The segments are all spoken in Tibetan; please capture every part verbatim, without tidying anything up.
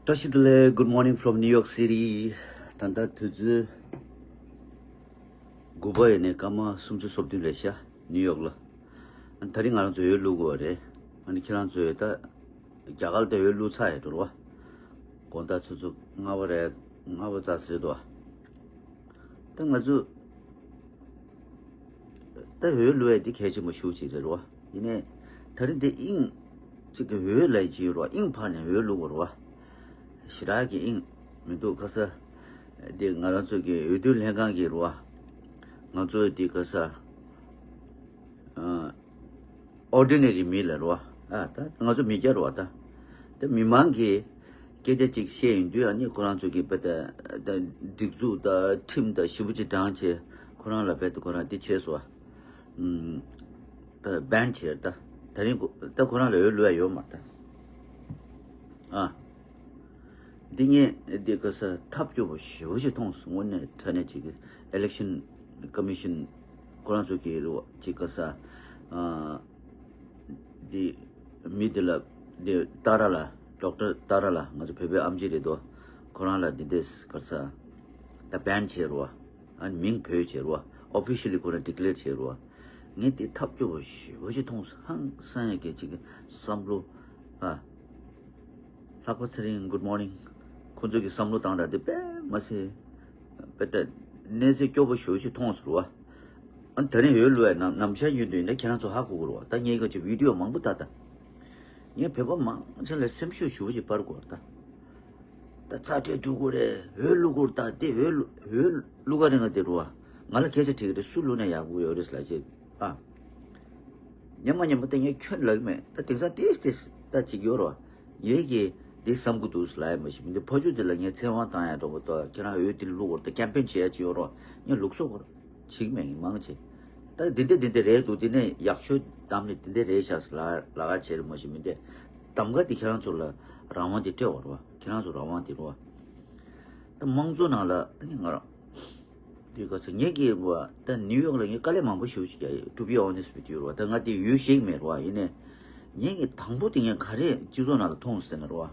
བཀྲ་ཤིས་བདེ་ལེགས། Good morning from New York City. ད་ལྟ་དུས་ཚོད་དགུ་པ་ཡིན་ནས་སྐར་མ་སུམ་ཅུ་སོ་བདུན་རེད་ཤག་ནིའུ་ཡོག་ལ། ཨ་ནི་དེ་རིང་ང་རང་ཚོ་འོས་བླུག་དགོས་པ་རེད། ཨ་ནི་ཁྱེད་རང་ཚོས་ད་རྒྱ་གར་ལ་ད་འོས་བླུག་ཚར་ཡོད་འགྲོ་བ། དགོང་དག་ཆུ་ཚོད་ལྔ་པ་རེད། ལྔ་པ་ཙམ་ཟིན་འདུག་ད་ང་ཚོ་ད་འོས་བླུག་ཡས་འདི་གལ་ཆེན་པོ་ཞེ་པོ་ཅིག་རེད་རོ། ཡིན་ནའི་ད་རིང་འདི་དབྱིངས་གཅིག་གི་འོས་ལབ་ཡས་ཅིག་ཡོད་རོ། དབྱིངས་ཕར་ནས་འོས་བླུག་དགོས་རོ། ཞེ་དྲག་གི་དབྱིངས་མི་འདུག་ཁ་ས། འདི་ང་རང་ཚོ་གི་འོས་བསྡུ་ལྷན་ཁང་གི་རོ། ང་ཚོ་འདི་ཁ་ས། ཨོར་ཌི་ནེ་རི་མི་ལ་རོ། ཨ་ད་ང་ཚོ་མི་སྐྱ་རོ། ད་ད་མི་མང་གིས་སྐད་ཆ་གཅིག་བཤད་ཡོང་དུས། ཨ་ནི་ཁོ་རང་ཚོ་གི་པ་ད་ད་སྒྲིག་འཛུགས་དང་ཁྲིམས་དང་ཞེ་པོ་ཅིག་བགྲངས་བྱས་ཁོ་རང་ལ་བས་ད་ཁོ་རང་འདི་བྱས་སོ། ཨ་ད་བྷན་བྱས། ད་ད་རིང་ཁོ་ད་ཁོ་རང་ལ་འོས་བླུག་ཡ་ཡོད་མ་རེད་ད། ཨ། འདི་ངས་འདི་ག་ས་ཐབས་སྐྱོ་པོ་ཞེ་པོ་ཞིག་མཐོང་སོང་། དངོས་གནས་དྲང་གནས་ཅིག་གི་ཨི་ལེག་ཤན་ཀོ་མི་ཤན་ཁོ་རང་ཚོ་གི་རེད་བ། ཅིག་ག་ས་ཨ་འདི་མི་འདི་ལ་འདི་ཏཱ་ར་ལ་ཌོག་ཊར་ཏཱ་ར་ལ་ང་ཚོ་བོད་པའི་ཨེམ་ཆི་རེད་དོ། ཁོ་རང་ལ་འདི་འདྲས་ག་ས་ད་བྷན་བྱས་རེད་བ། ཨ་ནི་མིང་བོས་བྱས་རེད་བ། ཨོ་ཕི་ཤལ་ལི་ཁོ་རང་ཌི་ཀི་ལེར་བྱས་རེད་བ། ངས་དེ་ཐབས་སྐྱོ་པོ་ཞེ་པོ་ཞིག་མཐོང་སོང་། ཧང་སང་ཡ་གི་ཅིག་གི་བསམ་བློ། ཨ། ལྷག་པ་ཚེ་རིང་good morning། ཁོ་ཚོ་གི་བསམ་བློ་བཏང་སྟངས་དེ་དཔེ་མ་སྲིད། དཔེ་ད་གནས་ཚད་སྐྱོ་པོ་ཞེ་པོ་ཞིག་མཐོང་སོང་རེད་བ། ཨ་ནི་ད་རིང་འོས་བླུག་ཡ་ནམ་ནམ་ཞག་ཡིན་དུས་ནས་ཁྱེད་རང་ཚོ་ཧ་གོ་གི་རེད་བ། ད་ངས་ག་ཅིག་བི་ཌི་ཡོ་མང་པོ་ལྟ་ད། ངས་བོད་པ་མང་ཆེ་ལ་སེམས་ཤུགས་ཞེ་པོ་ཞིག་སྤར་དགོས་རེད་ད། ད་ཚ་དྲོད་སྡུག་གོ་རེད། འོས་བླུག་གོ་རེད་ད། དེ་འོས་བླུག་འོས་བླུག་ག་རེད། ང་དེ་རུ་བ། ང་ལ་སྐད་ཆ་དྲིས་ཀྱི་རེད། སུ་བླུག་ན་ཡག་པོ་ཡོད་རེད་ལབ་བྱས། ཨ། ཉི་མ་ཉི་མ་དེ་ངས་ཁྱོན་ལབ་ཀྱི་མེད། ད་དེང་སང་ཏིས་ཏིས་ད་ཅིག་ཡོད་རེད་བ། ངས་ཀྱི་འདི་བསམ་གྱི་འདུག་ལབ་ཡ་མ་གཞི་མི་འདི་ཕ་ཆུ་དེ་ལ་ངས་ཚེ་དབང་བཏང་ཡ་འགྲོ་གི་འདུག་ཁྱེད་རང་འོས་དེ་བླུག་གོ་རེད་ད། ཀེམ་པེན་བྱེད་ཡ་ཅིག་ཡོད་རེད་བ། ངས་ལུགས་སྲོལ་གོ་རེད། བྱེད་ཀྱི་མེད། ངས་མང་ཆེ། ད་འདི་འདྲ་འདི་འདྲ་རེད་འདུག་འདི་ནས་ཡག་ཤོས་གཏམ་ནི་འདི་འདྲ་རེད་ཤག་ཟེར་ལ་ལ་ག་བྱེད་རེད་མ་གཞི་མི་འདི། གདམ་ག་འདི་ཁྱེད་རང་ཚོ་ལ་རང་དབང་འདི་སྤྲད་བ་རེད་བ། ཁྱེད་རང་ཚོ་རང་དབང་འདི་རེད་བ། ད་དམངས་གཙོ་ནང་ལ་ཨ་ནི་ང་རང་འདི་ག་ཚོད་ངེད་ཀྱི་བ་ད་ནིའུ་ཡོག་ལ་ངས་དཀའ་ལས་མང་པོ་ཞེ་པོ་ཞིག་རྒྱག་ཡོད། To be honest with you རེད་བ། ད་ང་འདི་ཡུལ་ཤེས་ཀྱི་མེད་རེད་བ། ཡིན་ནའི་ངེད་ཀྱི་དང་པོ་འདི་ངས་ག་རེ་སྤྱི་ཚོགས་ནང་ལ་མཐོང་ཟེར་ན་རེད་བ།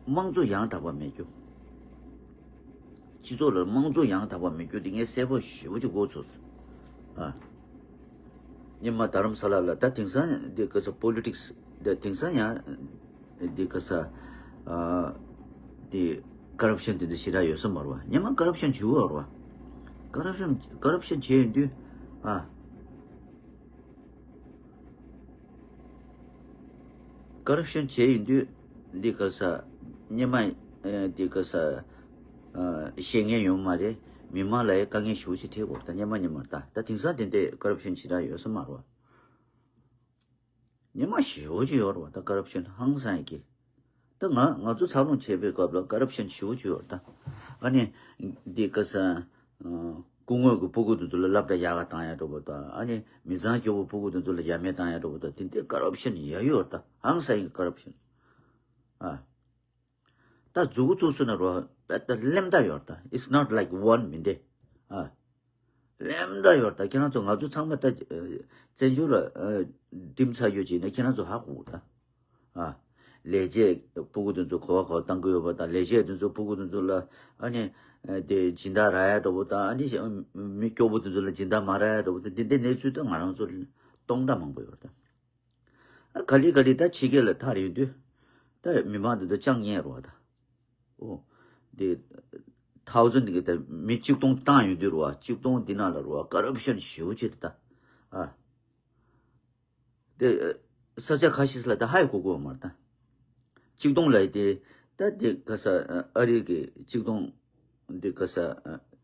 དམངས་གཙོ་ཡང་དག་པ་མེད་རྒྱུ། སྤྱི་ཚོགས་ལ་དམངས་གཙོ་ཡང་དག་པ་མེད་རྒྱུ་དེ་ངས་གསལ་པོ་ཞེ་པོ་ཅིག་གོ་ཚོད་སོང་། ཨ། སྔོན་མ་རྡ་རམ་ས་ལ་ལ་ད་དེང་སང་འདི་ག་ས་པོ་ལི་ཊིག་སི་འདི་དེང་སང་ཡང་འདི་ག་ས་ཨ་འདི་ཀོ་རབ་ཤན་དེ་འདྲ་ཞེ་དྲག་ཡོད་ས་མ་རེད་བ། སྔོན་མ་ཀོ་རབ་ཤན་བྱེད་ཡོད་རེད་བ། ཀོ་རབ་ཤན་ཀོ་རབ་ཤན་བྱས་ཡོང་དུས། ཨ། ཀོ་རབ་ཤན་བྱས་ཡོང་དུས་འདི་ག་ས་སྔོན་མ་ཨ་འདི་ག་ས་ཨ་བཤད་མཁན་ཡོད་མ་རེད། མི་མང་ལ་ཡང་དཀའ་ངལ་ཞེ་པོ་ཞིག་འཕྲད་དགོས། ད་སྔོན་མ་སྔོན་མ་ད་ད་དེང་སང་དེ་འདྲའི་ཀོ་རབ་ཤན་ཞེ་དྲག་ཡོད་ས་མ་རེད་བ། སྔོན་མ་ཞེ་པོ་ཅིག་ཡོད་རེད་བ། ད་ཀོ་རབ་ཤན་ཧང་སང་ཡ་གི། ད་ང་ང་ཚོ་འཚར་ལོངས་བྱེད་པའི་སྐབས་ལ་ཀོ་རབ་ཤན་ཞེ་པོ་ཅིག་ཡོད་རེད་ད། ཨ་ནི་འདི་ག་ས་ཨ་སྐུ་ངོ་གི་སྤུ་གུ་དེ་ཚོ་ལ་སློབ་གྲྭ་ཡག་ག་བཏང་ཡ་འགྲོ་བ་དང་། ཨ་ནི་མི་ཚང་སྐྱོ་པོ་སྤུ་གུ་དེ་ཚོ་ལ་ཡ་མེད་བཏང་ཡ་འགྲོ་བ་དང་། དེ་འདྲའི་ཀོ་རབ་ཤན་ཡ་ཡོད་རེད་ད། ཧང་སང་ཡ་གི་ཀོ་རབ་ཤན། ཨ། ད་མཛུ་གུ་བཙུགས་སོང་ན་རོ། ད་ལེམ་ད་ཡོད་ད། It's not like one མི་འདྲ། ཨ། ལེམ་ད་ཡོད་ད། ཁྱེད་རང་ཚོ་ང་ཚོ་ཚང་མ་ད་ཨ་བཙན་བྱོལ་ལ་ཨ་འགྲིམ་ཚར་ཡོད་ཅིག་ནས་ཁྱེད་རང་ཚོ་ཧ་གོ་ད། ཨ། ལས་བྱེད་སྤུ་གུ་དེ་ཚོ་གོ་བ་གོ་བཏང་གི་ཡོད་པ་དང་། ལས་བྱེད་དེ་ཚོ་སྤུ་གུ་དེ་ཚོ་ལ་ཨ་ནི་ཨ་དེ་སྦྱིན་བདག་རག་ཡ་འགྲོ་བ་དང་། ཨ་ནི་མི་སྐྱོ་པོ་དེ་ཚོ་ལ་སྦྱིན་བདག་མ་རག་ཡ་འགྲོ་བ་དང་། འདི་འདྲའི་གནས་ཚུལ་ད་ང་རང་ཚོ་སྟོང་ཕྲག་མང་པོ་ཡོད་ད། ཨ་ག་ལེ་ག་ལེ་ད་ཕྱི་རྒྱལ་ལ་ཐར་ཡོང་དུས་ད་མི་མང་དེ་ཚོ་ཅང་ཉན་རོགས་ད། ཨོ། དེ་ཐའོ་ཟན་གི་ད་མི་གཅིག་སྟོང་བཏང་ཡོང་དུས་རོ། གཅིག་སྟོང་འདི་ནང་ལ་རོ་ཀོ་རབ་ཤན་ཞེ་པོ་ཅིག་རེད་ད། ཨ། དེ་ས་ཆ་ཁ་ཤས་ལ་ད་ཧ་ཡང་གོ་གོ་མ་རེད་ད། གཅིག་སྟོང་ལ་དེ་ད་དེ་ག་ས་ཨ་རི་གི་གཅིག་སྟོང་འདི་ག་ས་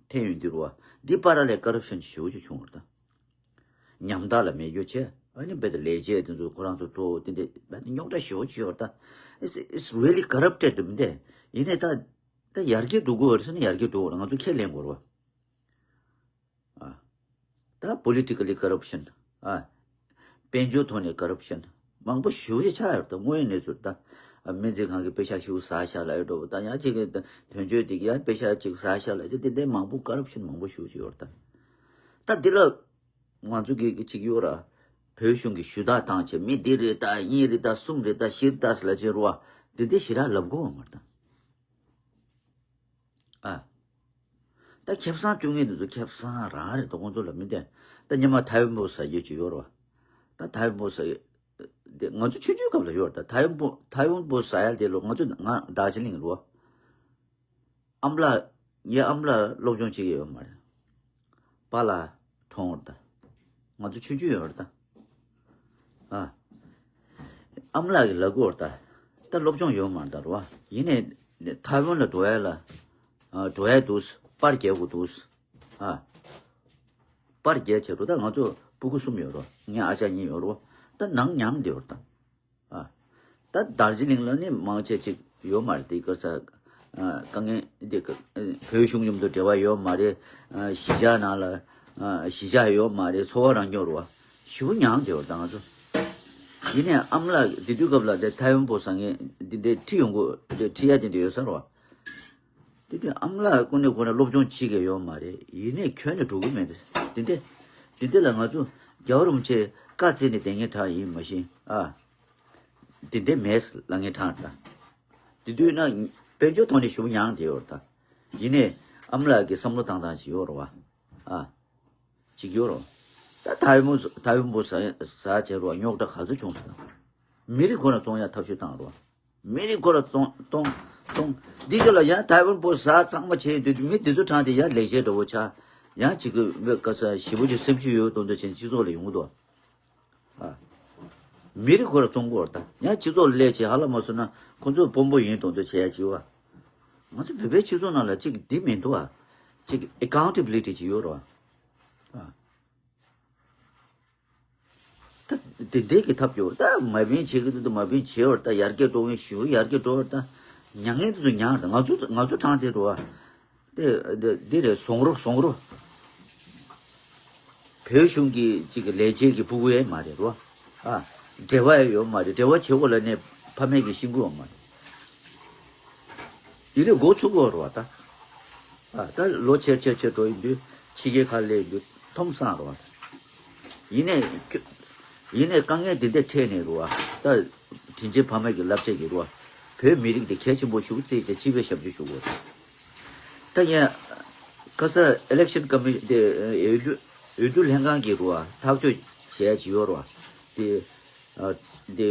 འཐེན་ཡོང་དུས་རོ། འདི་པར་ལ་ཀོ་རབ་ཤན་ཞེ་པོ་ཅིག་བྱུང་བ་རེད་ད། ཉམ་ཐག་ལ་མེད་རྒྱུ་བྱས། ཨ་ནི་རྦད་དེ་ལས་བྱེད་དེ་ཚོ་ཁོ་རང་ཚོ་སྤྲོ་བོ་དེ་འདྲ་རྦད་དེ་རྙོག་དྲ་ཞེ་པོ་ཅིག་ཡོད་ད། It's, it's really corrupted མི་འདྲ། ཡིན་ནའི་ད་ད་ཡར་རྒྱས་འགྲོ་དགོས་རེད་ཟེར་ན་ཡར་རྒྱས་འགྲོ་དགོས་རེད། ང་ཚོ་ཁས་ལེན་དགོས་རེད་བ། ཨ། ད་པོ་ལི་ཊི་ཀ་ལི་ཀོ་རབ་ཤན། ཨ། དཔལ་འབྱོར་ཐོག་ནས་ཀོ་རབ་ཤན་མང་པོ་ཞེ་པོ་ཅིག་ཆགས་ཡོད་ད། དངོས་ཡོད་གནས་ཚུལ་ད། ཨ། སྨན་རྩིས་ཁང་གི་པེ་ཤག་ཞེ་པོ་ཟ་ཤག་ལབ་ཡ་འགྲོ་བ་དང་། ཡང་གཅིག་གི་དོན་གཅོད་དེ་གི་ཡང་པེ་ཤག་ཅིག་ཟ་ཤག་ལབ་ཡ་དེ་འདྲའི་མང་པོ་ཀོ་རབ་ཤན་མང་པོ་ཞེ་པོ་ཅིག་ཡོད་ད། ད་འདི་ལ་ང་ཚོ་གི་གཅིག་ཡོད་ར། བོད་གཞུང་གི་ཞུ་དག་བཏང་བྱས་མི་འདི་རེད་ད། གཉིས་རེད་ད། གསུམ་རེད་ད། བཞི་རེད་ད་ཟེར་ལབ་བྱས་རོ། འདི་འདྲ་ཞེ་དྲག་ལབ་དགོས་པ་མ་རེད་ད། ད་ཁེ་བཟང་སྟོན་མཁན་དེ་ཚོ་ཁེ་བཟང་རང་རེད་དོ། ཁོང་ཚོ་ལ་མི་བདེན། ད་སྔོན་མ་ཐའེ་ཝན་པོ་ཟ་ཡས་ཅིག་ཡོད་རེད་བ། ད་ཐའེ་ཝན་པོ་ཟ་ཡས་དེ་ང་ཚོ་ཆུང་ཆུང་སྐབས་ལ་ཡོད་རེད། ད་ཐའེ་ཝན་པོ་ཐའེ་ཝན་པོ་ཟ་ཡས་དེ་ལོ་ང་ཚོ་ང་རྡོ་རྗེ་གླིང་རེད་བ། ཨ་མ་ལགས། ངའི་ཨ་མ་ལགས་སློབ་སྦྱོང་བྱེད་ཀྱི་ཡོད་མ་རེད། པཱ་ལགས་གྲོངས་པ་རེད་ད། ང་ཚོ་ཆུང་ཆུང་ཡོད་རེད་ད། ཨ། ཨ་མ་ལགས་ཀྱིས་ལབ་ཀྱི་ཡོད་རེད་ད། ད་སློབ་སྦྱོང་ཡོད་མ་རེད་ད་རེད་བ། ཡིན་ནའི་ཐའེ་ཝན་ལ་འགྲོ་ཡས་ལ། ཨ། འགྲོ་ཡས་འདུག་པར་རྒྱག་དགོས་འདུག་ཨ། པར་རྒྱག་བྱས་འགྲོ། ད་ང་ཚོ་སྤུ་གུ་གསུམ་ཡོད་རེད། ངའི་ཨ་ཅག་གཉིས་ཡོད་རེད། ད་ནང་མཉམ་བསྡད་ཡོད་རེད་ད། ཨ། ད་རྡོ་རྗེ་གླིང་ལ་ནི་མང་ཆེ་ཅིག་ཡོད་མ་རེད་དེ། ག་ས། ཨ། དཀའ་ངལ་འདི་ག་བོད་གཞུང་མཉམ་དུ་འབྲེལ་བ་ཡོད་མ་རེད། ཨ། གཞིས་ཆགས་ནང་ལ། ཨ། གཞིས་ཆགས་ཡོད་མ་རེད། འཚོ་བ་རང་སྐྱོང་རེད་བ། ཞེ་པོ་མྱངས་བསྡད་ཡོད་རེད་ད་ང་ཚོ། ཡིན་ནའི་ཨ་མ་ལགས་དེ་དུས་སྐབས་ལ་དེ་ཐའེ་ཝན་པོ་ཟ་མཁན་འདི་འདྲའི་ཁྲིད་ཡོང་གི་འདི་ཁྲིད་ཡ་དེ་འདྲ་ཡོད་ས་རེད་བ། དེ་དུས་ཨ་མ་ལགས་ཀུན་ནས་ཁོ་རང་སློབ་སྦྱོང་བྱེད་ཀྱི་ཡོད་མ་རེད། ཡིན་ནའི་ཁྱོན་ནས་འགྲོ་གི་མེད། དེ་འདྲ་དེ་འདྲ་ལ་ང་ཚོ་རྒྱལ་བ་རིན་པོ་ཆེ་བཀའ་བརྩིས་ནས་བསྡད་མཁན་གྲས་ཡིན། མ་གཞི། ཨ། དེ་འདྲ་མེད་ལབ་མཁན་གྲས་རེད་ད། དེ་དུས་ན་དཔལ་འབྱོར་ཐོག་ནས་ཞེ་པོ་མྱངས་བསྡད་ཡོད་རེད་ད། ཡིན་ནའི་ཨ་མ་ལགས་ཀྱི་བསམ་བློ་བཏང་སྟངས་ཅིག་ཡོད་རེད་བ། ཨ། ཅིག་ཡོད་རེད། ད་ཐའེ་ཝན་ཐའེ་ཝན་པོ་ཟ་ཟ་བྱས་རེད་བ། རྙོག་དྲ་ག་ཚོད་བྱུང་སོང་ད། མི་རིགས་ཁོ་རང་བཙོང་ཡ་ཐབས་ཤེས་བཏང་རེད་བ། མི་རིགས་ཁོ་རང་བཙོང་བཙོང་བཙོང་། འདི་ག་ལ་ཡང་ཐའེ་ཝན་པོ་ཟ་གཙང་མ་བྱས་ཡོད་དུས་མི་འདི་ཚོ་གྲས་དེ་ཡང་ལས་བྱེད་འདྲ་བོ་ཆགས། ཡང་ཅིག་གི་བོད་ག་ས་ཞེ་པོ་ཅིག་སེམས་ཤུགས་ཡོད་མདོག་མདོག་བྱས་ནས་སྤྱི་ཚོགས་ལ་ཡོང་གི་འདུག་ཨ། མི་རིགས་ཁོ་རང་བཙོང་གི་ཡོད་རེད་ད། ཡང་སྤྱི་ཚོགས་ལ་སླེབས་བྱས་ཧ་ལམ་མ་སོང་ན་ཁོ་ཚོ་དཔོན་པོ་ཡིན་མདོག་མདོག་བྱེད་ཡ་ཅིག་ཡོད་པ། ང་ཚོ་བོད་པའི་སྤྱི་ཚོགས་ནང་ལ་ཅིག་འདི་མི་འདུག་ཨ། ཅིག་ཨེ་ཀའུན་ཊེ་བི་ལི་ཊི་ཅིག་ཡོད་རེད་བ། ཨ། ད་དེ་འདྲའི་གི་ཐབས་སྐྱོ་བ། ད་མ་བིན་བྱེད་ཀྱི་འདུག་མ་བིན་བྱེད་བར་ད་ཡར་རྒྱས་འགྲོ་མཁན་ཞུ་ཡར་རྒྱས་འགྲོ་བར་ད་མྱ་ངན་དེ་ཚོ་མྱངས་རེད། ང་ཚོ་ང་ཚོ་གྲས་དེ་འགྲོ་བ། དེ་དེ་དེ་རེད། བཟང་རོ་བཟང་རོ། བོད་གཞུང་གི་ཅིག་གི་ལས་བྱེད་ཀྱི་ཕྲུ་གུ་ཡང་མ་རེད་རོ། ཨ། འབྲེལ་བ་ཡང་ཡོད་མ་རེད། འབྲེལ་བ་བྱེད་དགོས་ལབ་ནས་ཕ་མས་ཀྱི་ཤེས་ཀྱི་ཡོད་མ་རེད། དེ་ལས་འགོ་ཚུགས་དགོས་རེད་བ་ད། ཨ། ད་ལོ་ཆེར་ཆེར་ཆེར་འགྲོ་ཡིན་དུས་ཕྱི་རྒྱལ་ཁག་སླེབས་ཡིན་དུས་མཐོང་སང་རེད་བ། ཡིན་ནའི་ཁྱོད། ཡིན་ནའི་དཀའ་ངལ་འདི་འདྲ་འཕྲད་ནས་རེད་བ། ད་དྲིན་ཆེན་ཕ་མ་གི་བསླབ་བྱ་གི་རེད་བ། བོད་མི་རིགས་འདི་གལ་ཆེན་པོ་ཞེ་པོ་བརྩིས་བྱས་སྤྱི་པའི་ཞབས་ཕྱི་ཞུ་དགོས་རེད། ད་ཡིན་ཁ་ས་ཨི་ལེག་ཤན་ཀ་མི་དེ་འོས་བསྡུ་འོས་བསྡུ་ལྷན་ཁང་གི་རེད་བ། ཐག་གཅོད་བྱས་ཡ་ཅིག་ཡོད་རེད་བ། དེ་ཨ་དེ།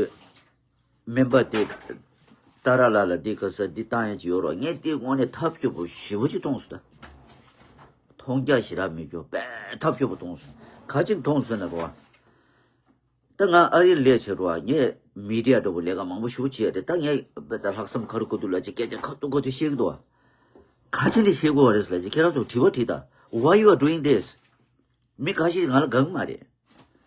སྨན་པ་དེ་ཏཱ་ར་ལགས་ལ་འདི་ག་ས་འདི་བཏང་ཡ་ཅིག་ཡོད་རོགས། ངས་དེ་དངོས་གནས་ཐབས་སྐྱོ་པོ་ཞེ་པོ་ཅིག་མཐོང་སོང་ད། མཐོང་རྒྱ་ཞེ་དྲག་མི་སྐྱོ་དཔེ་ཐབས་སྐྱོ་པོ་མཐོང་སོང་། ག་ཅིག་མཐོང་སོང་ན་རོ། ད་ང་ཨ་རིར་སླེབས་བྱས་རོ། ངས་མི་ཌི་ཡ་འདྲ་པོ་ལས་ཀ་མང་པོ་ཞེ་པོ་བྱས་ཏེ། ད་ངས་དཔེ་ད་ལྷག་བསམ་ག་རེ་དགོས་འདུག་ལབ་ཅིག་སྐད་ཆ་ཁ་ཐུག་ཁ་ཐུག་བཤད་ཀྱི་འདུག་བ། ག་ཅིག་ནས་བཤད་དགོས་བ་རེད་ལབ་ཅིག་ཁྱེད་རང་ཚོ་དྲི་བ་དྲིས་ད། Why you are doing this? མི་ཁ་ཤས་ང་ལ་དགའ་གི་མ་རེད།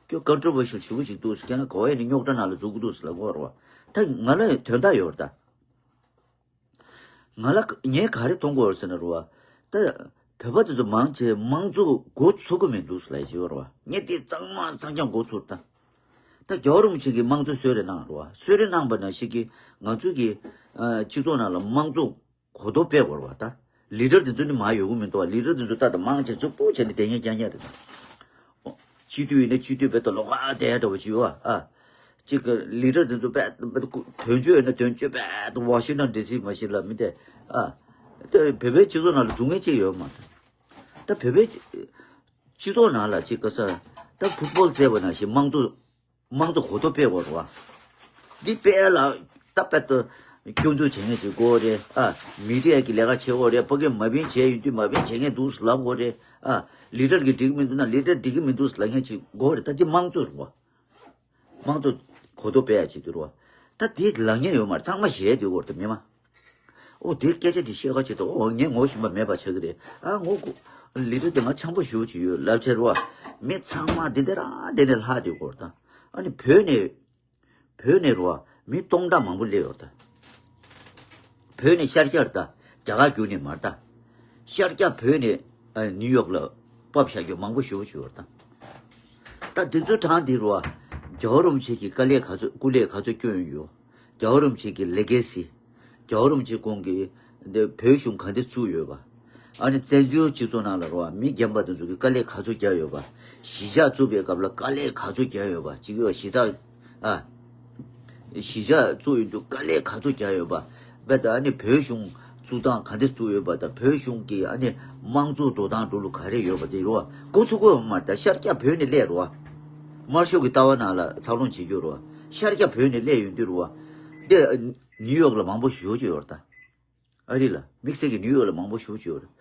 ཁྱོད་ཀོན་ཊོ་བར་ཤལ་ཞེ་པོ་ཞིག་འདུག་ཟེར། ཁྱེད་རང་ག་བ་ཡིན་ན་རྙོག་དྲ་ནང་ལ་འཛུལ་གི་འདུག་ཟེར་ལབ་ཀྱི་ཡོད་རེད་བ། ད་ང་ལ་དོན་དག་ཡོད་རེད་ད། ང་ལ་ངས་ག་རེ་མཐོང་གི་ཡོད་རེད་ཟེར་ན་རེད་བ། ད་བོད་པ་དེ་ཚོ་མང་ཆེ་དམངས་གཙོ་འགོ་ཚུགས་གི་མི་འདུག་ཟེར་ལབ་ཀྱི་ཡོད་རེད་བ། ངས་དེ་གཙང་མ་གཙང་རྐྱང་འགོ་ཚུགས་ད། ད་རྒྱལ་བ་རིན་པོ་ཆེ་གིས་དམངས་གཙོ་གསོལ་རས་གནང་རེད་བ། གསོལ་རས་གནང་པ་ནང་བཞིན་གྱི་ང་ཚོའི་གི་ཨ་སྤྱི་ཚོགས་ནང་ལ་དམངས་གཙོ་གོ་རྟོགས་སྤེལ་དགོས་རེད་བ། ད་ལི་ཌར་དེ་ཚོ་ནི་མར་ཡོང་གི་མི་འདུག་བ། ལི་ཌར་དེ་ཚོ་ད་ད་མང་ཆེ་རྫིག་པོ་བྱས་ནས་བསྡད་མཁན་རྐྱང་རྐྱང་རེད་ད། སྤྱི་འཐུས་ཡིན་ན་སྤྱི་འཐུས་དཔེ་ད་ལོགས་ཀ་བསྡད་ཡ་འདྲ་བོ་ཅིག་ཡོད་བ། ཨ། གཅིག་གི་ལི་ཌར་དེ་ཚོ་དཔེ་དཔེ་དོན་གཅོད་ཡིན་ན་དོན་གཅོད་དཔེ་ད་ཝ་ཤིང་ཊོན་ཌི་སི་མ་ཤི་ལ་མི་བསྡད། ཨ། ད་བོད་པའི་སྤྱི་ཚོགས་ནང་ལ་འཛུལ་མཁན་གཅིག་ཡོད་མ་རེད། ད་བོད་པའི་སྤྱི་ཚོགས་ནང་ལ་གཅིག་ག་ས་ད་ཕུཊ་བོལ་རྩེད་པ་ནང་བཞིན་དམངས་གཙོ། དམངས་གཙོ་གོ་རྟོགས་སྤེལ་དགོས་རེད་བ། འདི་སྤེལ་ལ་ད་དཔེ་ད་སྐྱོན་འཛུགས་བྱེད་མཁན་ཅིག་དགོས་རེད། ཨ། མི་ཌི་ཡ་གི་ལས་ཀ་བྱེད་དགོས་རེད། ཕ་གི་མ་བིན་བྱས་ཡོང་དུས་མ་བིན་བྱེད་མཁན་འདུག་ལབ་དགོས་རེད། ཨ། ལི་ཌར་གི་འགྲིག་མི་འདུག་ན་ལི་ཌར་འགྲིག་གི་མི་འདུག་ལབ་མཁན་ཅིག་དགོས་རེད། ད་འདི་དམངས་གཙོ་རེད་བ། དམངས་གཙོ་གོ་རྟོགས་སྤེལ་ཡ་ཅིག་འདུག་རེད་བ། ད་འདི་ལབ་མཁན་ཡོད་མ་རེད། ཚང་མ་ཞེད་འདུག་གོ་ད་མི་མ། ཨོ་དེ་སྐད་ཆ་དེ་བཤད་ཁ་ཅིག་ཏུ་ཨོ་ངས་ངོ་ཤེས་པ་མེད་པ་ཆགས་ཀྱི་རེད། ཨ་ངོ་ལི་ཌར་དེ་ང་འཆམ་པོ་ཞེ་པོ་ཅིག་ཡོད་ལབ་བྱས་རེད་བ། མི་ཚང་མ་འདི་འདྲ་རང་དེ་ནས་ལྷག་དེ་གོ་ད། ཨ་ནི་བོད་ནས་བོད་ནས་རེད་བ། མི་སྟོང་ཕྲག་མང་པོ་སླེབས་ཡོད་ད། བོད་ནས་ཤར་རྒྱག་ད། རྒྱ་གར་བརྒྱུད་ནས་མར་ད། ཤར་རྒྱག་བོད་ནས་ཨ་ནིའུ་ཡོག་ལ་ཕབ་བཞག་རྒྱུ་མང་པོ་ཞེ་པོ་ཅིག་ཡོད་ད། ད་འདི་ཚོ་གྲས་འདི་རེད་བ། རྒྱལ་བ་རིན་པོ་ཆེ་གི་དཀའ་ལས་ག་ཚོད་སྐུ་ལས་ག་ཚོད་བསྐྱོན་ཡོད། རྒྱལ་བ་རིན་པོ་ཆེ་གི་ལེ་གེ་སི། རྒྱལ་བ་རིན་པོ་ཆེ་ཁོང་གིས་འདི་བོད་གཞུང་ག་འདྲ་བཙུགས་ཡོད་པ། ཨ་ནི་བཙན་བྱོལ་སྤྱི་ཚོགས་ནང་ལ་རོ་མི་རྒན་པ་དེ་ཚོ་གིས་དཀའ་ལས་ག་ཚོད་བརྒྱབ་ཡོད་པ། གཞིས་ཆགས་བཙུགས་པའི་སྐབས་ལ་དཀའ་ལས་ག་ཚོད་བརྒྱབ་ཡོད་པ། གཅིག་ཡོད་གཞིས་ཆགས། ཨ། གཞིས་ཆགས་བཙུགས་ཡོང་དུས་དཀའ་ལས་ག་ཚོད་བརྒྱབ་ཡོད་པ། དཔེ་ད་ཨ་ནི་བོད་གཞུང་ བཙུགས་སྟངས་ག་འདྲ་བཙུགས་ཡོད་པ་དང་། བོད་གཞུང་གི་ཨ་ནི་དམངས་གཙོ་འགྲོ་སྟངས་འགྲོ་ལུགས་ག་རེ་ཡོད་པ་དེ་རོ། འགོ་ཚུགས་དགོས་མ་རེད། ད་ཤར་རྒྱག་བོད་ནས་སླེབས་རོ། དམར་ཤོག་གི་ལྟ་བ་ནང་ལ་འཚར་ལོངས་བྱེད་རྒྱུ་རོ། ཤར་རྒྱག་བོད་ནས་སླེབས་ཡོང་དུས་རོ། དེ་ནིའུ་ཡོག་ལ་མང་པོ་ཞེ་པོ་ཅིག་ཡོད་རེད་ད། ཨ་རི་ལ་དམིགས་བསལ་གྱི་ནིའུ་ཡོག་ལ་མང་པོ་ཞེ་པོ་ཅིག་ཡོད་རེད།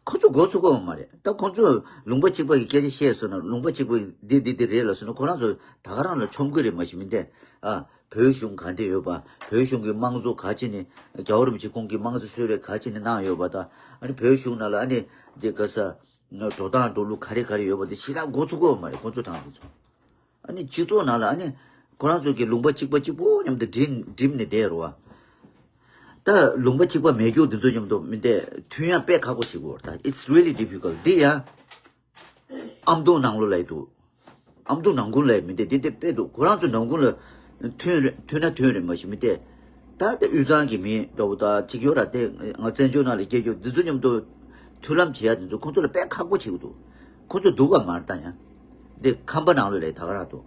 ཁོ་ཚོ་འགོ་ཚུགས་དགོས་མ་རེད། ད་ཁོ་ཚོ་ལུང་པ་གཅིག་པ་གི་སྐད་ཆ་བཤད་སོང་ན། ལུང་པ་གཅིག་པ་འདི་འདི་འདི་རེད་ལབ་སོང་ན། ཁོ་རང་ཚོ་ད་ག་རང་ལ་ཆོམ་གི་རེད། མ་གཞི་མིན་ཏེ། ཨ། བོད་གཞུང་ག་འདྲ་ཡོད་པ། བོད་གཞུང་གི་དམངས་གཙོ་ག་ཅི་ནས། རྒྱལ་བ་རིན་པོ་ཆེ་ཁོང་གིས་དམངས་གཙོ་གསོལ་རས་ག་ཅི་ནས་གནང་ཡོད་པ་དང་། ཨ་ནི་བོད་གཞུང་ནང་ལ་ཨ་ནི་འདི་ག་ས་འགྲོ་སྟངས་འགྲོ་ལུགས་ག་རེ་ག་རེ་ཡོད་པ་འདི་ཞེ་དྲག་འགོ་ཚུགས་དགོས་མ་རེད། ཁོ་ཚོ་གྲངས་འདི་ཚོ། ཨ་ནི་སྤྱི་ཚོགས་ནང་ལ་ཨ་ནི་ཁོ་རང་ཚོ་གི་ལུང་པ་གཅིག་པ་གཅིག་པོ་མཉམ་དུ་འགྲིམ་འགྲིམ་ནས་བསྡད་རོ། ད་ལུང་པ་གཅིག་པ་མེད་རྒྱུ་འདི་ཚོ་མཉམ་དུ་མི་འདས་མཐུན་ཡ་དཔེ་ཁག་པོ་ཞིག་འོ། ད་it's really difficult། འདི་ཡང་ཨ་མདོ་ནང་ལོགས་ལ་ཡི་འདུག་ཨ་མདོ་ནང་ཁུལ་ལ་ཡི་མི་འདས། འདི་འདི་དཔེ་འདུག་ཁོ་རང་ཚོ་ནང་ཁུལ་ལ་མཐུན་རེད། མཐུན་ན་མཐུན་རེད། མ་གཞི་མི་འདས། ད་དེ་དབུས་གཙང་གི་མི་འདྲ་བོ་ད་ཅིག་ཡོད་ར། དེ་ང་བཙན་བྱོལ་ནང་ལ་སྐྱེས་རྒྱུ་འདི་ཚོ་མཉམ་དུ་མཐུན་ལམ་བྱེད་ཡ་འདི་ཚོ་ཁོ་ཚོ་ལ་དཔེ་ཁག་པོ་བྱེད་ཀྱི་འདུག་ཁོ་ཚོ་འདུག་ག་མ་རེད། ད་ཡང་འདི་ཁམས་པ་ནང་ལོགས་ལ་ཡི་ད་ག་རང་འདུག་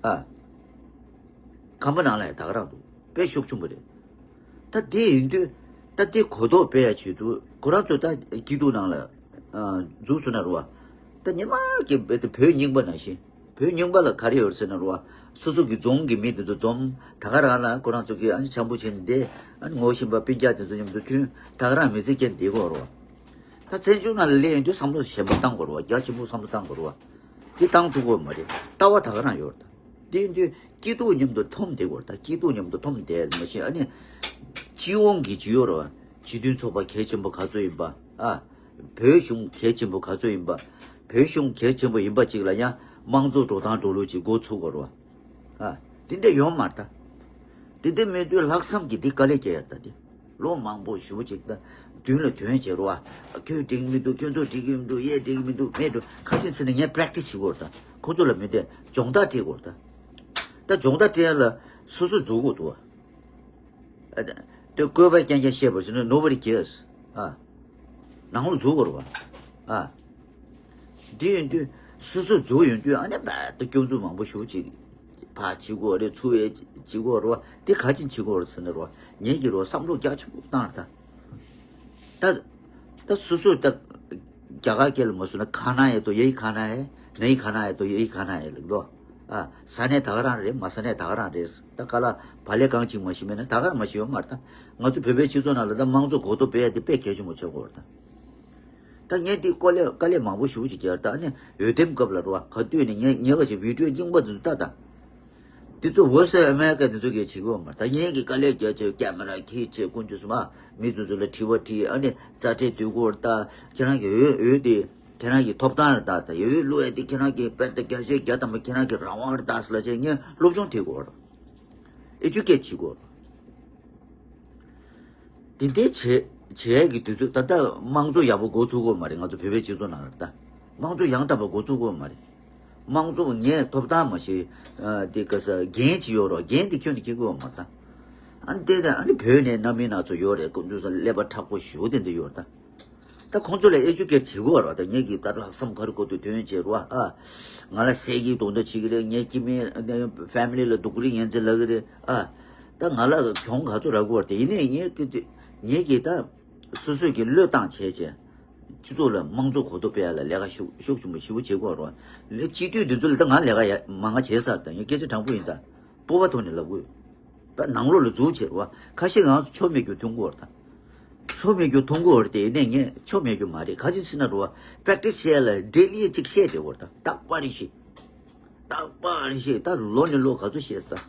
ཨ། ཁམས་པ་ནང་ལ་ཡང་ད་ག་རང་འདུག་དཔེ་ཤུགས་ཆེན་པོ་རེད། ད་དེ་ཡིན་དུས་ད་དེ་གོ་རྟོགས་སྤེལ་ཡ་ཆེད་དུ་ཁོ་རང་ཚོ་ད་སྐྱིད་སྡུག་ནང་ལ་འཛུལ་སོང་ན་རུ་བ། ད་སྔོན་མ་གི་བོད་རྙིང་པ་ནང་བཞིན། བོད་རྙིང་པ་ལ་ག་རེ་ཡོད་ཟེར་ན་རུ་བ། སོ་སོ་གི་རྫོང་གི་མི་དེ་ཚོ་འཛོམས། ད་ག་རང་ལ་ཁོ་རང་ཚོ་གི་ཨ་ནི་འཆམ་པོ་བྱས་ནས་བསྡད། ཨ་ནི་ངོ་ཤེས་པ་སྤུན་ཀྱག་དེ་ཚོ་མཉམ་དུ་མཐུན། ད་ག་རང་མི་ཚེ་སྐྱེལ་བསྡད་ཀྱི་ཡོད་རུ་བ། ད་བཙན་བྱོལ་ནང་ལ་སླེབས་ཡོང་དུས་བསམ་བློ་ཞན་པོ་བཏང་དགོས་རེད་བ། རྒྱ་ཆེན་པོ་བསམ་བློ་བཏང་དགོས་རེད་བ། དེ་བཏང་ཐུབ་ཀྱི་ཡོད་མ་རེད། ལྟ་བ་ད་ག་རང་ཡོད་རེད་ད། དེ་ཡིན་དུས་སྐྱིད་སྡུག་མཉམ་དུ་འཐོམ་བསྡད་དགོས་རེད་ད། སྐྱིད་སྡུག་མཉམ་དུ་འཐོམ་བསྡད་མ་ཤེས། ཨ་ནི་སྤྱི་ཡོངས་ཀྱི་ཅིག་ཡོད་རེད་བ། སྤྱི་མཐུན་ཚོགས་པ་གལ་ཆེན་པོ་ག་ཚོད་ཡིན་པ། ཨ། བོད་གཞུང་གལ་ཆེན་པོ་ག་ཚོད་ཡིན་པ། བོད་གཞུང་གལ་ཆེན་པོ་ཡིན་པ་ཅིག་ལ་ཡང་དམངས་གཙོ་འགྲོ་སྟངས་འགྲོ་ལུགས་ཅིག་འགོ་ཚུགས་དགོས་རེད་བ། ཨ། དེ་འདྲ་ཡོད་མ་རེད་ད། དེ་འདྲ་མེད་དུས་ལྷག་བསམ་གྱིས་འདི་དཀའ་ལས་བརྒྱབ་ཡོད་རེད་ད། དེ་ལོ་མང་པོ་ཞེ་པོ་ཅིག་ད་མདུན་ལ་དོན་བྱེད་རོགས་ཨ། ཁྱོད་འགྲིག་མི་འདུག་ཁྱོད་ཚོ་འགྲིག་གི་མི་འདུག་ངས་འགྲིག་གི་མི་འདུག་མེད་འགྲོ། ཁ་ཆེ་ཚེ་ནས་ངས་པ་རེག་ཊི་སི་བྱེད་དགོས་རེད་ད། ཁོ་ཚོ་ལ་མི་བདེ་སྦྱོང་བརྡར་སྤྲད་དགོས་རེད་ད། ད་སྦྱོང་བརྡར་སྤྲད་ཡ་ལ་སོ་སོ་འཛུལ་དགོས་འདུག་ཨ། དེ་བཀོད་པ་རྐྱང་རྐྱང་བཤད་པར་བྱས་ན་nobody cares། ཨ། ནང་ལོགས་འཛུལ་དགོས་རེད་བ། ཨ། འདི་ཡིན་དུས་སོ་སོ་འཛུལ་ཡོང་དུས་ཨ་ནི་བར་དུ་སྐྱོན་འཛུགས་མང་པོ་ཞེ་པོ་ཅིག་ཕར་བྱེད་དགོས་རེད། ཚུར་ཡས་བྱེད་དགོས་རེད་བ། དེ་ག་ཅིན་བྱེད་དགོས་རེད་ཟེར་ན་རེད་བ། ངེད་ཀྱིས་རེད་བ་བསམ་བློ་རྒྱ་ཆེན་པོ་བཏང་རེད་ད། ད་ད་སོ་སོ་ད་རྒྱ་གར་སྐད་ལ་མ་སོང་ན། खाना है तो यही खाना है, नहीं खाना है तो यही खाना है ལབ་འདུག་ཨ། ཟ་ནས་ད་ག་རང་རེད། མ་ཟ་ནས་ད་ག་རང་རེད། ད་ག་ལ་བག་ལེབ་གང་ཅིག་མ་ཞིམ་མེད་ན་ད་ག་རང་མ་ཞིམ་ཡོད་མ་རེད་ད། ང་ཚོ་བོད་པའི་སྤྱི་ཚོགས་ནང་ལ་ད་དམངས་གཙོ་གོ་རྟོགས་སྤེལ་ཡ་དེ་དཔེ་གལ་ཆེན་པོ་ཆགས་ཀྱི་ཡོད་རེད་ད། ད་ངས་འདི་དཀའ་ལས་དཀའ་ལས་མང་པོ་ཞེ་པོ་ཅིག་བརྒྱབ། ད་ནི་འོས་འདེམས་སྐབས་ལ་རེད་བ། ག་དུས་ནས་ངས་ཉེ་ག་ཅིག་བི་ཌི་ཡོ་རྙིང་པ་འདི་ཚོ་ལྟ་ད། འདི་ཚོ་Voice of America འདི་ཚོ་གིས་བྱེད་ཀྱི་ཡོད་མ་རེད་ད། ངས་ཀྱི་དཀའ་ལས་བརྒྱབ་བྱས་ཀེ་མ་ར་འཁྱེར་བྱས་དཀོན་མཆོག་གསུམ་ཨ། མི་འདི་ཚོ་ལ་དྲི་བ་དྲིས། ཨ་ནི་རྩ་ཁྲལ་བསྡུ་དགོས་རེད་ད། ཁྱེད་རང་གི་འོས་འོས་དེ་ཁྱེད་རང་གི་ཐོབ་ཐང་རེད་ད། ད་འོས་བླུག་ཡ་དེ་ཁྱེད་རང་གི་དཔེ་ད་བརྒྱ་ཆ་བརྒྱ་ཐམ་པ་ཁྱེད་རང་གི་རང་དབང་རེད་ད་ཟེར་ལབ་བྱས་ངས་སློབ་སྦྱོང་བྱེད་དགོས་རེད། ཨེ་ཌུ་ཀེ་ཊི་བྱེད་དགོས་རེད། དེ་འདྲའི་བྱེད་བྱེད་ཡས་ཀྱི་དུས་ཚོད། ད་ལྟ་དམངས་གཙོ་ཡག་པོ་འགོ་ཚུགས་ཀྱི་ཡོད་མ་རེད། ང་ཚོ་བོད་པའི་སྤྱི་ཚོགས་ནང་ལ་ད་དམངས་གཙོ་ཡང་དག་པ་འགོ་ཚུགས་ཀྱི་ཡོད་མ་རེད། དམངས་གཙོ་ངས་ཐོབ་ཐང་མ་ཤེས། ཨ། དེ་ག་ས་འགན་ཅིག་ཡོད་རོགས། འགན་དེ་ཁྱོན་ནས་འཁྱེར་གྱི་ཡོད་མ་རེད་ད། ཨ་ནི་དེ་ནས་ཨ་ནི་བོད་ནས་ནང་མི་སྣ་ཚོ་ཡོད་རེད། དཀོན་མཆོག་གསུམ་ཀླད་པ་མཁྲེགས་པོ་ཞེ་པོ་དེ་འདྲ་ཡོད་རེད་ད། ད་ཁོང་ཚོ་ལ་ཨེ་ཌུ་ཀེ་ཊི་བྱེད་དགོས་རེད་བ། ད་ངེད་ཀྱིས་ད་ལྷག་བསམ་ག་རེ་དགོས་འདུག་དོན་བྱེད་རོགས་ཨ། ང་ལ་ཟས་ཀྱི་དོན་དག་བྱེད་ཀྱི་རེད། ངའི་སྐྱེ་དམན་ཕེ་མི་ལི་ལ་སྡུག་རུས་ངན་ཚད་ལབ་ཀྱི་རེད་ཨ། ད་ང་ལ་གྱོང་ག་ཚོད་རག་གི་ཡོད་རེད་དེ། ཡིན་ནའི་ངེད་ཀྱི་ངེད་ཀྱིས་ད་སོ་སོས་ཀྱི་བློས་བཏང་བྱས་བྱས། སྤྱི་ཚོགས་ལ་དམངས་གཙོ་གོ་རྟོགས་སྤེལ་ཡ་ལ་ལས་ཀ་ཤུགས་ཤུགས་ཆེན་པོ་ཞེ་པོ་བྱེད་དགོས་རེད་བ། ལས་སྤྱི་འཐུས་འདི་ཚོ་ལ་ད་ང་ལས་ཀ་ཡ་མང་ང་བྱས་ཚར། ད་ངས་སྐད་ཆ་དྲང་པོ་ཡིན་ད། སྤོབས་པ་ཐོག་ནས་ལབ་དགོས། ད་ནང་ལོགས་ལ་འཛུལ་བྱེད་རོགས། ཁ་ཤས་ང་ཚོ་ཆོ་མེད་རྒྱུ་མཐོང་གི་ཡོད་རེད་ད། ཆོ་མེད་རྒྱུ་མཐོང་གི་ཡོད་རེད་དེ། ཡིན་ནའི་ངས་ཆོ་མེད་རྒྱུ་མ་རེད། ག་ཅི་ཟེར་ན་རོ། པེག་ཊི་སི་བྱས་ལ་ཌེ་ལི་གཅིག་བཤད་བསྡད་ཡོད་རེད་ད། རྟག་པར་བཤད། རྟག་པར་བཤད། ད་ལོ་ནས་ལོ་ག་ཚོད་བཤད་ད།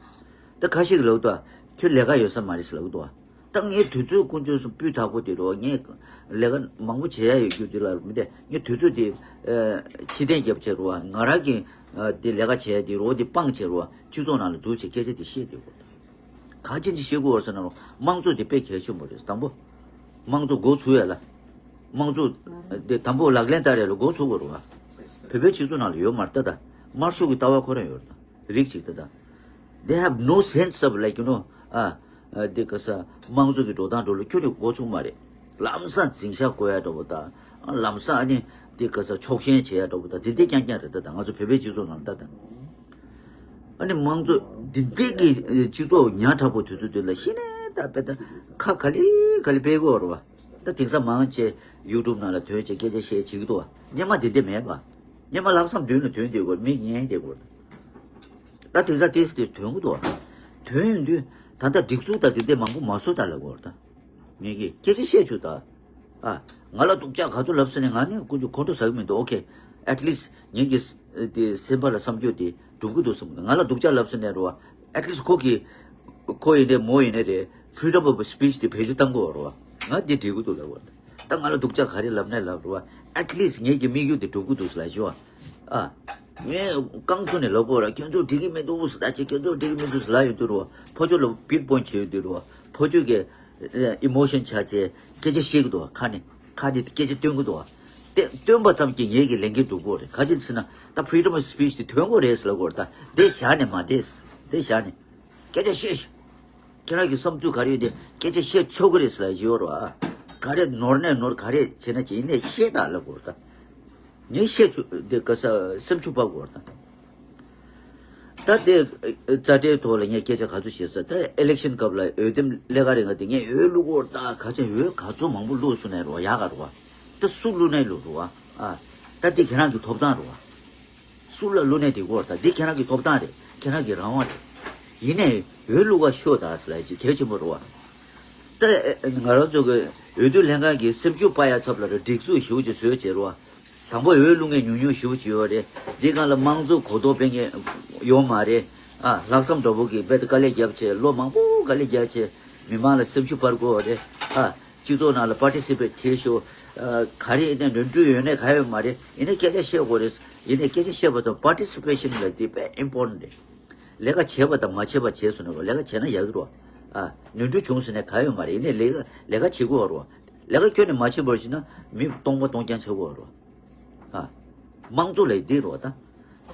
ད་ཁ་ཤས་ཀྱིས་ལབ་ད། ཁྱོད་ལས་ཀ་ཡོད་ས་མ་རེད་ཟེར་ལབ་ད། ད་ངས་དུས་ཚོད་དཀོན་མཆོག་གསུམ་སྤུས་དག་པོ་དེ་རོ། ངས་ལས་ཀ་མང་པོ་བྱེད་ཡ་ཡོད་རྒྱུ་དེ་ལ་མི་དེ། ངས་དུས་ཚོད་དེ་ཕྱིར་འཐེན་རྒྱབ་བྱས་རོ། ང་རང་གི་དེ་ལས་ཀ་བྱེད་ཡ་དེ་རོ། དེ་སྤང་བྱས་རོ། སྤྱི་ཚོགས་ནང་ལ་འཛུལ་བྱས་སྐད་ཆ་དེ་བཤད་བསྡད་ཡོད་རེད། ག་ཅི་འདི་ཤེས་དགོས་པ་ཟེར་ན་རོ། དམངས་གཙོ་དེ་དཔེ་གལ་ཆེན་པོ་རེད། དང་པོ། དམངས་གཙོ་འགོ་ཚུགས་ཡ་ལ། དམངས་གཙོ་དེ་དང་པོ་ལག་ལེན་བསྟར་ཡ་ལ་འགོ་ཚུགས་དགོས་རེད་བ། བོད་པའི་སྤྱི་ཚོགས་ནང་ལ་ཡོད་མ་རེད་ད། ད་དམར་ཤོག་གི་ལྟ་བ་ཁོ་རང་ཡོད་རེད་ད། རིགས་གཅིག་ད་ད། They have no sense of, like, you know, ཨ། ཨ། དེ་ག་ས་དམངས་གཙོ་གི་འགྲོ་སྟངས་འགྲོ་ལུགས་ཁྱོན་ནས་འགོ་ཚུགས་མ་རེད། ལམ་སང་འཛིང་ཆ་བཀོད་ཡ་འདྲ་པོ་ད། ལམ་སང་ཨ་ནི་དེ་ག་ས་ཕྱོགས་ཞེན་བྱེད་ཡ་འདྲ་པོ་ད། དེ་འདྲ་རྐྱང་རྐྱང་རེད་ད། ད་ང་ཚོ་བོད་པའི་སྤྱི་ཚོགས་ནང་ད་ད། ཨ་ནི་དམངས་གཙོ་འདི་འདྲའི་གི་སྤྱི་ཚོགས་ཉག་ཕྲ་པོ་དུས་ཚོད་དེ་ལ་གཞི་ནས་ད་དཔེ་ད་ཁ་ག་ལེ་ག་ལེ་སྤེལ་དགོས་རེད་བ། ད་དེང་སང་མང་ཆེ་ཡུ་ཊུབ་ནང་ལ་ཐོན་བྱས་སྐད་ཆ་བཤད་བྱེད་ཀྱི་འདུག་བ། སྔོན་མ་དེ་འདྲ་མེད་པ། སྔོན་མ་ལྷག་བསམ་མདུན་ལ་ཐོན་བསྡད་དགོས། མི་ཉན་བསྡད་དགོས། ད་དེང་སང་ཏོག་ཙམ་ཏོག་ཙམ་ཐོན་གྱི་འདུག་བ། ཐོན་ཡོང་དུས་ད་ལྟ་སྒྲིག་འཛུགས་དང་དེ་འདྲ་མང་པོ་མ་བཟོ་ད་ལབ་དགོས་ད། ངས་ཀྱི་སྐད་ཆ་བཤད་ཆོག་ད། ཨ། ང་ལ་སྡུག་ཅག་ག་ཚོད་ལབ་ཟེར་ནས་ང་ནི་ཀུན་སྤྱོད་ཁོང་ཁྲོ་ཟ་གི་མི་འདུག་ཨོ་ཁེ། ཨེཊ་ལིསྚ་ངེད་ཀྱི་ས་དེ་སེམས་པ་ལ་བསམ་སྤྱོད་དེ་འགྲུབ་ཀྱི་འདུག་བསམ་གི། ང་ལ་སྡུག་ཅག་ལབ་ཟེར་ནས་རེད་བ། ཨེཊ་ལིསྚ་ཁོ་གི་ཁོ་ཡིན་ནའི་མོ་ཡིན་ནའི་རེད། ཕི་རི་ཌམ་ཨོཕ་སི་པིཆ་དེ་བེད་སྤྱོད་གཏང་དགོས་རེད་བ། ང་འདི་འགྲིག་གི་འདུག་ལབ་བ། ད་ང་ལ་སྡུག་ཅག་ག་རེ་ལབ་ནའི་ལབ་རེད་བ། ཨེཊ་ལིསྚ་ངེད་ཀྱི་དམིགས་ཡུལ་དེ་འགྲུབ་ཀྱི་འདུག་ལབ་ཞུ་བ། ཨ། ངས་རྐང་བཙུགས་ནས་ལབ་དགོས་རེད། ཁྱོད་ཚོ་འགྲིག་གི་མི་འདུག་ཟེར། ད་ཅི་ཁྱོད་ཚོ་འགྲིག་གི་མི་འདུག་ཟེར་ལབ་ཡོང་དུས་རེད་བ། ཕོ་ཚོད་ལ་པིན་པོའིནཊ་བྱེད་ཡོང་དུས་རེད་བ། ཕོ་ཚོད་ཀྱི་ཨི་མོ་ཤན་ཆགས་བྱས་སྐད་ཆ་བཤད་ཀྱི་འདུག་བ། ཁ་ནས་ཁ་ནས་སྐད་ཆ་སྟོན་གྱི་འདུག་བ། དེ་སྟོན་པ་ཙམ་གྱིས་ངེད་ཀྱི་ལས་འགན་འགྲུབ་ཀྱི་རེད། ག་ཅི་ཟེར་ན་ད་ཕི་རི་ཌམ་ཨོཕ་སི་པིཆ་དེ་ཐོན་དགོས་རེད་ཟེར་ལབ་དགོས་རེད། ད་དེ་བཞག་ནས་མ་བསྡད། དེ་བཞག་ནས་སྐད་ཆ་བཤད་ཤིག་ཁྱེད་རང་གི་བསམ་ཚུལ་ག་རེ་ཡོད་དེ་སྐད་ཆ་བཤད་ཆོག་གི་རེད་ཟེར་ལབ་ཡོད་རེད་བ། ག་རེ་ནོར་ནས་ནོར། ག་རེ་བྱས་ན་བྱས། ཡིན་ནའི་བཤད་ད་ལབ་དགོས་རེད་ད། ངས་བཤད་ཆོག་དེ་ག་ས་སེམས་ཤུགས་འཕར་དགོས་རེད་ད། ད་དེ་རྩ་ཁྲའི་ཐོག་ལ་ངས་སྐད་ཆ་ག་ཚོད་བཤད་ས། ད་ཨི་ལེག་ཤན་སྐབས་ལ་འོས་འདེམས་ལས་ཀ་རེད། ང་དེ་ངས་འོས་བླུག་གོ་ད་ག་ཅན་འོས་ག་ཚོད་མང་པོ་བླུག་སོང་ནས་རོ་ཡག་ག་རོ། ད་སུ་བླུག་ནས་བླུག་རོ། ཨ། ད་དེ་ཁྱེད་རང་གི་ཐོབ་ཐང་རོ། སུ་ལ་བླུག་ནས་འགྲིག་གོ་ད། དེ་ཁྱེད་རང་གི་ཐོབ་ཐང་རེད། ཁྱེད་རང་གི་རང་དབང་རེད། ཡིན་ནའི་འོས་བླུག་ག་ཤོག་ད་ཟེར་ལ་ཅིག་གལ་ཆེན་པོ་རོ། ད་ང་རང་ཚོ་གི་འོས་བསྡུ་ལྷན་ཁང་གི་སེམས་ཤུགས་སྤར་ཡ་ཚབ་ལ་ར་སྒྲིག་འཛུགས་ཞེ་པོ་ཅིག་བཟོས་བྱས་རོ། དང་པོ་འོས་བླུག་མཁན་ཉུང་ཉུང་ཞེ་པོ་ཅིག་ཡོད་རེད། འདི་སྒང་ལ་དམངས་གཙོ་གོ་རྟོགས་སྤེལ་མཁན་ཡོད་མ་རེད། ཨ། ལྷག་བསམ་འདྲ་པོ་གིས་རྦད་དེ་དཀའ་ལས་བརྒྱབ་བྱས། ལོ་མང་པོ་དཀའ་ལས་བརྒྱབ་བྱས། མི་མང་ལ་སེམས་ཤུགས་སྤར་དགོས་རེད། ཨ། སྤྱི་ཚོགས་ནང་ལ་པར་ཊི་སི་པེཊ་བྱེད་ཤོག་ཨ། ག་རེ་ཡིན་ནའི་ནོར་འཁྲུལ་ཡོད་ནའི་ག་ཡོད་མ་རེད། ཡིན་ནའི་སྐད་ཆ་བཤད་དགོས་རེད། ཡིན་ནའི་སྐད་ཆ་བཤད་པ་དང་པར་ཊི་སི་པེ་ཤན་ལབ་དེ་དཔེ་ཨིམ་པོར་ཊན་རེད། ལས་ཀ་བྱས་པ་དང་མ་བྱས་པ་བྱས་སོང་ན་རོ། ལས་ཀ་བྱས་ན་ཡག་གི་རོ། ཨ། ནོར་འཁྲུལ་བྱུང་སོང་ནའི་ག་ཡོད་མ་རེད། ཡིན་ནའི་ལས་ཀ་ལས་ཀ་བྱེད་དགོས་རོ། ལས་ཀ་ཁྱོན་ནས་མ་བྱས་པར་བྱས་ན་མི་སྟོང་པ་སྟོང་རྐྱང་ཆགས་དགོས་རོ། ཨ། དམངས་གཙོ་ལབ་དེ་རོ་ད།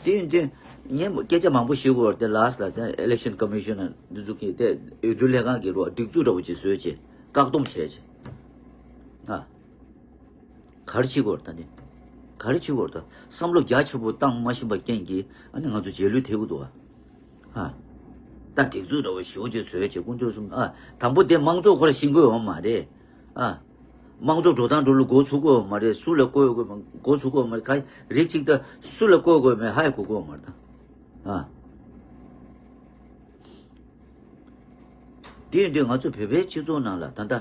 དེ་ཡིན་དུས་ངས་སྐད་ཆ་མང་པོ་ཞུ་དགོས་རེད་དེ། ལཱསྚ་ལ་དེ་ཨི་ལེག་ཤན་ཀོ་མི་ཤན་འདི་ཚོ་གིས་དེ་འོས་བསྡུ་ལྷན་ཁང་གི་རོ་སྒྲིག་འཛུགས་འདྲ་པོ་ཅིག་བཟོས་བྱས་བཀག་སྡོམ་བྱས་བྱས། ཨ། ག་རེ་བྱེད་དགོས་རེད་ད། འདི་ག་རེ་བྱེད་དགོས་རེད་ད། བསམ་བློ་རྒྱ་ཆེ་པོ་བཏང་མ་ཤེས་པ་རྐྱེན་གྱིས་ཨ་ནི་ང་ཚོ་རྗེས་ལུས་ཐེབས་ཀྱི་འདུག་ཨ། ཨ། ད་སྒྲིག་འཛུགས་འདྲ་པོ་ཞེ་པོ་ཅིག་བཟོས་བྱས་དཀོན་མཆོག་གསུམ། ཨ། དང་པོ་དེ་དམངས་གཙོ་ཁོ་རང་ཤེས་དགོས་ཡོད་མ་རེད། ཨ། དམངས་གཙོ་འགྲོ་སྟངས་འགྲོ་ལུགས་མགོ་ཚོས་དགོས་ཡོད་མ་རེད། སུ་ལ་བསྐོས་དགོས་མ་མགོ་ཚོས་དགོས་ཡོད་མ་རེད། ག་རིགས་གཅིག་ད་སུ་ལ་བསྐོས་དགོས་མེད་ཧ་ཡང་གོ་དགོས་ཡོད་མ་རེད་ད། ཨ། དེ་ཡིན་དུས་ང་ཚོ་བོད་པའི་སྤྱི་ཚོགས་ནང་ལ་ད་ལྟ་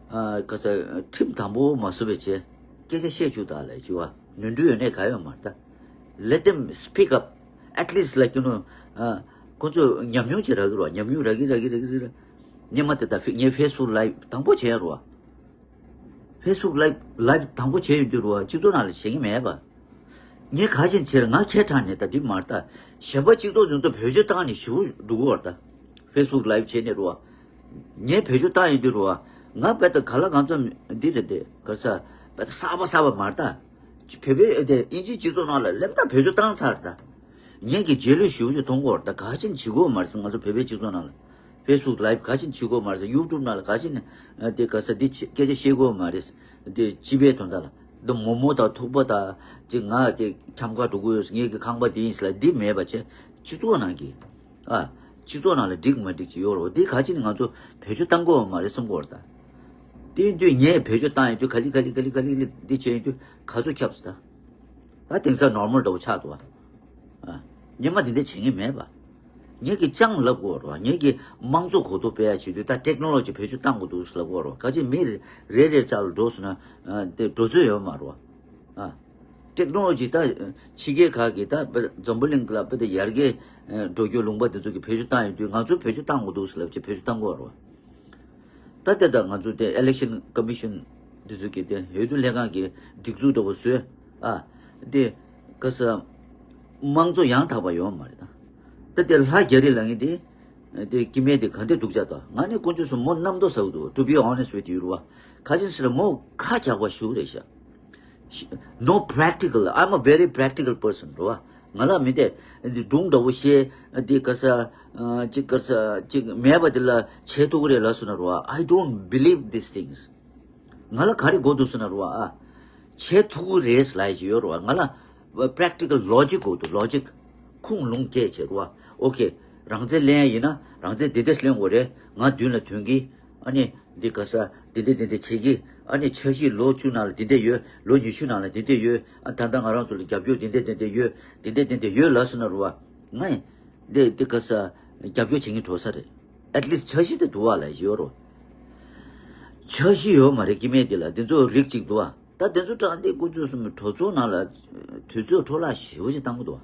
ཨ་ག་ས་ཁྲིམས་དམ་པོ་མ་བཟོ་བའི་ཆེད་སྐད་ཆ་བཤད་བཅུག་དང་ལབ་བྱས་པ། ནོར་འཁྲུལ་ཡོད་ནའི་ག་ཡོད་མ་རེད་ད། Let them speak up. At least, like, you know, ཨ་ཁོ་ཚོས་ཉམས་མྱོང་ཅིག་རག་གི་རེད་བ། ཉམས་མྱོང་རག་གི་རག་གི་རག་གི་རེད། སྔོན་མ་དེ་ད་ངས་ཕེ་སི་བུག་ལའིབ་དང་པོ་བྱས་རེད་བ། ཕེ་སི་བུག་ལའིབ་ལའིབ་དང་པོ་བྱས་ཡོང་དུས་རེད་བ། སྤྱི་ཚོགས་ནང་ལ་བྱེད་ཀྱི་མེད་པ། ངས་ག་ཅིག་བྱས་རེད། ང་ཁྱད་དྲགས་ནས་ད་འདི་མ་རེད་ད། གཞན་པ་སྤྱི་ཚོགས་ཡོངས་རྫོགས་བེད་སྤྱོད་བཏང་ནས་ཞེ་པོ་འགྲོ་གི་ཡོད་རེད་ད། ཕེ་སི་བུག་ལའིབ་བྱས་ནས་རེད་བ། ངས་བེད་སྤྱོད་བཏང་ཡོང་དུས་རེད་བ། ང་རྦད་དེ་ག་ལ་གང་འཚམ་འདི་རེད་དེ་ག་རེ་ཟ། རྦད་དེ་གསར་པ་གསར་པ་མ་རེད་ད། བོད་པའི་དེ་དབྱིན་ཇིའི་སྤྱི་ཚོགས་ནང་ལ་སླེབས་ད་བེད་སྤྱོད་བཏང་ཚར་རེད་ད། ངས་ཀྱི་རྗེས་ལུས་ཞེ་པོ་ཅིག་མཐོང་གི་ཡོད་རེད་ད། ག་ཅིག་བྱེད་ཀྱི་ཡོད་མ་རེད་ཟེར། ང་ཚོ་བོད་པའི་སྤྱི་ཚོགས་ནང་ལ། ཕེ་སི་བུག་ལའིབ་ག་ཅིག་བྱེད་ཀྱི་ཡོད་མ་རེད་ཟེར། ཡུ་ཊུབ་ནང་ལ་ག་ཅིག་ནས་དེ་ག་ས་འདི་བྱེད་སྐད་ཆ་བཤད་ཀྱི་ཡོད་མ་རེད། དེ་སྤྱི་པའི་དོན་དག་ལ་འདི་མོག་མོག་དང་ཐུག་པ་དང་ཅིག་ང་དེ་འཁྱམ་ག་འགྲོ་གི་ཡོད་ཟེར། ངེད་ཀྱི་ཁང་པ་འདི་ཡིན་ཟེར་ལ་འདི་མེད་པ་བྱས། སྤྱི་ཚོགས་ནང་གི་ཨ་སྤྱི་ཚོགས་ནང་ལ་འགྲིག་མ་འགྲིག་ཅིག་ཡོད་རེད། འདི་ག་ཅིག་ནས་ང་ཚོ་བེད་སྤྱོད་བཏང་གི་ཡོད་མ་རེད་བསམ་གྱི་ཡོད་རེད་ད། དེ་ཡིན་དུས་ངས་བེད་སྤྱོད་བཏང་ཡོང་དུས་ག་ལེ་ག་ལེ་ག་ལེ་ག་ལེ་ག་ལེ་འདི་བྱས་ཡོང་དུས་ག་ཚོད་ཁྱབ་སོང་ད། ད་དེང་སང་ནོར་མལ་འདྲ་པོ་ཆགས་འདུག་བ། ཨ། སྔོན་མ་དེ་འདྲ་བྱེད་མཁན་མེད་པ། ངེད་ཀྱིས་ཅང་ལབ་དགོས་རེད་བ། ངེད་ཀྱིས་དམངས་གཙོ་གོ་རྟོགས་སྤེལ་ཡ་བྱེད་དུས་ད་ཊེག་ནོ་ལོ་ཇི་བེད་སྤྱོད་བཏང་དགོས་འདུག་ལབ་དགོས་རེད་བ། ག་ཅིག་མི་རེ་རེ་རྩ་ལ་འགྲོ་སོང་ན་ཨ་དེ་འགྲོ་ཚོད་ཡོད་མ་རེད་བ། ཨ། ཊེག་ནོ་ལོ་ཇི་ད་ཕྱི་རྒྱལ་ཁག་གིས་ད་དཔེ་འཛམ་བུ་གླིང་ལ་དཔེ་ད་ཡར་རྒྱས་འགྲོ་རྒྱུ་ལུང་པ་དེ་ཚོ་གིས་བེད་སྤྱོད་བཏང་ཡོང་དུས་ང་ཚོས་བེད་སྤྱོད་བཏང་དགོས་འདུག་ལབ་ཅིག་བེད་སྤྱོད་བཏང་དགོས་རེད་བ། ད་ལྟ་ད་ང་ཚོ་དེ་ཨི་ལེག་ཤན་ཀོ་མི་ཤན་འདི་ཚོ་གི་དེ་འོས་བསྡུ་ལྷན་ཁང་གི་སྒྲིག་འཛུགས་འདྲ་པོ་བཟོས། ཨ། དེ་ག་ས་དམངས་གཙོ་ཡང་དག་པ་ཡོད་མ་རེད་ད། ད་དེ་ལྷ་རྒྱ་རི་ལབ་མཁན་དེ་དེ་སྐྱེ་དམན་དེ་ག་འདྲ་སྡུག་ཅག་ད། ང་ནི་དཀོན་མཆོག་གསུམ་མོ་རྣམ་རྟོག་ཟ་གི་འདུག To be honest with you རེད་བ། ག་ཅི་ཟེར་ན་མོ་ཁ་རྒྱག་པ་ཞུ་རེད་ཤག No practical. I'm a very practical person རེད་བ། ང་ལ་མི་དེ་འདི་སྒྲུང་འདྲ་པོ་བཤད་འདི་ག་ས་ཅིག་ག་ས་ཅིག་མེད་པ་དེ་ལ་བྱེད་ཐུབ་ཀྱི་རེད་ལབ་སོང་ན་རེད་བ། I don't believe these things. ང་ལ་ག་རེ་དགོས་འདུག་ཟེར་ན་རེད་བ། ཨ། བྱེད་ཐུབ་ཀྱི་རེད་ལབ་ཡ་ཅིག་ཡོད་རེད་བ། ང་ལ་practical logic དགོས་འདུག logic. ཁུངས་ལུང་སྐྱེལ་བྱེད་རེད་བ། ཨོ་ཁེ། རང་བཙན་ལེན་ཡ་ཡིན་ན་རང་བཙན་དེ་འདྲས་ལེན་དགོས་རེད། ང་མདུན་ལ་ཐོན་གི། ཨ་ནི་འདི་ག་ས་འདི་འདི་འདི་འདི་བྱེད་ཀྱི། ཨ་ནི་འཆར་གཞི་ལོ་བཅུ་ནང་ལ་འདི་འདྲ་ཡོད། ལོ་ཉི་ཤུ་ནང་ལ་འདི་འདྲ་ཡོད། ཨ་ད་ལྟ་ང་རང་ཚོ་ལ་རྒྱབ་སྐྱོར་འདི་འདྲ་འདི་འདྲ་ཡོད། འདི་འདྲ་འདི་འདྲ་ཡོད་ལབ་སོང་ན་རེད་བ། ང་ཡིན། འདི་འདི་ག་ས་རྒྱབ་སྐྱོར་བྱེད་མཁན་འགྲོ་ས་རེད། at least འཆར་གཞི་དེ་འདུག་བ་ལ་ཡོད་རོ། འཆར་གཞི་ཡོད་མ་རེད། སྐྱེ་དམན་འདི་ལ་འདི་ཚོ་རིགས་གཅིག་འདུག་བ། ད་དེ་ཚོ་དྲང་བདེན་ཀུན་སྤྱོད་གསུམ་གྲོས་ཚོགས་ནང་ལ་དུས་ཚོད་འཕྲོ་བརླག་ཞེ་པོ་ཞིག་བཏང་གི་འདུག་བ།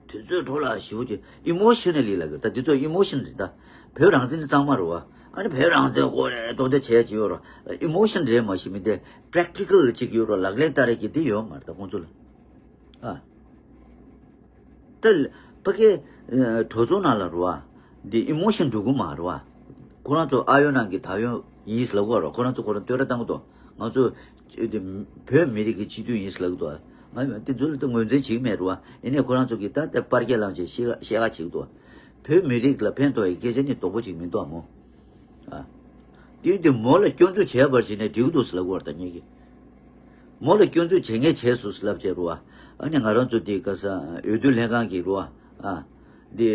དུས་ཚོད་འཕྲོ་བརླག་ཞེ་པོ་ཅིག་emotionally ལབ་ཀྱི་ད་འདི་ཚོ་emotion རེད་ད། བོད་རང་བཙན་གཙང་མ་རེད་བ། ཨ་ནི་བོད་རང་བཙན་སྐོར་རེ་རྡོག་རྡོག་བྱས་ཀྱི་ཡོད་རོ། emotion རེད་མ་གཞི་མི་དེ་practical ཅིག་ཡོད་རོ། ལག་ལེན་བསྟར་ཡས་ཀྱི་འདི་ཡོད་མ་རེད་ད་ཁོང་ཚོ་ལ། ཨ། ད་ཕ་གི་གྲོས་ཚོགས་ནང་ལ་རེད་བ། འདི་emotion འགྲོ་གི་མ་རེད་བ། ཁོ་རང་ཚོ་ཨ་ཡོད་ནང་གི་ད་ཡོད་ཡིན་ལབ་གོ་རོ། ཁོ་རང་ཚོ་ཁོ་རང་བསྟོད་ར་བཏང་གི་འདུག་ང་ཚོ་ཅི་དེ་བོད་མི་རིགས་ཀྱི་སྤྱི་འཐུས་ཡིན་ཟེར་ལབ་ཀྱི་འདུག་ང་དེ་ཚོ་ལ་ད་ངོས་འཛིན་བྱེད་ཀྱི་མེད་རེད་བ། ཡིན་ནའི་ཁོ་རང་ཚོ་གིས་ད་ལྟ་པར་རྒྱག་ལངས་བྱས་བཤད་བཤད་ཁ་བྱེད་ཀྱི་འདུག་བོད་མི་རིགས་ལ་ཕན་ཐོགས་ཡི་སྐད་ཆ་ནི་དོག་པོ་ཅིག་མི་འདུག་ཨ་མོ། ཨ། དེ་དུས་མོ་ལ་སྐྱོན་འཛུགས་བྱས་པར་བྱས་ནས་འགྲིག་འདུག་ཟེར་ལབ་ཀྱི་ཡོད་རེད་ད་ངེད་ཀྱིས། མོ་ལ་སྐྱོན་འཛུགས་བྱེད་མཁན་བྱས་སོང་ཟེར་ལབ་བྱས་རེད་བ། ཨ་ནི་ང་རང་ཚོ་དེ་ག་ས་འོས་བསྡུ་ལྷན་ཁང་གི་རེད་བ། ཨ། དེ་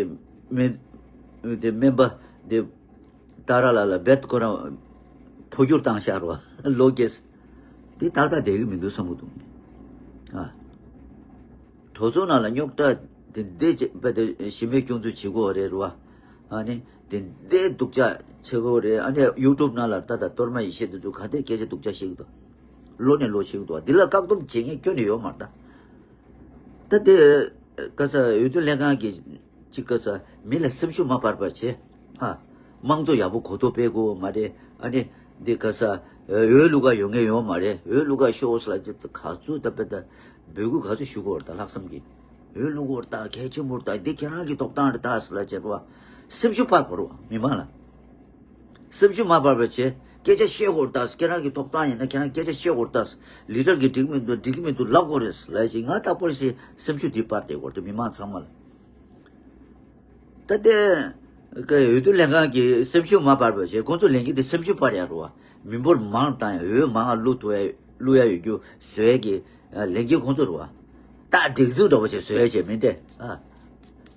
སྨན་དེ་སྨན་པ་དེ། ཏཱ་ར་ལ་ལ་རྦད་ཁོ་རང་འཕོ་འགྱུར་བཏང་ཤག་རོ། ལོ་རྒྱས། དེ་ཏག་ཏག་བསྡད་ཀྱི་མི་འདུག་བསམ་གྱི་འདུག་ཨ། གྲོས་ཚོགས་ནང་ལ་རྙོག་དྲ་དེ་འདྲ་བྱས་པ་དེ་ཞི་མོལ་སྐྱོན་འཛུགས་བྱེད་དགོས་རེད་རོ། ཨ་ནི་དེ་འདྲ་སྡུག་ཅག་བྱེད་དགོས་རེད། ཨ་ནི་ཡུ་ཊུབ་ནང་ལ་ད་ལྟ་གཏོར་མ་ཡེ་ཤེས་དེ་ཚོ་ག་དེ་སྐད་ཆ་སྡུག་ཅག་བཤད་ཀྱི་འདུག་ལོ་ནས་ལོ་བཤད་ཀྱི་འདུག་འདི་ལ་བཀག་སྡོམ་བྱེད་མཁན་ཁྱོན་ནས་ཡོད་མ་རེད་ད། ད་དེ་ག་ས་འོས་བསྡུ་ལྷན་ཁང་གི་ཅིག་ག་ས་མི་ལ་སེམས་ཤུགས་མ་སྤར་བར་བྱེད། ཨ། དམངས་གཙོ་ཡག་པོ་གོ་རྟོགས་སྤེལ་དགོས་མ་རེད། ཨ་ནི་འདི་ག་ས་འོས་བླུག་ག་ཡོང་མཁན་ཡོད་མ་རེད། འོས་བླུག་ག་ཤོག་ཟེར་ལབ་ཅིག་ག་ཚོད་ད་དཔེ་ད་འབོད་སྐུལ་ག་ཚོད་ཞུ་དགོས་རེད་ད། ལྷག་བསམ་གྱིས་འོས་བླུག་དགོས་རེད་ད། གལ་ཆེན་པོ་རེད་ད། འདི་ཁྱེད་རང་གི་ཐོབ་ཐང་རེད་ད་ཟེར་ལབ་བྱས་པ། སེམས་ཤུགས་སྤར་དགོས་རེད་བ་མི་མང་ལ། སེམས་ཤུགས་མ་སྤར་བར་བྱེད། སྐད་ཆ་བཤད་དགོས་རེད་ད། ཁྱེད་རང་གི་ཐོབ་ཐང་ཡིན་ན་ཁྱེད་རང་སྐད་ཆ་བཤད་དགོས་རེད་ད། ལི་ཌར་གྱིས་འགྲིག་མི་འདུག་འགྲིག་གི་མི་འདུག་ལབ་དགོས་རེད་ལབ་ཅིག་ང་རྟག་པར་ཞིག་སེམས་ཤུགས་འདི་སྤར་བསྡད་དགོས་རེད་མི་མང་ཚང་མ་ལ། ད་ལྟའི་ག་འོས་བསྡུ་ལྷན་ཁང་གིས་སེམས་ཤུགས་མ་སྤར་བ་བྱས། ཁོང་ཚོ་ལས་འགན་དེ་སེམས་ཤུགས་སྤར་ཡ་རེད་བ། མི་འབོར་མང་བཏང་ཡ། འོས་མང་བ་བླུག་ཐུབ་ཡ་བླུག་ཡ་ཡོད་རྒྱུ་བཟོ་ཡ་གི་ལས་འགན་ཁོང་ཚོ་རེད་བ། ད་སྒྲིག་འཛུགས་འདྲ་བོ་ཅིག་བཟོ་ཡ་བྱས་མིན་ཏེ། ཨ།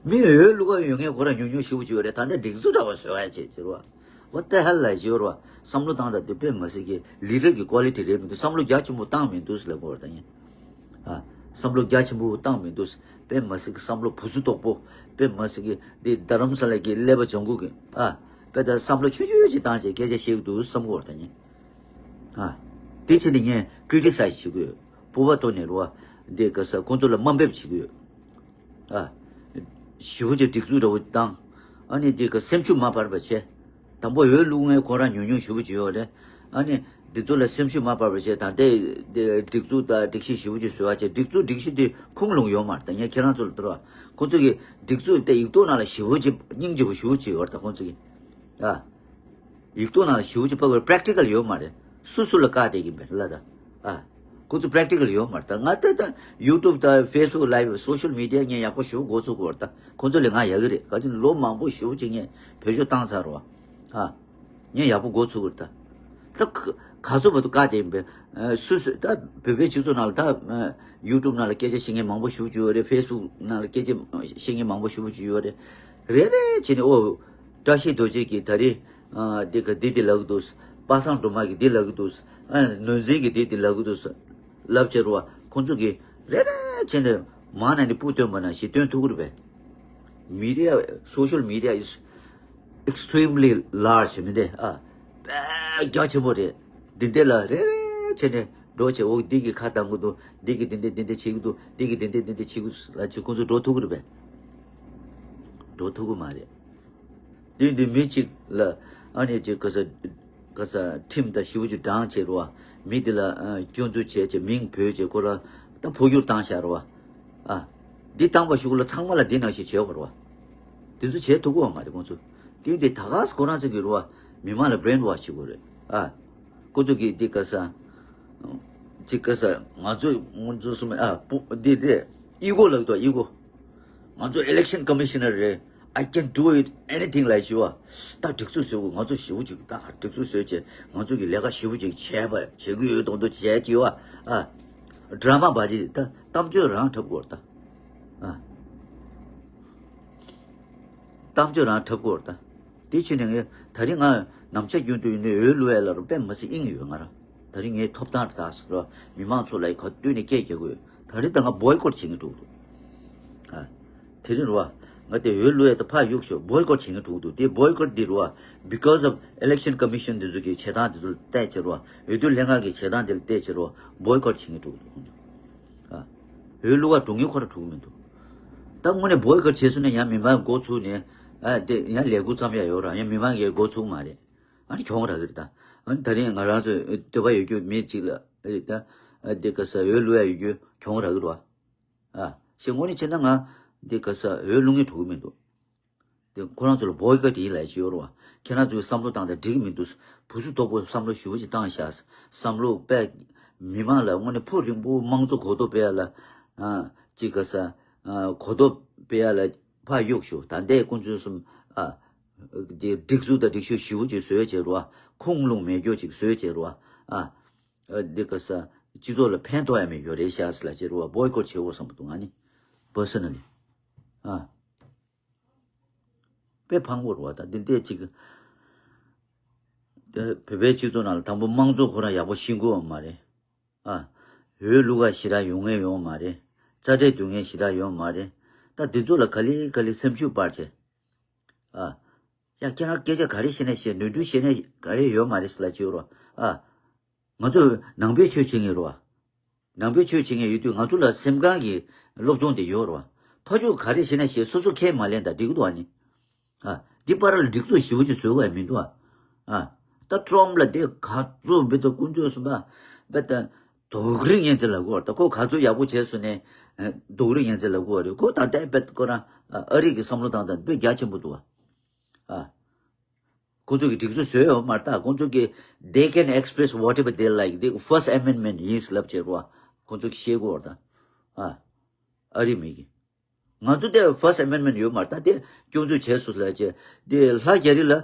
མི་འོས་བླུག་ག་ཡོང་མཁན་ཁོ་རང་ཉུང་ཉུང་ཞེ་པོ་ཅིག་ཡོད་རེད། ད་ལྟ་སྒྲིག་འཛུགས་འདྲ་བ་བཟོ་ཡ་བྱས་ཟེར་བ། What the hell ལབ་ཡོད་རེད་བ། བསམ་བློ་བཏང་དང་དེ་དཔེ་མ་སྲིད་ཀྱི་ལི་ཌར་གྱི་ཀོ་ལི་ཊི་རེད་མི་འདུག་བསམ་བློ་རྒྱ་ཆེན་པོ་བཏང་མི་འདུག་ཟེར་ལབ་དགོས་རེད་ད་ཡིན། ཨ། བསམ་བློ་རྒྱ་ཆེན་པོ་བཏང་མི་འདུག་དཔེ་མ་སྲིད་ཀྱི་བསམ་བློ་བུ་སུ་དོག་པོ། དཔེ་མ་སྲིད་ཀྱི་འདི་རྡ་རམ་ས་ལ་གི་ཀླད་པ་ལྗང་ཁུ་གི། ཨ། དཔེ་ད་བསམ་བློ་ཆུང་ཆུང་ཅིག་བཏང་བྱས་སྐད་ཆ་བཤད་ཀྱི་འདུག་བསམ་གྱི་ཡོད་རེད་ད་ཡིན། ཨ། དེ་ཕྱིར་ནི་ངས་ཀི་རི་ཊི་སའི་ཛི་བྱེད་ཀྱི་ཡོད། སྤོབས་པ་ཐོག་ནས་རེད་བ། འདི་ག་ས་ཁོང་ཚོ་ལ་དམའ་འབེབས་བྱེད་ཀྱི་ཡོད། ཨ། ཞེ་པོ་ཅིག་སྒྲིག་འཛུགས་འདྲ་བོ་བཏང་། ཨ་ནི་འདི་ག་སེམས་ཤུགས་མ་སྤར་བ་བྱས། དང་པོ་འོས་བླུག་མཁན་ཁོ་རང་ཉུང་ཉུང་ཞེ་པོ་ཅིག་ཡོད་རེད། ཨ་ནི་འདི་ཚོ་ལ་སེམས་ཤུགས་མ་སྤར་བ་བྱས། ད་ལྟའི་འདི་སྒྲིག་འཛུགས་དང་སྒྲིག་གཞི་ཞེ་པོ་ཅིག་བཟོས་པ་བྱས། སྒྲིག་འཛུགས་སྒྲིག་གཞི་དེ་ཁུངས་ལུང་ཡོད་མ་རེད་ད། ངས་ཁྱེད་རང་ཚོ་ལ་བསྟོད་ར། ཁོ་ཚོ་གི་སྒྲིག་འཛུགས་དེ་ཡིག་ཐོག་ནང་ལ་ཞེ་པོ་ཅིག་སྙིང་རྗེ་པོ་ཞེ་པོ་ཅིག་ཡོད་རེད་ད་ཁོ་ཚོ་གི། ཨ། ཡིག་ཐོག་ནང་ཞེ་པོ་ཅིག་ཕབ་པར་པེ་རེག་ཊི་ཀལ་ཡོད་མ་རེད། སུ་སུ་ལ་བཀག་བསྡད་ཀྱིན་པས་ལ་ད། ཨ། ཁོ་ཚོ་པེ་རེག་ཊི་ཀལ་ཡོད་མ་རེད་ད། ང་ད་ད་ཡུ་ཊུབ་དང་ཕེ་སི་བུག་ལའིབ་སོ་ཤལ་མི་ཌི་ཡ་ངས་ཡག་པོ་ཞེ་པོ་འགོ་ཚུགས་ཀྱི་ཡོད་རེད་ད། ཁོ་ཚོ་ལས་ང་ཡག་གི་རེད། ག་ཅི་ལོ་མང་པོ་ཞེ་པོ་ཅིག་ངས་བེད་སྤྱོད་བཏང་ཚར་རོ། ཨ། ངས་ཡག་པོ་འགོ་ཚུགས་ཀྱི་རེད་ད། ད་ག་ག་ཚོད་བར་དུ་བཀག་བསྡད་ཡིན་པས། སུ་སུ་ད་བོད་པའི་སྤྱི་ཚོགས་ནང་ལ་ད་ཡུ་ཊུབ་ནང་ལ་སྐད་ཆ་བཤད་མཁན་མང་པོ་ཞེ་པོ་ཅིག་ཡོད་རེད། ཕེ་སི་བུག་ནང་ལ་སྐད་ཆ་བཤད་མཁན་མང་པོ་ཞེ་པོ་ཅིག་ཡོད་རེད། རེ་རེ་བྱས་ནས་ཨོ། བཀྲ་ཤིས་རྡོ་རྗེ་གིས་ད་རེས། ཨ། འདི་ག་འདི་འདི་ལབ་ཀྱི་འདུག་པ་སངས་སྒྲོལ་མ་གིས་འདི་ལབ་ཀྱི་འདུག་ཨ། ནོར་འཛིན་གྱིས་འདི་འདི་ལབ་ཀྱི་འདུག་ལབ་བྱས་རོ། ཁོང་ཚོ་གིས་རེ་རེ་བྱས་ནས་མང་ན་ནི་སྤུ་བཏོན་པ་ན་ཞིག་བཏོན་ཐུབ་ཀྱི་རེད་པས། Media, social media is extremely large མི་འདི། ཨ། དཔེ་རྒྱ་ཆེན་པོ་རེད། འདི་འདི་ལ་རེ་རེ་བྱས་ནས་འགྲོ་བྱས། འོ་འདི་གིས་ཁ་བཏང་གི་འདུག་འདི་གིས་འདི་འདི་འདི་འདི་བྱེད་ཀྱི་འདུག་འདི་གིས་འདི་འདི་འདི་འདི་བྱེད་ཀྱི་འདུག་ལབ་བྱས་ཁོང་ཚོ་འགྲོ་ཐུབ་ཀྱི་རེད་པས། འགྲོ་ཐུབ་ཀྱི་མ་རེད། དེ་དུས་མི་གཅིག་ལ་ཨ་ནི་ཅིག་ག་ས་ག་ས་ཁྲིམས་དང་ཞེ་པོ་ཅིག་བགྲངས་བྱས་རོ། མི་དེ་ལ་ཨ་སྐྱོན་འཛུགས་བྱས་བྱས་མིང་བོས་བྱས་ཁོ་ར་ད་འཕོ་འགྱུར་བཏང་བཞག་རོ། ཨ། འདི་བཏང་བ་ཞུགས་ལ་ཚང་མ་ལ་འདི་ནང་བཞིན་བྱས་པ་རོ། དེ་ཚོ་བྱས་ཐུབ་ཀྱི་ཡོད་མ་རེད་ཁོང་ཚོ། དེ་དུས་ད་ག་ས་ཁོ་རང་ཚོ་གི་རོ། མི་མང་ལ་བྷི་རེན་ཝོཤ་བྱེད་དགོས་རེད། ཨ། ཁོ་ཚོ་གི་འདི་ག་ས། ཅིག་ག་ས་ང་ཚོ་ང་ཚོ་སུ་མེད། ཨ། པུ་འདི་དེ་ཨི་གོ་ལབ་འདུག་ཨི་གོ། ང་ཚོ་election commissioner རེད། I can do it anything ལབ་ཞུ་བ། ད་སྒྲིག་འཛུགས་བཟོ་དགོས། ང་ཚོ་ཞེ་པོ་ཅིག་ད་སྒྲིག་འཛུགས་བཟོས་བྱས་ང་ཚོ་གི་ལས་ཀ་ཞེ་པོ་ཅིག་བྱས་པ་བྱེད་ཀྱི་ཡོད་མདོག་མདོག་བྱས་ཀྱི་བ། ཨ། ཌ་ར་མ་བ་ཅིག་ད་གཏམ་བརྗོད་རང་འཁྲབ་དགོས་རེད་ད། ཨ། གཏམ་བརྗོད་རང་འཁྲབ་དགོས་རེད་ད། དེ་ཕྱིར་ནས་ངས་ད་རིང་ང་ ནམ་ཆ་རྒྱུན་དུ་ཡིན་ནའི་འོས་བླུག་ཡ་ལ་རུ་དཔེ་མི་སྲིད་དབྱིངས་ཡོད་ང་རང་། ད་རིང་ངའི་ཐོབ་ཐང་རེད་ད་ཟེར་རོ། མི་མང་ཚོ་ལ་ག་དུས་ནས་སྐད་རྒྱག་དགོས། ད་རིང་ད་ང་བོའི་ཀོཊ་བྱེད་ཀྱི་འགྲོ་གི་འདུག་ཨ། དེ་རིང་རུ་བ། ང་དེ་འོས་བླུག་ཡ་དེ་ཕར་གཡུག་ཤོག་བོའི་ཀོཊ་བྱེད་ཀྱི་འགྲོ་གི་འདུག་དེ་བོའི་ཀོཊ་འདི་རུ་བ། Because of election commission དེ་ཚོ་གི་བྱེད་སྟངས་དེ་ཚོ་ལ་བལྟས་བྱས་རུ་བ། འོས་བསྡུ་ལྷན་ཁང་གི་བྱེད་སྟངས་དེ་ལ་བལྟས་བྱས་རུ་བ། བོའི་ཀོཊ་བྱེད་ཀྱི་འགྲོ་གི་འདུག་ཨ། འོས་བླུག་ག་འགྲོ་མཁན་ཁོ་རང་འགྲོ་གི་མི་འདུག་ད་དངོས་གནས་བོའི་ཀོཊ་བྱས་སོང་ན་ཡང་མི་མང་འགོ་ཚུགས་ནས། ཨ་དེ་ཡང་ལས་འགུལ་བརྩམས་ཡ་ཡོད་ར། ཡང་མི་མང་གིས་འགོ་ཚུགས་མ་རེད། ཨ་ནི་གྱོང་རག་གི་རེད་ད། ཨ་ནི་ད་རིང་ང་རང་ཚོའི་འདོད་པ་ཡོད་རྒྱུ་མི་གཅིག་ལ་ཨ་རེད་ད། ཨ་འདི་ག་ས་འོས་བླུག་ཡ་ཡོད་རྒྱུ་གྱོང་རག་གི་རེད་བ། ཨ་ཞེས་དངོས་གནས་བྱས་ན་ང་འདི་ག་ས་འོས་བླུག་མཁན་འགྲོ་གི་མི་འདུག་དེ་ཁོ་རང་ཚོ་ལ་བོའི་ཀོཊ་ཡིན་ལབ་ཀྱི་ཡོད་རེད་བ། ཁྱེད་རང་ཚོའི་བསམ་བློ་བཏང་སྟངས་འགྲིག་གི་མི་འདུག་བུ་སུ་དོག་པོ་བསམ་བློ་ཞེ་པོ་ཅིག་བཏང་ཤག་བསམ་བློ་དཔེ་མི་མང་ལ་དངོས་གནས་ཕུགས་རིང་པོ་དམངས་གཙོ་གོ་རྟོགས་སྤེལ་ཡ་ལ། ཨ་ཅིག་ག་ས། ཨ་གོ་རྟོགས་སྤེལ་ཡ་ལ་ཕར་གཡུག་ཤོག་ད་ལྟའི་དཀོན་མཆོག་གསུམ། ཨ་དེ་སྒྲིག་འཛུགས་དང་སྒྲིག་གཞི་ཞེ་པོ་ཅིག་བཟོས་བྱས་རུ་བ། ཁུངས་ལུང་མེད་རྒྱུ་ཅིག་བཟོས་བྱས་རུ་བ། ཨ་ཨ་འདི་ག་ས། སྤྱི་ཚོགས་ལ་ཕན་ཐོགས་ཡ་མེད་རྒྱུ་རེད་ཤག་ཟེར་ལབ་བྱས་རུ་བ། བོའི་ཀོཊ་བྱེད་དགོས་བསམ་པ་འདུག་ང་ནི་པར་སོ་ན་ལི། ཨ། དཔེ་ཕངས་པོ་རེད་བ། ད་འདི་འདྲས་ཅིག་དེ་བོད་པའི་སྤྱི་ཚོགས་ནང་ལ་དང་པོ་དམངས་གཙོ་ཁོ་རང་ཡག་པོ་ཤེས་ཀྱི་ཡོད་མ་རེད། ཨ། འོས་བླུག་ག་ཞེ་དྲག་ཡོང་མཁན་ཡོད་མ་རེད། རྩ་ཁྲལ་བསྡུ་མཁན་ཞེ་དྲག་ཡོད་མ་རེད། ད་འདི་ཚོ་ལ་ག་ལེ་ག་ལེ་སེམས་ཤུགས་སྤར་བྱས། ཨ། ཡ་ཁྱེད་རང་སྐད་ཆ་ག་རེ་བཤད་ན་བཤད། ནོར་འཁྲུལ་བཤད་ན་ག་རེ་ཡོད་མ་རེད་ཟེར་ལབ་བྱས་རོ། ཨ། ང་ཚོ་ནང་པའི་ཆོས་བྱེད་མཁན་རེད་བ། ནང་པའི་ཆོས་བྱེད་མཁན་ཡོད་དུས་ང་ཚོ་ལ་སེམས་ཁམས་ཀྱི་སློབ་སྦྱོང་དེ་ཡོད་རེད་བ། ཕར་ཕྱོགས་ག་རེ་བཤད་ན་བཤད། སོ་སོ་ཁས་མ་ལེན་དང་འགྲིག་གི་འདུག་ཨ་ནི། ཨ། འདི་བར་ལ་སྒྲིག་འཛུགས་ཞེ་པོ་ཅིག་བཟོ་དགོས་ཡ་མི་འདུག་ཨ། ཨ། ད་ཀྲོམ་ལ་དེ་ག་ཚོད་བེད་དོ་དཀོན་མཆོག་གསུམ་པ། བེད་ད་དོགས་རིགས་ངན་ཚེ་ལབ་དགོས་བ། ད་ཁོ་ག་ཚོད་ཡག་པོ་བྱས་སོང་ནས། ཨ། དོགས་རིགས་ངན་ཚེ་ལབ་དགོས་བ་རེད། ཁོ་ད་ལྟའི་བེད་ཁོ་རང་ཨ་རིགས་ཀྱི་བསམ་བློ་བཏང་སྟངས་དཔེ་རྒྱ་ཆེན་པོ་འདུག་ཨ། ཨ། ཁོ་ཚོ་གི་སྒྲིག་འཛུགས་བཟོས་ཡོད་མ་རེད་ད། ཁོ་ཚོ་གི་they can express whatever they like. དེ་First Amendment ཡིན་ལབ་བྱས་རོ། ཁོ་ཚོ་གི་བཤད་དགོས་རེད་ད། ཨ། ཨ་རི་མི་གི། ང་ཚོ་དེ་First Amendment ཡོད་མ་རེད་ད། དེ་སྐྱོན་འཛུགས་བྱས་སོང་ལབ་བྱས། དེ་ལྷ་རྒྱ་རི་ལ་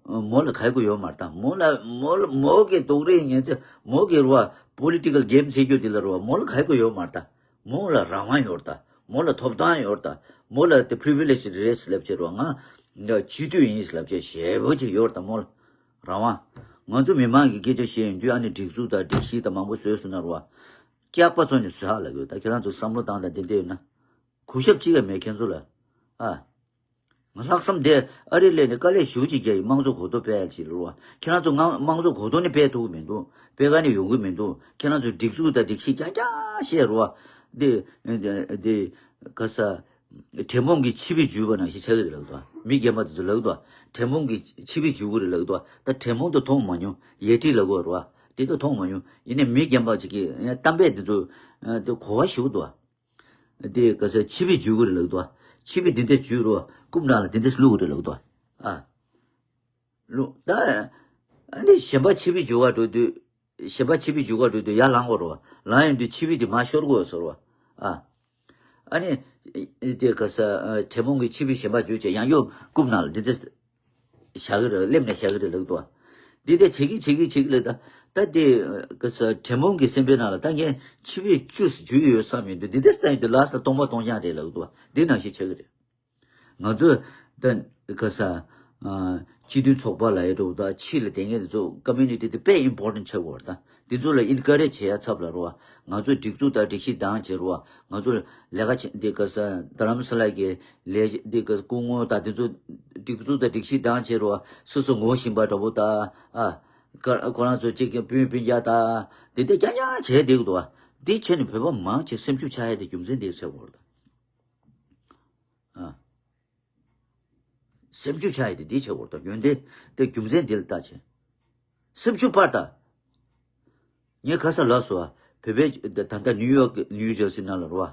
མོ་ལ་ག་གི་ཡོད་མ་རེད་ད། མོ་ལ་མོ་ལ་མོ་གི་དོགས་རིགས་ངན་ཚེ་མོ་གི་རོ། Political game བྱེད་རྒྱུ་དེ་ལ་རོ། མོ་ལ་ག་གི་ཡོད་མ་རེད་ད། མོ་ལ་རང་དབང་ཡོད་རེད་ད། མོ་ལ་ཐོབ་ཐང་ཡོད་རེད་ད། མོ་ལ་དེ་privilege རེད་ལབ་བྱས་རོ། ང་ང་སྤྱི་འཐུས་ཡིན་ལབ་བྱས་ཞེ་པོ་ཅིག་ཡོད་རེད་ད། མོ་ལ་རང་དབང་། ང་ཚོ་མི་མང་གི་སྐད་ཆ་བཤད་ཡོང་དུས་ཨ་ནི་སྒྲིག་འཛུགས་དང་སྒྲིག་གཞི་དང་མང་པོ་བཟོས་སོང་ན་རོ། སྐྱག་པ་ཚོ་ནི་ཟ་ལབ་ཡོད་ད། ཁྱེད་རང་ཚོ་བསམ་བློ་བཏང་དང་དེ་འདྲ་ཡོད་ན། གུས་ཞབས་གཅིག་ཡང་མེད་ཁྱེད་ཚོ་ལ། ཨ། ང་ལྷག་བསམ་དེ་ཨ་རི་སླེབས་ནས་དཀའ་ལས་ཞེ་པོ་ཅིག་རྒྱག་ཡིན། དམངས་གཙོ་གོ་རྟོགས་སྤེལ་ཡག་ཅིག་ལ་རོ། ཁྱེད་རང་ཚོ་ང་དམངས་གཙོ་གོ་རྟོགས་ནི་སྤེལ་ཐུབ་ཀྱི་མི་འདུག་སྤེལ་ག་ནས་ཡོང་གི་མི་འདུག་ཁྱེད་རང་ཚོ་སྒྲིག་འཛུགས་དང་སྒྲིག་གཞི་རྐྱང་རྐྱང་བཤད་རོ། འདི་འདི་ག་ས། དྲེད་མོང་གི་ཆིབས་པས་འཇུས་པ་ནང་བཞིན་ཆགས་ཀྱི་རེད་ལབ་འདུག་མི་རྒན་པ་དེ་ཚོ་ལབ་འདུག་དྲེད་མོང་གི་ཆིབས་པས་འཇུས་ཀྱི་རེད་ལབ་འདུག་ད་དྲེད་མོང་དེ་མཐོང་མ་མྱོང་། ཡེ་ཏི་ལབ་དགོས་རེད་བ། དེ་དག་མཐོང་མ་མྱོང་། ཡིན་ནའི་མི་རྒན་པ་ཅིག་གིས་གཏམ་དཔེ་དེ་ཚོ་དེ་གོ་བ་ཞིག་འདུག་དེ་ག་ས་ཆིབས་པས་འཇུས་ཀྱི་རེད་ལབ་འདུག་ཆིབས་པས་འདི་འདྲ་འཇུས་རོ། རྐུབ་ནང་ལ་འདི་འདྲ་བླུག་གི་རེད་ལབ་འདུག་ཨ། ལུ་ད། ཨ་ནི་གཞན་པ་ཆིབས་པས་འཇུ་ག་འགྲོ་དུས། གཞན་པ་ཆིབས་པས་འཇུ་ག་འགྲོ་དུས་ཡར་ལངས་དགོས་རེད་བ། ལངས་ཡོང་དུས་ཆིབས་པས་དེ་མར་ཤོར་དགོས་ཟེར་བ། ཨ། ཨ་ནི། དེ་ག་ས། དྲེད་མོང་གི་ཆིབས་པས་གཞན་པ་འཇུ་བྱས་ཡང་ཡོ་རྐུབ་ནང་ལ་འདི་འདྲ། བཞག་གི་རེད། སླེབས་ནས་བཞག་གི་རེད་ལབ་འདུག་བ། འདི་དེ་བྱེད་ཀྱི་བྱེད་ཀྱི་བྱེད་ཀྱི་ལབ་ད། ད་དེ་ག་ས་དྲེད་མོང་གི་སེམས་པའི་ནང་ལ་ད་ངས་ཆིབས་པས་བཅུ་འཇུ་ཡི་ཡོད་བསམ་ཡོང་དུས་འདི་འདྲ་ལྟ་ཡོང་དུས་ལགས་སོ་སྟོང་པ་སྟོང་རྐྱང་རེད་ལབ་འདུག་བ། འདི་ནང་བཞིན་ཆགས་ཀྱི་རེད། ང་ཚོས་ད་ག་ས། སྤྱི་མཐུན་ཚོགས་པ་ལ་ཡ་འགྲོ་ད་ཕྱི་ལ་དེ་ངས་ཚོ་community དེ་དཔེ་important ཆགས་ཀྱི་ཡོད་རེད་ད། འདི་ཚོ་ལ་encourage བྱེད་ཡ་ཚབ་ལ་རོ། ང་ཚོ་སྒྲིག་འཛུགས་དང་སྒྲིག་གཞི་འདང་བྱེད་རོ། ང་ཚོ་ལས་ཀ་བྱེད་འདི་ག་ས་རྡ་རམ་ས་ལ་གི་ལས་འདི་ག་སྐུ་ངོ་དང་འདི་ཚོ་སྒྲིག་འཛུགས་དང་སྒྲིག་གཞི་འདང་བྱེད་རོ། སོ་སོ་ངོ་ཤེས་པ་འདྲ་པོ་དང་ཨ། ཁོ་རང་ཚོ་གཅིག་གི་སྤུན་སྤུན་ཀྱག་དང་འདི་འདྲ་རྐྱང་རྐྱང་བྱས་བསྡད་ཀྱི་འདུག་བ། འདི་བྱས་ནས་བོད་པ་མང་ཆེ་སེམས་ཤུགས་ཆག་ཡ་དེ་རྒྱུ་མཚན་འདི་ཆགས་ཀྱི་ཡོད་རེད་ད། ཨ། སེམས་ཤུགས་ཆག་ཡ་དེ་འདི་བྱེད་དགོས་རེད་ད། ཡོན་ཏན་དེ་རྒྱུ་མཚན་འདི་ལ་ལྟ་བྱེད། སེམས་ཤུགས་སྤར་ད། ངས་ཁ་ས་ལབ་སོང་བ། བོད་པའི་ད་ལྟ་ནིའུ་ཡོག་ནིའུ་ཇར་སི་ནང་ལ་རོ་བ།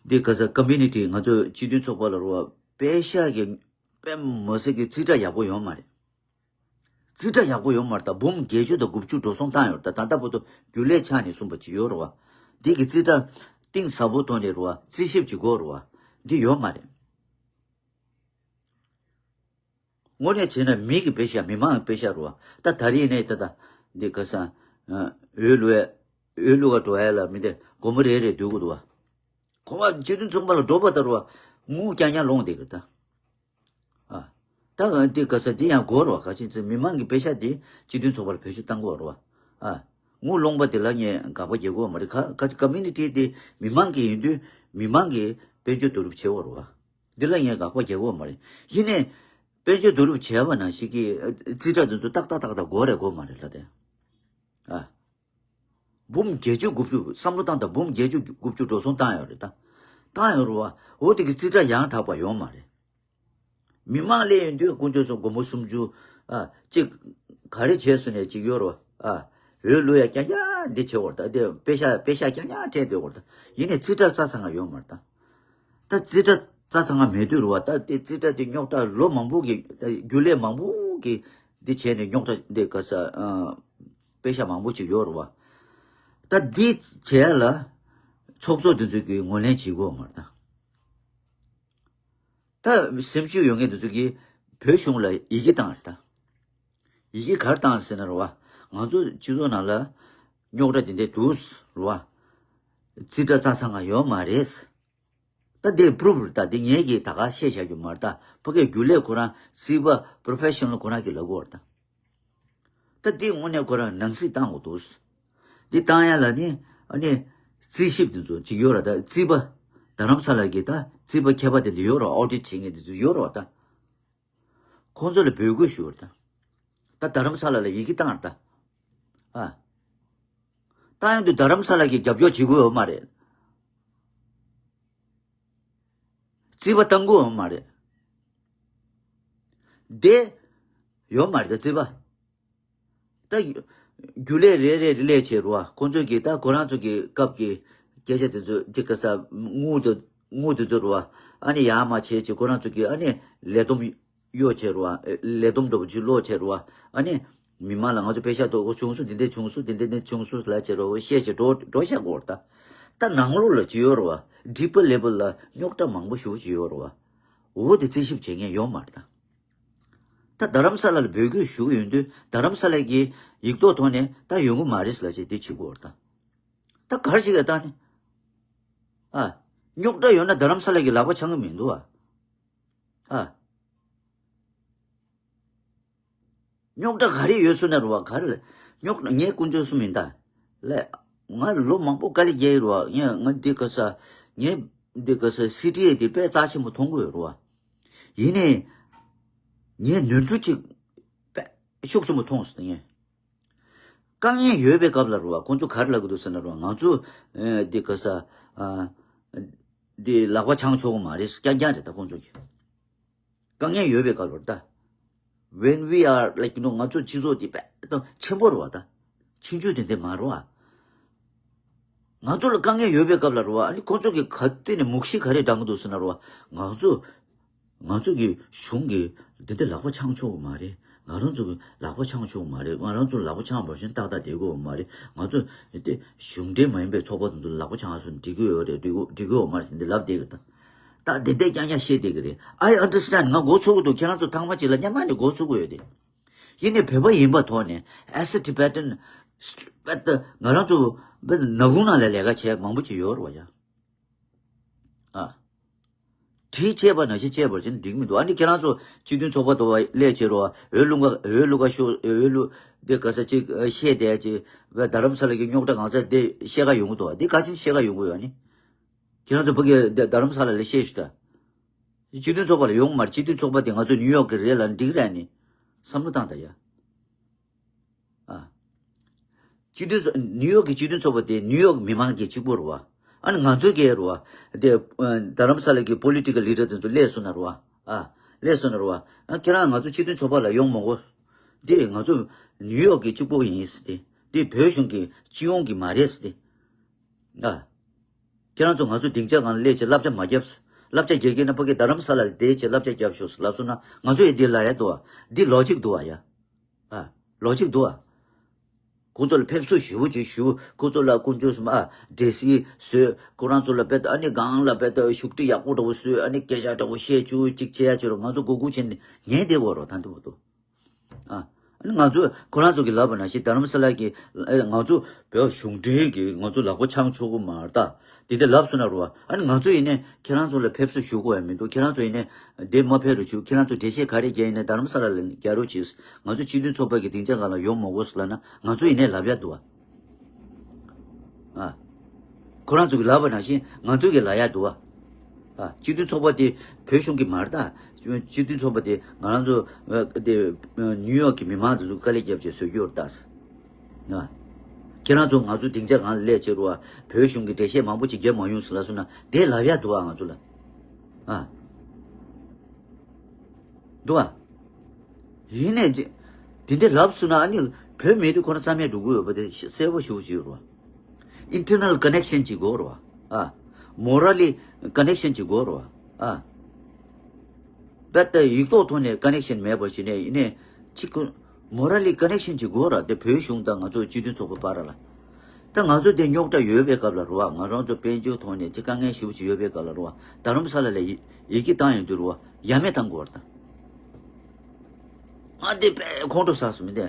འདི་ག་ས་community ང་ཚོ་སྤྱི་མཐུན་ཚོགས་པ་ལ་རོ་བ། པེ་ཤ་གི་དཔེ་མི་སྲིད་ཀྱི་རྩིས་ཁྲ་ཡག་པོ་ཡོད་མ་རེད། རྩིས་ཁྲ་ཡག་པོ་ཡོད་མ་རེད་ད། འབུམ་བརྒྱད་ཅུ་དང་དགུ་བཅུ་འགྲོ་སོང་བཏང་ཡོད་རེད་ད། ད་ལྟ་བར་དུ་རྒྱུན་ལས་ཆགས་ནས་གསུངས་པ་ཅིག་ཡོད་རེད་བ། འདི་གི་རྩིས་ཁྲ་གཏིང་ཟབ་པོ་ཐོག་ནས་རེད་བ། རྩིས་ཞིབ་ཅིག་དགོས་རེད་བ། འདི་ཡོད་མ་རེད། དངོས་གནས་བྱས་ན་མི་གི་པེ་ཤ་མི་མང་གི་པེ་ཤ་རེད་བ། ད་ད་རེས་ནས་ད་ད་འདི་ག་ས། འོས་བླུག་འོས་བླུག་ག་འགྲོ་ཡ་ལ་མི་དེ་སྒོར་མོ་རེ་རེ་བསྡུ་དགོས་འདུག་བ། ཁོ་བ་སྤྱི་མཐུན་ཚོགས་པ་ལ་འགྲོ་བ་ལྟར་བ་དངུལ་རྐྱང་རྐྱང་སློང་བསྡད་ཀྱི་རེད་ད། ཨ། ད་འདི་ག་ས་འདི་ཡང་དགོས་རེད་བ། ག་ཅི་ཚེ་མི་མང་གི་པེ་ཤ་འདི་སྤྱི་མཐུན་ཚོགས་པར་བེད་སྤྱོད་བཏང་དགོས་རེད་བ། ཨ། ངུ་སློང་པ་དེ་ལ་ངས་དགག་པ་རྒྱག་གི་ཡོད་མ་རེད། ག་ག་ཅི་ཀོ་མིའུ་ནི་ཊི་དེ་མི་མང་གི་ཡིན་དུས་མི་མང་གི་དཔལ་འབྱོར་བསྡུ་རུབ་བྱེད་དགོས་རེད་བ། འདི་ལ་ངས་དགག་པ་རྒྱག་གི་ཡོད་མ་རེད། ཡིན་ནའི་དཔལ་འབྱོར་བསྡུ་རུབ་བྱས་པ་ནང་བཞིན་གྱི་རྩིས་ཁྲ་དེ་ཚོ་ཏག་ཏག་ཏག་ཏག་དགོས་རེད་དགོས་མ་རེད་ལ་དེ། ཨ། འབུམ་བརྒྱད་ཅུ་དགུ་བཅུ་བསམ་བློ་བཏང་དང་འབུམ་བརྒྱད་ཅུ་དགུ་བཅུ་འགྲོ་སོང་བཏང་ཡོད་རེད་ད། བཏང་ཡོད་རེད་བ། འོ་དེ་གི་རྩིས་ཁྲ་ཡང་དག་པ་ཡོད་མ་རེད། མི་མང་སླེབས་ཡོང་དུས་དཀོན་མཆོག་གསུམ་སྒོར་མོ་སུམ་ཅུ། ཨ། གཅིག་ག་རེ་བྱས་སོང་ནས་གཅིག་ཡོད་རེད་བ། ཨ། འོས་བླུག་ཡ་རྐྱང་རྐྱང་འདི་བྱེད་དགོས་རེད་ད། དེ་པེ་ཤ་པེ་ཤ་རྐྱང་རྐྱང་སྤྲད་སྡོད་དགོས་རེད་ད། ཡིན་ནའི་རྩིས་ཁྲ་རྩ་ཚང་ང་ཡོད་མ་རེད་ད། ད་རྩིས་ཁྲ་རྩ་ཚང་ང་མེད་དུས་རེད་བ། ད་དེ་རྩིས་ཁྲ་དེ་རྙོག་དྲ་ལོ་མང་པོ་གི་རྒྱུན་ལས་མང་པོ་གི་འདི་བྱས་ནས་རྙོག་དྲ་འདི་ག་ས། ཨ། པེ་ཤ་མང་པོ་ཅིག་ཡོད་རེད་བ། ད་འདི་བྱས་ལ་ཚོགས་གཙོ་འདི་ཚོ་གིས་ངོས་ལེན་བྱེད་དགོས་མ་རེད་ད། ད་སེམས་ཤུགས་ཡོད་མཁན་དེ་ཚོ་གིས་བོད་གཞུང་ལ་ཡི་གེ་བཏང་རེད་ད། ཡི་གེ་ག་རེ་བཏང་ཟེར་ན་རེད་བ། ང་ཚོ་སྤྱི་ཚོགས་ནང་ལ་རྙོག་དྲ་དེ་འདྲ་འདུག་རེད་བ། རྩིས་ཁྲ་རྩ་ཚང་ང་ཡོད་མ་རེད། ད་དེ་པུ་རུབ་རེད་ད། དེ་ངས་ཀྱིས་ད་ག་བཤད་བཞག་རྒྱུ་མ་རེད་ད། ཕ་གིའི་རྒྱུན་ལས་ཁོ་རང་རྩིས་པ་པོ་རོ་ཕེ་ཤ་ནལ་ཁོ་རང་གིས་ལབ་དགོས་རེད་ད། ད་དེ་དངོས་གནས་ཁོ་རང་ནང་སྲིད་བཏང་དགོས་འདུག་འདི་བཏང་ཡ་ལ་ནི་ཨ་ནི་རྩིས་ཞིབ་དེ་ཚོ་ཅིག་ཡོད་ར། ད་རྩིས་པ་རྡ་རམ་ས་ལ་གི་ད་རྩིས་པ་མཁས་པ་དེ་འདྲ་ཡོད་ར། ཨོ་ཌིཊ་བྱེད་མཁན་དེ་ཚོ་ཡོད་ར་བ་ད། ཁོང་ཚོ་ལ་འབོད་སྐུལ་ཞུ་བ་ར་ད། ད་རྡ་རམ་ས་ལ་ལ་ཡི་གེ་བཏང་ར་ད། ཨ། བཏང་ཡོང་དུས་རྡ་རམ་ས་ལ་གི་རྒྱབ་སྐྱོར་བྱེད་དགོས་ཡོད་མ་རེད། རྩིས་པ་བཏང་དགོས་ཡོད་མ་རེད། དེ་ཡོད་མ་རེད་ད་རྩིས་པ། ད་རྒྱུན་ལས་རེ་རེ་རེ་ལས་བྱས་རུ་བ། ཁོང་ཚོས་ཀྱིས་ད་ཁོ་རང་ཚོ་གི་སྐབས་ཀྱི་སྐད་ཆ་དེ་ཚོ་ཅིག་ག་ས་དངུལ་དུ་དངུལ་དེ་ཚོ་རུ་བ། ཨ་ནི་ཡར་མར་བྱས་བྱས་ཁོ་རང་ཚོ་གིས་ཨ་ནི་ལས་བསྡོམས་གཡོག་བྱས་རུ་བ། ལས་བསྡོམས་འདྲ་པོ་ཅིག་ཀློག་བྱས་རུ་བ། ཨ་ནི་མི་མང་ལ་ང་ཚོ་པེ་ཤ་དོ་གོ་བྱུང་སོང་། དེ་འདྲ་བྱུང་སོང་། དེ་འདྲ་འདྲ་བྱུང་སོང་ལབ་བྱས་རུ་བ་བཤད་བྱས་འགྲོ་འགྲོ་བཞག་གོ་ར་ད། ད་ནང་ལོགས་ལ་ཅི་ཡོད་རུ་བ། ཌི་པར་ལེ་བལ་ལ་རྙོག་དྲ་མང་པོ་ཞེ་པོ་ཅིག་ཡོད་རུ་བ། འོ་དེ་རྩིས་ཞིབ་བྱེད་མཁན་ཡོད་མ་རེད་ད། ད་རྡ་རམ་ས་ལ་ལ་འབོད་སྐུལ་ཞུ་གི་ཡོང་དུས་རྡ་རམ་ས་ལ་གི་ཡིག་ཐོག་ཐོག་ནས་ད་ཡོང་གི་མ་རེད་ལབ་བྱས་དེ་བྱེད་དགོས་རེད་ད། ད་ག་རེ་བྱེད་ཀྱི་ད་ནི། ཨ། རྙོག་དྲ་ཡོད་ན་རྡ་རམ་ས་ལ་གི་ལག་པ་འཆང་གི་མི་འདུག་ཨ། ཨ། རྙོག་དྲ་ག་རེ་ཡོད་སོང་ན་རུ་བ། ག་རེ་ལ་རྙོག་དྲ། ངས་དཀོན་མཆོག་གསུམ་ཡིན་ད། ལས། ང་ལོ་མང་པོ་དཀའ་ལས་བརྒྱབ་ཡོད་རུ་བ། ངས་ང་འདི་ག་ས། ངས་འདི་ག་ས་སི་ཊི་ཨེ་དེ་དཔེ་རྩ་ཆེན་པོ་མཐོང་གི་ཡོད་རུ་བ། ཡིན་ནའི་ངས་ནོར་འཁྲུལ་ཅིག་དཔེ་ཤུགས་ཆེན་པོ་མཐོང་སོང་ངས། དཀའ་ངལ་ཡོད་པའི་སྐབས་ལ་རུ་བ། ཁོང་ཚོ་ག་རེ་ལབ་གི་འདུག་ཟེར་ན་རུ་བ། ང་ཚོ་ཨ་འདི་ག་ས། ཨ། འདི་ལག་པ་འཆང་ཆོག་གི་མ་རེད། རྐྱང་རྐྱང་རེད་ད་ཁོང་ཚོ་གི། དཀའ་ངལ་ཡོད་པའི་སྐབས་ལ་ད། When we are, like, you know, ང་ཚོ་སྤྱི་ཚོགས་འདི་དཔེ་ད་ཆེན་པོ་རེད་བ་ད། ཆུང་ཆུང་དེ་འདྲ་མ་རེད་བ། ང་ཚོ་ལ་དཀའ་ངལ་ཡོད་པའི་སྐབས་ལ་རེད་བ། ཨ་ནི་ཁོང་ཚོ་གི་ག་དུས་ནས་མུག་ཤི་ག་རེ་བགྲང་གི་འདུག་ཟེར་ན་རེད་བ། ང་ཚོ་ང་ཚོ་གི་གཞུང་གི་འདི་འདྲ་ལག་པ་འཆང་ཆོག་གི་མ་རེད། ང་རང་ཚོ་གི་ལག་པ་འཆང་ཆོག་གི་མ་རེད། ང་རང་ཚོ་ལག་པ་འཆང་བར་ཞིན་ཏག་ཏག་བསྡད་དགོས་མ་རེད། ང་ཚོ་དེ་གཞུང་འབྲེལ་མ་ཡིན་པའི་ཚོགས་པ་དེ་ཚོ་ལག་པ་འཆང་སོང་འགྲིག་གི་ཡོད་རེད། འགྲིག་གི་འགྲིག་གི་ཡོད་མ་རེད་ཟེར་འདི་ལབ་བསྡད་གི་ད། ད་དེ་འདྲས་རྐྱང་རྐྱང་བཤད་བསྡད་ཀྱི་རེད། I understand. ང་མགོ་ཚོས་ཀྱི་འདུག་ཁྱེད་རང་ཚོ་ཚང་མ་གཅིག་ལ་སྔོན་མ་ནས་མགོ་ཚོས་ཀྱི་ཡོད་དེ། ཡིན་ནའི་བོད་པ་ཡིན་པའི་ཐོག་ནས་as a Tibetan, ང་རང་ཚོ་ནག་ཁུང་ནང་ལ་ལས་ཀ་བྱས་མང་པོ་ཅིག་ཡོད་རེད་བ་ཡ། ཨ། གྲི་བཅད་པ་ནང་བཞིན་བཅད་པར་བྱས་ན་འགྲིག་མི་འདུག་ཨ་ནི་ཁྱེད་རང་ཚོ་སྤྱི་མཐུན་ཚོགས་པ་དུ་བ་སླེབས་བྱས་རོ། འོས་བླུག་ག་འོས་བླུག་ག་ཤོག་འོས་བླུག་འདི་ག་ས་ཅིག་བཤད་བསྡད་ཅིག་རྡ་རམ་ས་ལ་གི་རྙོག་དྲ་གང་ས་དེ་བཤད་ག་ཡོང་གི་འདུག་འདི་ག་ཅི་བཤད་ག་ཡོང་གི་ཡོད་ནི། ཁྱེད་རང་ཚོ་ཕ་གི་རྡ་རམ་ས་ལ་ལ་བཤད་ཤོག་ད། སྤྱི་མཐུན་ཚོགས་པ་ལ་ཡོང་མར་སྤྱི་མཐུན་ཚོགས་པ་དེ་ང་ཚོ་ནིའུ་ཡོག་གི་རེད་ལ་འགྲིག་རེད་ནི། བསམ་བློ་བཏང་ད་ཡ། ཨ། སྤྱི་མཐུན་ཚོགས་ནིའུ་ཡོག་གི་སྤྱི་མཐུན་ཚོགས་པ་དེ་ནིའུ་ཡོག་མི་མང་གི་གཅིག་པོ་རེད་བ། ཨ་ནི་ང་ཚོའི་གི་རེད་བ། དེ་རྡ་རམ་ས་ལ་གི་པོ་ལི་ཊི་ཀལ་ལི་ཌར་དེ་ཚོ་སླེབས་སོང་ན་རེད་བ། ཨ། སླེབས་སོང་ན་རེད་བ། ཨ་ཁྱེད་རང་ང་ཚོ་སྤྱི་མཐུན་ཚོགས་པ་ལ་ཡོང་མ་དགོས། དེ་ང་ཚོ་ནིའུ་ཡོག་གི་གཅིག་པོ་ཡིན་ཟེར་ཏེ། དེ་བོད་གཞུང་གི་སྤྱི་ཡོངས་ཀྱི་མ་རེད་ཟེར་ཏེ། ཨ། ཁྱེད་རང་ཚོ་ང་ཚོ་སྡིངས་ཆ་སྒང་ལ་སླེབས་བྱས་བསླབ་བྱ་མ་བརྒྱབ། བསླབ་བྱ་རྒྱག་གི་ན་ཕ་གི་རྡ་རམ་ས་ལ་ལ་བསྡད་བྱས་བསླབ་བྱ་རྒྱབ་ཤོག་ལབ་སོང་ན་ང་ཚོ་ཡི་འདི་ལ་ཡ་འདུག་ཨ། འདི་ལོ་ཇིག་འདུག་ཨ་ཡ། ཨ། ལོ་ཇིག་འདུག་ཨ། ཁོང་ཚོ་ལ་ཕེབས་བསུ་ཞུ་བོ་ཅིག་ཞུ། ཁོང་ཚོ་ལ་དཀོན་མཆོག་གསུམ་ཨ་འབྲས་སིལ་བཟོས། ཁོ་རང་ཚོ་ལ་དཔེ་ཨ་ནི་སྒང་ལ་དཔེ་བཞུགས་ཁྲི་ཡག་པོ་འདྲ་བོ་བཟོས། ཨ་ནི་སྐད་ཆ་འདྲ་བོ་བཤད་བཅུག་ཅིག་བྱེད་ཡ་ཅིག་རོ། ང་ཚོ་མགོ་སྒུར་བྱས་ནས་ཉན་བསྡད་དགོས་རོ་ད་འདི་བོ་འདུག་ཨ། ཨ་ནི་ང་ཚོ་ཁོ་རང་ཚོ་གི་ལབ་པ་ནང་བཞིན་རྡ་རམ་ས་ལ་གི་ཨ་ང་ཚོ་བོད་གཞུང་འབྲེལ་གྱི་ང་ཚོ་ལག་པ་འཆང་ཆོག་གི་མ་རེད་ད། དེ་འདྲ་ལབ་སོང་ན་རེད་བ། ཨ་ནི་ང་ཚོ་ཡིན་ནའི་ཁྱེད་རང་ཚོ་ལ་ཕེབས་བསུ་ཞུ་དགོས་ཡ་མི་འདུག་ཁྱེད་རང་ཚོ་ཡིན་ནའི་འདི་མ་ཕེབས་རོགས་བྱེད། ཁྱེད་རང་ཚོ་འགྲེལ་བཤད་ག་རེ་རྒྱག་ཡིན་ནའི་རྡ་རམ་ས་ལ་ལ་རྒྱག་རོགས་བྱེད། ང་ཚོ་སྤྱི་འཐུས་ཚོགས་པ་གི་སྡིངས་ཆ་སྒང་ལ་ཡོང་མ་དགོས་ཟེར་ལབ་ན་ང་ཚོ་ཡིན་ནའི་ལབ་ཡ་འདུག་བ། ཨ། ཁོ་རང་ཚོ་གི་ལབ་པ་ནང་བཞིན་ང་ཚོ་གི་ལབ་ཡ་འདུག་བ། ཨ། སྤྱི་འཐུས་ཚོགས་པ་དེ་བོད་གཞུང་གི་མ་རེད་ད། སྤྱི་འཐུས་ཚོགས་པ་དེ་ང་རང་ཚོ་ཨ་དེ་ཨ་ནིའུ་ཡོག་གི་མི་མང་དེ་ཚོ་དཀའ་ལས་བརྒྱབ་བྱས་བཟོས་རྒྱུ་རེད་ད། ཨ། ཁྱེད་རང་ཚོ་ང་ཚོ་སྡིངས་ཆ་སྒང་ལ་སླེབས་བྱས་རེད་བ། བོད་གཞུང་གི་འགྲེལ་བཤད་མང་པོ་ཅིག་རྒྱབ་མ་ཡོང་ཟེར་ལབ་སོང་ན་དེ་ལབ་ཡ་འདུག་བ་ང་ཚོ་ལ། ཨ། འདུག་བ། ཡིན་ནའི་དེ་དེ་འདྲ་ལབ་སོང་ན་ཨ་ནི་བོད་མི་རིགས་ཁོ་ན་རྩ་མེད་འགྲོ་གི་ཡོད་པ་དེ་གསལ་པོ་ཞེ་པོ་ཅིག་ཡོད་རེད་བ། ཨིན་ཊར་ནལ་ཀ་ནེག་ཤན་ཅིག་དགོས་རེད་བ། ཨ། མོ་རལ་ལི་ཀ་ནེག་ཤན་ཅིག་དགོས་རེད་བ། ཨ། རྦད་དེ་ཡིག་ཐོག་ཐོག་ནས་ཀ་ནེག་ཤན་མེད་པ་ཞིག་ནས་ཡིན་ནའི་ཅིག་ཁོ་མོ་རལ་ལི་ཀ་ནེག་ཤན་ཅིག་དགོས་རེད་དེ། བོད་གཞུང་དང་ང་ཚོ་སྤྱི་མཐུན་ཚོགས་པ་བར་ལ། ད་ང་ཚོ་དེ་རྙོག་དྲ་ཡོད་པའི་སྐབས་ལ་རེད་བ། ང་རང་ཚོ་དཔལ་འབྱོར་ཐོག་ནས་ཅིག་དཀའ་ངལ་ཞེ་པོ་ཅིག་ཡོད་པའི་སྐབས་ལ་རེད་བ། རྡ་རམ་ས་ལ་ལ་ཡི་ཡི་གེ་བཏང་ཡོང་དུས་རེད་བ། ཡ་མེད་བཏང་དགོས་རེད་ད། ང་དེ་དཔེ་ཁོང་ཁྲོ་ཟ་སོང་མི་དེ།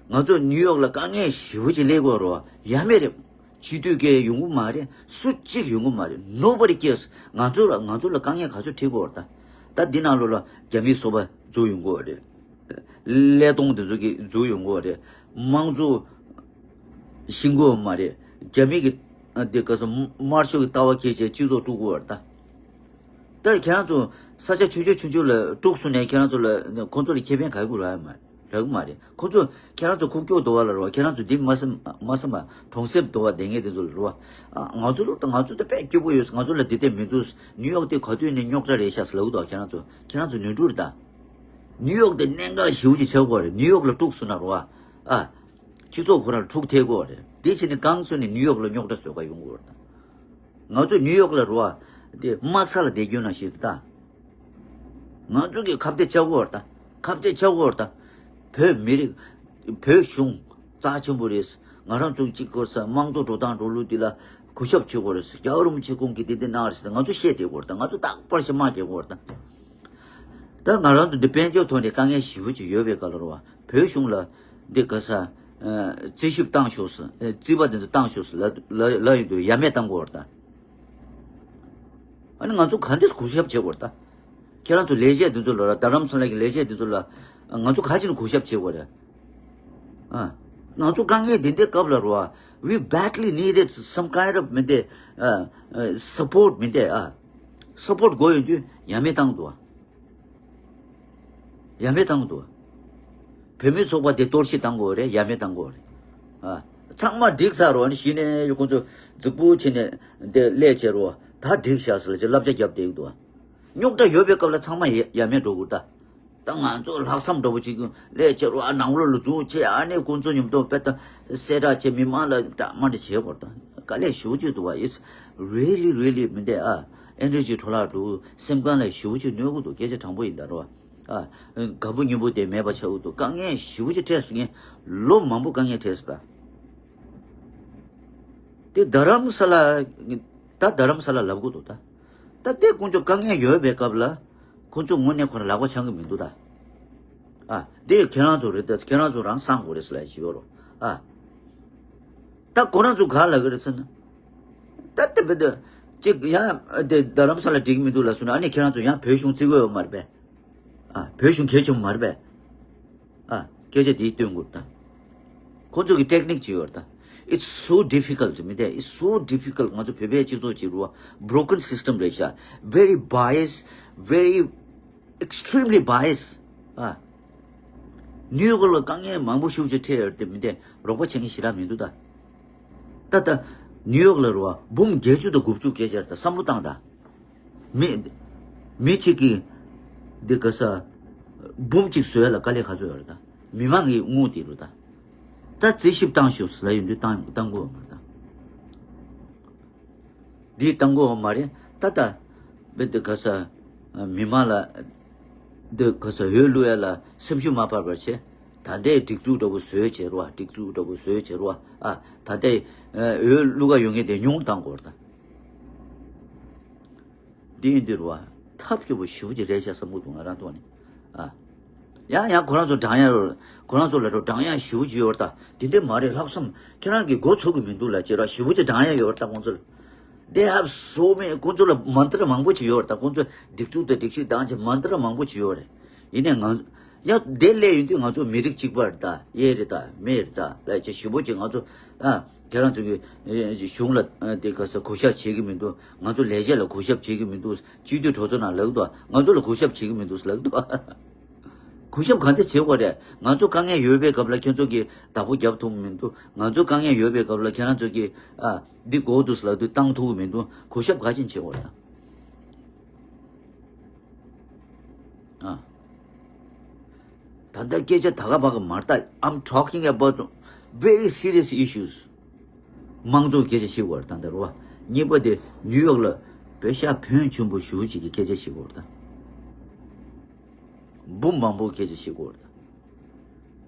ང་ཚོ་ནིའུ་ཡོག་ལ་དཀའ་ངལ་ཞེ་པོ་ཅིག་སླེབས་དགོས་རེད་བ། ཡ་མེད་རེད། སྤྱི་འཐུས་གང་ཡང་ཡོང་གི་མ་རེད། སུ་གཅིག་ཡོང་གི་མ་རེད། Nobody cares. ང་ཚོ་ལ་ང་ཚོ་ལ་དཀའ་ངལ་ག་ཚོད་འཕྲད་ཀྱི་ཡོད་རེད་ད། ད་འདི་ནང་ལོགས་ལ་རྒྱ་མིའི་སོ་པ་ཚོ་ཡོང་གི་ཡོད་རེད། ཀླད་སྟོང་དེ་ཚོ་གི་ཚོ་ཡོང་གི་ཡོད་རེད། དམངས་གཙོ་ཤེས་ཀྱི་ཡོད་མ་རེད། རྒྱ་མི་གི་ཨ་དེ་ག་ས་དམར་ཤོག་གི་ལྟ་བ་འཁྱེར་བྱས་སྤྱི་ཚོགས་དཀྲུག་གི་ཡོད་རེད་ད། ད་ཁྱེད་རང་ཚོ་ས་ཆ་ཆུང་ཆུང་ཆུང་ཆུང་ལ་དཀྲུགས་སོང་ནས་ཁྱེད་རང་ཚོ་ལ་ཁོང་ཚོ་ལ་ཁེ་ཕན་ག་གི་རག་ཡོད་མ་རེད། རག་གི་མ་རེད། ཁོ་ཚོ་ཁྱེད་རང་ཚོ་ཁུག་ཀྱོག་འདུག་བ་ལ་རོ། ཁྱེད་རང་ཚོ་འདི་མ་བསམ་མ་བསམ་པ་གྲོང་གསེབ་འདུག་བ་བསྡད་མཁན་དེ་ཚོ་ལ་རོ། ཨ་ང་ཚོ་ལ་ད་ང་ཚོ་ད་དཔེ་སྐྱིད་པོ་ཡོད། ང་ཚོ་ལ་འདི་དེ་མི་འདུག་ནིའུ་ཡོག་དེ་ག་དུས་ནས་རྙོག་དྲ་རེད་ཤག་ཟེར་ལབ་འདུག་ཁྱེད་རང་ཚོ་ཁྱེད་རང་ཚོ་ནོར་འཁྲུལ་རེད་ད། ནིའུ་ཡོག་དེ་གནད་འགག་ཞེ་པོ་ཅིག་ཆགས་ཀྱི་ཡོད་རེད། ནིའུ་ཡོག་ལ་དཀྲུགས་སོང་ན་རོ། ཨ། སྤྱི་ཚོགས་ཁོ་རང་ལ་འཁྲུག་ཐེབས་ཀྱི་ཡོད་རེད། དེ་བྱས་ནས་གང་སོང་ནས་ནིའུ་ཡོག་ལ་རྙོག་དྲ་བཟོ་ག་ཡོང་གི་ཡོད་རེད་ད། ང་ཚོ་ནིའུ་ཡོག་ལ་རོ། དེ་དམག་ས་ལ་བསྡད་རྒྱུ་ནང་བཞིན་རེད་ད། ང་ཚོ་གི་ཁ་གཏད་བཅག་དགོས་རེད་ད། ཁ་གཏད་བཅག་དགོས་རེད་ད། བོད་མི་རིགས། བོད་གཞུང་རྩ་ཆེན་པོ་རེད། ང་རང་ཚོ་གཅིག་སྐོར་ས་དམངས་གཙོ་འགྲོ་སྟངས་འགྲོ་ལུགས་འདི་ལ་གུས་ཞབས་བྱེད་དགོས་རེད། རྒྱལ་བ་རིན་པོ་ཆེ་ཁོང་གིས་འདི་འདི་གནང་རེད་ཟེར་ད་ང་ཚོ་བཤད་བསྡད་དགོས་རེད་ད། ང་ཚོ་རྟག་པར་ཞིག་དམག་རྒྱག་དགོས་རེད་ད། ད་ང་རང་ཚོ་འདི་དཔལ་འབྱོར་ཐོག་ནས་དཀའ་ངལ་ཞེ་པོ་ཅིག་ཡོད་པའི་སྐབས་ལ་རོ། བོད་གཞུང་ལ་འདི་ག་ས་རྩིས་ཞིབ་བཏང་ཤོག་ཟེར། རྩིས་པ་འདི་ཚོ་བཏང་ཤོག་ཟེར་ལབ་ལབ་ཡོང་དུས་ཡ་མེད་བཏང་དགོས་རེད་ད། ཨ་ནི་ང་ཚོ་ག་འདྲས་གུས་ཞབས་བྱེད་དགོས་རེད་ད། ཁྱེད་རང་ཚོ་ལས་བྱེད་འདི་ཚོ་ལ་ར་རྡ་རམ་ས་ལ་གི་ལས་བྱེད་འདི་ཚོ་ལ་ང་ཚོ་ག་ཅི་ནས་གུས་ཞབས་བྱེད་དགོས་རེད། ཨ། ང་ཚོ་དཀའ་ངལ་འདི་འདྲའི་སྐབས་ལ་རོ། We badly needed some kind of མི་འདི་ཨ་ཨ་support མི་འདི་ཨ། support དགོས་ཡོང་དུས་ཡ་མེད་བཏང་འདུག་ཨ། ཡ་མེད་བཏང་འདུག་ཨ། བོད་མི་ཚོགས་པ་འདི་གཏོར་བཤིག་བཏང་དགོས་རེད། ཡ་མེད་བཏང་དགོས་རེད། ཨ། ཚང་མ་འགྲིག་ཚར་རོ། ཨ་ནི་གཞི་ནས་ཁོང་ཚོ་རྫིག་པོ་བྱས་ནས་འདི་སླེབས་བྱས་རོ། ད་འགྲིག་ཤག་ཟེར་ལ་ཅིག་བསླབ་བྱ་བརྒྱབ་བསྡད་ཀྱི་འདུག་ཨ། རྙོག་དྲ་ཡོད་པའི་སྐབས་ལ་ཚང་མ་ཡ་ཡ་མེད་འགྲོ་དགོས་ད། ད་ང་ཚོ་ལྷག་བསམ་འདྲ་པོ་ཅིག་ལས་བྱེད་རོགས་ཨ་ནང་ལོགས་ལ་འཛུལ་བྱས་ཨ་ནི་ཁོང་ཚོ་མཉམ་དུ་དཔེ་ད་གསལ་བསྒྲགས་བྱས་མི་མང་ལ་འདྲ་མ་འདྲ་བྱེད་དགོས་ད། དཀའ་ལས་ཞེ་པོ་ཅིག་འདུག་བ། It's really really མི་འདས་ཨ། ཨེ་ནར་ཇི་འཕྲོ་བརླག་འགྲོ། སེམས་ཁམས་ལ་ཞེ་པོ་ཅིག་གནོད་གི་འདུག་སྐད་ཆ་དྲང་པོ་ཡིན་ད་རོ། ཨ། དགའ་པོ་སྙིང་པོ་དེ་མེད་པ་ཆགས་གི་འདུག་དཀའ་ངལ་ཞེ་པོ་ཅིག་འཕྲད་སོང་ངས། ལོ་མང་པོ་དཀའ་ངལ་འཕྲད་སོང་ད། དེ་རྡ་རམ་ས་ལ། ད་རྡ་རམ་ས་ལ་ལབ་དགོས་འདུག་ད། ད་དེ་དཀོན་མཆོག་དཀའ་ངལ་ཡོད་པའི་སྐབས་ལ། ཁོ་ཚོ་དངོས་གནས་ཁོ་རང་ལག་པ་འཆང་གི་མི་འདུག་ད། ཨ། དེ་ཁྱེད་རང་ཚོ་རེད་ད། ཁྱེད་རང་ཚོ་རང་སང་དགོས་རེད་ཟེར་ལ་ཞིག་ཡོད་རོ། ཨ། ད་ཁོ་རང་ཚོ་ག་ལབ་གི་རེད་ཟེར་ན། ད་དེ་བས་ད། ཅིག་ཡང་དེ་རྡ་རམ་ས་ལ་འགྲིག་མི་འདུག་ལབ་སོང་ན་ཨ་ནི་ཁྱེད་རང་ཚོ་ཡང་བོད་གཞུང་བརྩི་གི་ཡོད་མ་རེད་པས། ཨ། བོད་གཞུང་གལ་ཆེན་པོ་མ་རེད་པས། ཨ། སྐད་ཆ་དེ་སྟོན་དགོས་ད། ཁོ་ཚོ་གི་ཊེག་ནིག་ཅིག་ཡོད་རེད་ད། It's so difficult མི་འདས། It's so difficult ང་ཚོ་བོད་པའི་སྤྱི་ཚོགས་ཅིག་རུ་བ། Broken system རེད་ཤག Very biased, very extremely biased. ཨ། ནིའུ་ཡོག་ལ་དཀའ་ངལ་མང་པོ་ཞེ་པོ་ཅིག་འཕྲད་ཡོད་རེད་དེ་མི་འདས། རོགས་པ་བྱེད་མཁན་ཞེ་དྲག་མི་འདུག་ད། ད་ལྟ་ནིའུ་ཡོག་ལ་རུ་བ་འབུམ་བརྒྱད་ཅུ་དང་དགུ་བཅུ་སྐད་ཆ་རེད་ད། བསམ་བློ་བཏང་ད། མི། མི་གཅིག་གིས་འདི་ག་ས་འབུམ་གཅིག་བཟོ་ཡ་ལ་དཀའ་ལས་ག་ཚོད་ཡོད་རེད་ད། མི་མང་གི་དངུལ་དེ་རུ་ད། ད་རྩིས་ཞིབ་བཏང་ཤོག་ཟེར་ལབ་ཡོང་དུས་བཏང་བཏང་དགོས་མ་རེད་ད། འདི་བཏང་དགོས་མ་རེད་ད་ད། བེ་འདི་ག་ས། མི་མང་ལ། འདི་ག་ས་འོས་བླུག་ཡ་ལ་སེམས་ཤུགས་མ་སྤར་བར་བྱས། ད་ལྟའི་སྒྲིག་འཛུགས་འདྲ་པོ་བཟོས་བྱས་རོ། སྒྲིག་འཛུགས་འདྲ་པོ་བཟོས་བྱས་རོ། ཨ། ད་ལྟའི་འོས་བླུག་ག་ཡོང་མཁན་དེ་ཉུང་བཏང་དགོས་རེད་ད། འདི་ཡིན་དུས་རེད་བ། ཐབས་སྐྱོ་པོ་ཞེ་པོ་ཅིག་རེད་ཤག་བསམ་གྱི་འདུག་ང་རང་ཐོག་ནས། ཨ། ཡང་ཡང་ཁོ་རང་ཚོ་བགྲང་ཡ་ཡོད། ཁོ་རང་ཚོ་ལ་འགྲོ་བགྲང་ཡ་ཞེ་པོ་ཅིག་ཡོད་རེད་ད། དེ་འདྲ་མ་རེད། ལྷག་བསམ་ཁྱེད་རང་གི་མགོ་ཚོས་ཀྱི་མི་འདུག་ལབ་བྱས་ར། ཞེ་པོ་ཅིག་བགྲང་ཡ་ཡོད་རེད་ད་ཁོང་ཚོ་ལ། They have so many. ཁོང་ཚོ་ལ་མན་ཏྲ་མང་པོ་ཅིག་ཡོད་རེད་ད། ཁོང་ཚོ་སྒྲིག་འཛུགས་དང་སྒྲིག་གཞི་བཏང་བྱས་མན་ཏྲ་མང་པོ་ཅིག་ཡོད་རེད། ཡིན་ནའི་ང་ཡང་དེ་སླེབས་ཡོང་དུས་ང་ཚོ་མི་རིགས་གཅིག་པ་རེད་ད། ཨེ་རེད་ད། མེ་རེད་ད་ལབ་བྱས་ཞེ་པོ་ཅིག་ང་ཚོ་ཨ་ཁྱེད་རང་ཚོ་གི་ཨེ་གཞུང་ལ་ཨ་དེ་ག་ས་གུས་ཞབས་བྱེད་ཀྱི་མི་འདུག་ང་ཚོ་ལས་བྱེད་ལ་གུས་ཞབས་བྱེད་ཀྱི་མི་འདུག་སྤྱི་འཐུས་གྲོས་ཚོགས་ནང་ལབ་འདུག་ང་ཚོ་ལ་གུས་ཞབས་བྱེད་ཀྱི་མི་འདུག་ལབ་འདུག་གུས་ཞབས་ག་འདྲ་བྱེད་དགོས་རེད། ང་ཚོ་དཀའ་ངལ་ཡོད་པའི་སྐབས་ལ་ཁྱེད་ཚོ་གིས་བདག་པོ་རྒྱབ་ཐུབ་ཀྱི་མི་འདུག་ང་ཚོ་དཀའ་ངལ་ཡོད་པའི་སྐབས་ལ་ཁྱེད་རང་ཚོ་གིས་ཨ་འདི་དགོས་འདུག་ལབ་དུས་བཏང་ཐུབ་ཀྱི་མི་འདུག་གུས་ཞབས་ག་ཅིག་བྱེད་དགོས་རེད་ད། ཨ། ད་ལྟ་སྐད་ཆ་ད་ག་བ་ག་མ་རེད་ད། I'm talking about very serious issues. དམངས་གཙོ་སྐད་ཆ་བཤད་དགོས་རེད་ད་ལྟ་རེད་བ། གཉིས་པ་དེ་ནིའུ་ཡོག་ལ་པེ་ཤ་ཕོན་ཆེན་པོ་ཞེ་པོ་ཅིག་གི་སྐད་ཆ་བཤད་དགོས་རེད་ད། འབུམ་མང་པོ་སྐད་ཆ་བཤད་དགོས་རེད་ད།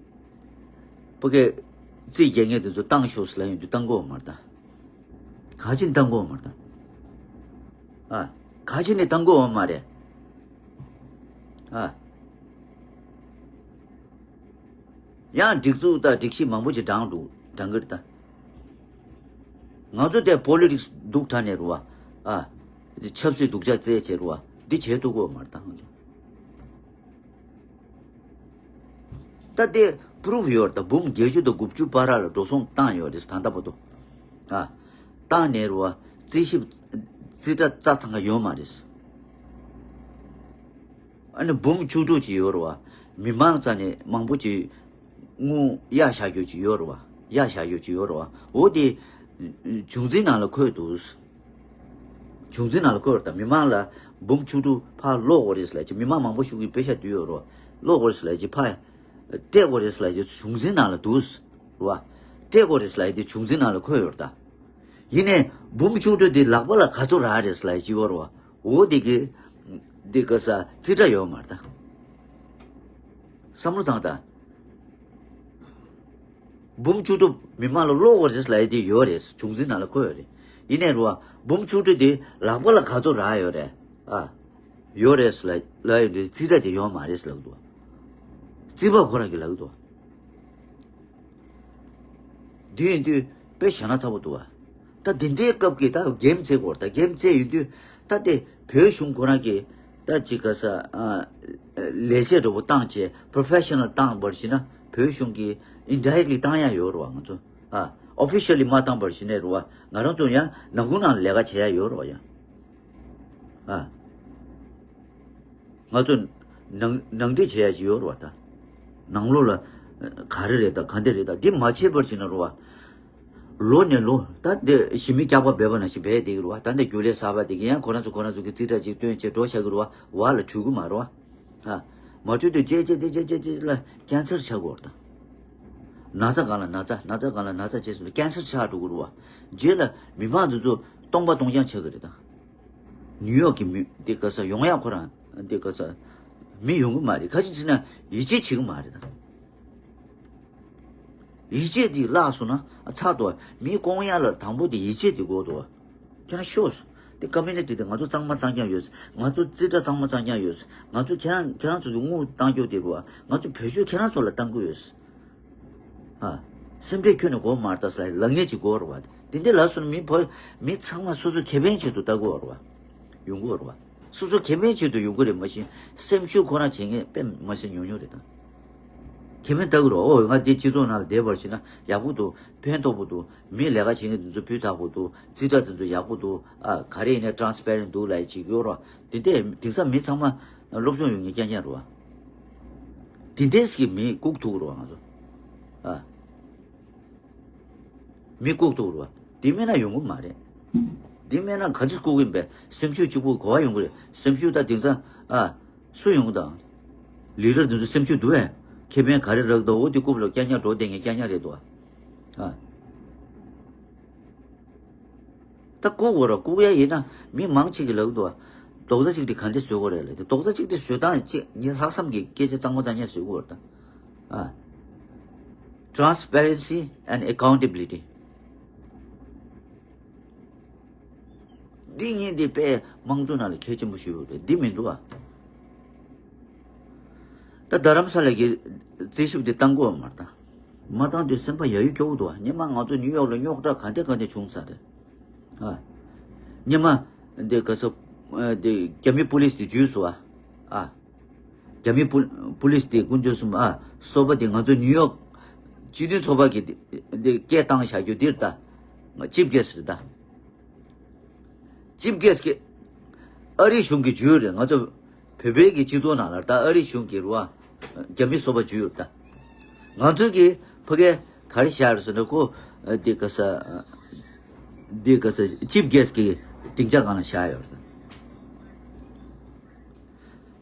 ཕ་གིའི་རྩིས་རྒྱག་མཁན་དེ་ཚོ་བཏང་ཤོག་ཟེར་ལབ་ཡོང་དུས་བཏང་གི་ཡོད་མ་རེད་ད། ག་ཅིག་བཏང་གི་ཡོད་མ་རེད་ད། ཨ། ག་ཅིག་ནས་བཏང་གི་ཡོད་མ་རེད། ཨ། ཡང་སྒྲིག་འཛུགས་དང་སྒྲིག་གཞི་མང་པོ་ཅིག་བགྲངས་འདུག་བགྲངས་ཀྱི་རེད་ད། ང་ཚོ་དེ་པོ་ལི་ཊིག་སི་སྡུག་དྲགས་ནས་རེད་བ། ཨ། ཆབ་སྲིད་སྡུག་ཅག་རྩེད་བྱས་རེད་བ། འདི་བྱེད་ཐུབ་ཀྱི་ཡོད་མ་རེད་ད་ང་ཚོ། ད་དེ་པུ་རུབ་ཡོད་རེད་ད། འབུམ་བརྒྱད་ཅུ་དང་དགུ་བཅུ་བར་ལ་འགྲོ་སོང་བཏང་ཡོད་རེད་ད་ལྟ་བར་དུ། ཨ། བཏང་ནས་རེད་བ། རྩིས་ཞིབ་རྩིས་ཁྲ་རྩ་ཚང་ག་ཡོད་མ་རེད། ཨ་ནི་འབུམ་བཅུ་དྲུག་ཅིག་ཡོད་རེད་བ། མི་མང་རྩ་ནས་མང་པོ་ཅིག་དངུལ་གཡར་བཞག་རྒྱུ་ཅིག་ཡོད་རེད་བ། གཡར་བཞག་རྒྱུ་ཅིག་ཡོད་རེད་བ། འོ་དེ་བྱུང་འཛིན་ནང་ལ་འཁོད་འདུག་བྱུང་འཛིན་ནང་ལ་འཁོད་རེད་ད། མི་མང་ལ་འབུམ་བཅུ་དྲུག་ཕར་སློག་དགོས་རེད་ཟེར་ལབ་ཀྱི། མི་མང་མང་པོ་ཞིག་གིས་པེ་ཤ་བསྡུས་ཡོད་རེད་བ། སློག་དགོས་རེད་ཟེར་ལབ་ཀྱི། ཕར་སྤྲད་དགོས་རེད་ཟེར་ལབ་ཀྱི་བྱུང་འཛིན་ནང་ལ་འདུག་རེད་བ། སྤྲད་དགོས་རེད་ཟེར་ལབ་ཀྱི་དེ་བྱུང་འཛིན་ནང་ལ་འཁོད་ཡོད་རེད་ད། ཡིན་ནའི་འབུམ་བཅུ་དྲུག་དེ་ལག་པ་ལ་ག་ཚོད་རག་རེད་ཟེར་ལབ་ཀྱི་ཅིག་ཡོད་རེད་བ། འོ་དེ་གི་དེ་ག་ས་རྩིས་ཁྲ་ཡོད་མ་རེད་ད། བསམ་བློ་བཏང་ད། འབུམ་བཅུ་དྲུག་མི་མང་ལ་སློག་དགོས་རེད་ལབ་ཡ་དེ་ཡོད་རེད། བྱུང་འཛིན་ནང་ལ་འཁོད་ཡོད་རེད། ཡིན་ནའི་རེད་བ། འབུམ་བཅུ་དྲུག་དེ་ལག་པ་ལ་ག་ཚོད་རག་ཡོད་རེད། ཨ། ཡོད་རེད་ལབ་ལབ་ཡོད་དུས་རྩིས་ཁྲ་དེ་ཡོད་མ་རེད་ལབ་འདུག་རྩིས་པ་ཁོ་རང་གིས་ལབ་འདུག་དེ་ཡིན་དུས་དཔེ་ཞེ་ན་ཚ་པོ་འདུག་བ། ད་དེ་འདྲའི་སྐབས་ཀྱི་ད་གེམ་རྩེ་དགོས་རེད། ད་གེམ་རྩེ་ཡོང་དུས་ད་དེ་བོད་གཞུང་ཁོ་རང་གིས་ད་ཅིག་ག་ས་ཨ་ལས་བྱེད་འདྲ་པོ་བཏང་བྱས་པོ་རོ་ཕེ་ཤ་ནལ་བཏང་བར་བྱས་ན་བོད་གཞུང་གིས་ཨིན་ཌའི་རེག་ལི་བཏང་ཡ་ཡོད་རེད་བ། ང་ཚོ་ཨ་ཨོ་ཕི་ཤལ་ལི་མ་བཏང་བར་བྱས་ནས་རེད་བ། ང་རང་ཚོ་ཡང་ནང་ཁུལ་ནང་ལས་ཀ་བྱེད་ཡ་ཡོད་རེད་བ་ཡང་ཨ། ང་ཚོ་ནང་ནང་འདྲེན་བྱེད་ཡ་ཅིག་ཡོད་རེད་བ་ད། ནང་ལོགས་ལ་ག་རེ་རེད་ད་ག་འདྲ་རེད་ད་འདི་མ་བྱེད་པར་བྱས་ན་རེད་བ། ལོ་ནས་ལོ་ད་འདི་ཞི་མི་སྐྱག་པ་སྦས་པ་ནང་བཞིན་སྦས་བསྡད་ཀྱི་རེད་བ། ད་འདི་རྒྱུན་ལས་གསར་པ་དེ་གི་ཡང་ཁོ་རང་ཚོ་ཁོ་རང་ཚོ་གི་རྩིས་ཁྲ་ཅིག་བཏོན་བྱས་འགྲོ་བཞག་གི་རེད་བ། བར་ལ་འགྲོ་གི་མ་རེད་བ། ཨ། མ་འགྲོ་དུས་རྗེས་རྗེས་དེ་རྗེས་རྗེས་རྗེས་ལ་ཀན་སར་ཆགས་ཀྱི་ཡོད་རེད་ད། ན་ཚ་སྒང་ལ་ན་ཚ་ན་ཚ་སྒང་ལ་ན་ཚ་བྱས་སོང་ལ་ཀན་སར་ཆགས་འགྲོ་གི་རེད་བ། རྗེས་ལ་མི་མང་འདི་ཚོ་སྟོང་པ་སྟོང་རྐྱང་ཆགས་ཀྱི་རེད་ད། ནིའུ་ཡོག་གི་མི་འདི་ག་ས་ཡོང་ཡག་ཁོ་རང་འདི་ག་ས་མི་ཡོང་གི་མ་རེད། ཁ་ཅིག་བྱས་ན་ཡིད་ཆེས་བྱེད་གི་མ་རེད་ད། ཡིད་ཆེས་འདི་བརླག་སོང་ན་ཚར་དོ། མི་སྐོང་ཡག་ལ་དང་པོ་དེ་ཡིད་ཆེས་འདི་དགོས་དོ། ཁྱེད་རང་ཤོག་དེ་ཀོ་མུ་ནི་ཊི་དེ་ང་ཚོ་གཙང་མ་གཙང་རྐྱང་ཡོད། ང་ཚོ་རྩིས་ཁྲ་གཙང་མ་གཙང་རྐྱང་ཡོད། ང་ཚོ་ཁྱེད་རང་ཁྱེད་རང་ཚོ་གི་དངུལ་བཏང་རྒྱུ་དེ་རུ་ང་ཚོ་བོད་གཞུང་ཁྱེད་རང་ཚོ་ལ་བཏང་གི་ཡོད། ཨ། སེམས་ཁྲལ་ཁྱོན་ནས་དགོས་མ་རེད་ད་ཟེར་ལབ་ངེས་ཅིག་དགོས་རེད་བ། དེ་འདྲ་ལབ་སོང་ན་མི་བོད་མི་ཚང་མ་སོ་སོ་ཁེ་ཕན་ཆེད་དུ་ལྟ་དགོས་རེད་བ། ཡོང་དགོས་རེད་བ། སོ་སོ་ཁེ་ཕན་ཆེད་དུ་ཡོང་གི་རེད། མ་གཞི་སེམས་ཤུགས་ཁོ་རང་བྱེད་མཁན་དཔེ་མ་སྲིད་ཉུང་ཉུང་རེད་ད། ཁེ་ཕན་ལྟ་གི་རེད། ཨོ་ང་འདི་སྤྱི་ཚོགས་ནང་ལ་བསྡད་པར་བྱས་ན་ཡག་པོ་འདུག་ཕན་ཐོགས་པོ་འདུག་མི་ལས་ཀ་བྱེད་མཁན་དེ་ཚོ་སྤུས་དག་པོ་འདུག་རྩིས་ཁྲ་དེ་ཚོ་ཡག་པོ་འདུག་ཨ་ག་རེ་ཡིན་ནའི་ཊ་རན་སི་པེ་རེན་ཊི་འདུག་ལབ་ཡ་ཅིག་ཡོད་རེད་བ། དེ་འདྲས་དེང་སང་མི་ཚང་མ་སློབ་སྦྱོང་ཡོད་མཁན་རྐྱང་རྐྱང་རེད་བ། དེ་འདྲས་ཀྱི་མི་བཀུག་ཐུབ་ཀྱི་རེད་བ་ང་ཚོ། ཨ། མི་བཀུག་ཐུབ་རེད་བ། དེ་མེད་ན་ཡོང་གི་མ་རེད། དེ་མེད་ན་ག་ཚོད་བཀུག་གི་ཡིན་པས། སེམས་ཤུགས་གཅིག་པུ་ག་པར་ཡོང་གི་རེད། སེམས་ཤུགས་ད་དེང་སང་ཨ། སུ་ཡོང་གི་དང་། ལི་ཌར་དེ་ཚོ་སེམས་ཤུགས་འདུག་ཨེ། ཁེ་ཕན་ག་རེ་རག་འདུག་འོ་དེ་རྐུབ་ལ་རྐྱང་རྐྱང་འགྲོ་བསྡད་མཁན་རྐྱང་རྐྱང་རེད་འདུག་ཨ། ད་བཀུག་དགོས་ར། བཀུག་ཡ་ཡིན་ན་མི་མང་ཆེ་གིས་ལབ་འདུག་བ། རྡོག་རྩ་གཅིག་སྒྲིལ་ག་འདྲ་བཟོ་དགོས་རེད་ལབ་དུས་རྡོག་རྩ་གཅིག་སྒྲིལ་བཟོ་སྟངས་གཅིག་ངས་ལྷག་བསམ་གྱི་སྐད་ཆ་གཙང་མ་གཙང་རྐྱང་བཟོ་དགོས་རེད་ད། ཨ། Transparency and accountability. འདི་གཉིས་འདི་དཔེ་དམངས་གཙོ་ནང་ལ་གལ་ཆེན་པོ་ཞིག་ཡོད་རེད། འདི་མི་འདུག་ཨ། ད་རྡ་རམ་ས་ལ་གི་རྩིས་ཞིབ་དེ་བཏང་དགོས་མ་རེད་ད། མ་བཏང་དུས་སེམས་པ་ཡ་ཡོ་སྐྱོ་བོ་འདུག་ཨ། སྔོན་མ་ང་ཚོ་ནིའུ་ཡོག་ལ་རྙོག་དྲ་ག་འདྲ་ག་འདྲ་བྱུང་ཚར་རེད། ཨ། སྔོན་མ་འདི་ག་ས་འདི་རྒྱ་མི་པུ་ལིས་དེ་འཇུས་སོང་ཨ། ཨ། རྒྱ་མི་པུ་པུ་ལིས་དེ་དཀོན་མཆོག་གསུམ་ཨ། སོ་པ་དེ་ང་ཚོ་ནིའུ་ཡོག་སྤྱི་མཐུན་ཚོགས་པ་གི་འདི་སྐད་བཏང་བཞག་རྒྱུ་འདིར་ད། ཅིབ་གེ་སི་རེད་ད། ཅིབ་གེ་སི་གི་ཨ་རིའི་གཞུང་གི་འཇུས་རེད། ང་ཚོ་བོད་པའི་གི་སྤྱི་ཚོགས་ནང་ལ་ད་ཨ་རིའི་གཞུང་གི་རུ་བ་རྒྱ་མི་སོ་པ་འཇུས་ཡོད་ད། ང་ཚོའི་གི་ཕ་གི་ག་རེ་བཞག་ཡོད་ཟེར་ན་ཁོ་འདི་ག་ས་འདི་ག་ས་ཅིབ་གེ་སི་གི་སྡིངས་ཆ་སྒང་ལ་བཞག་ཡོད་རེད་ད།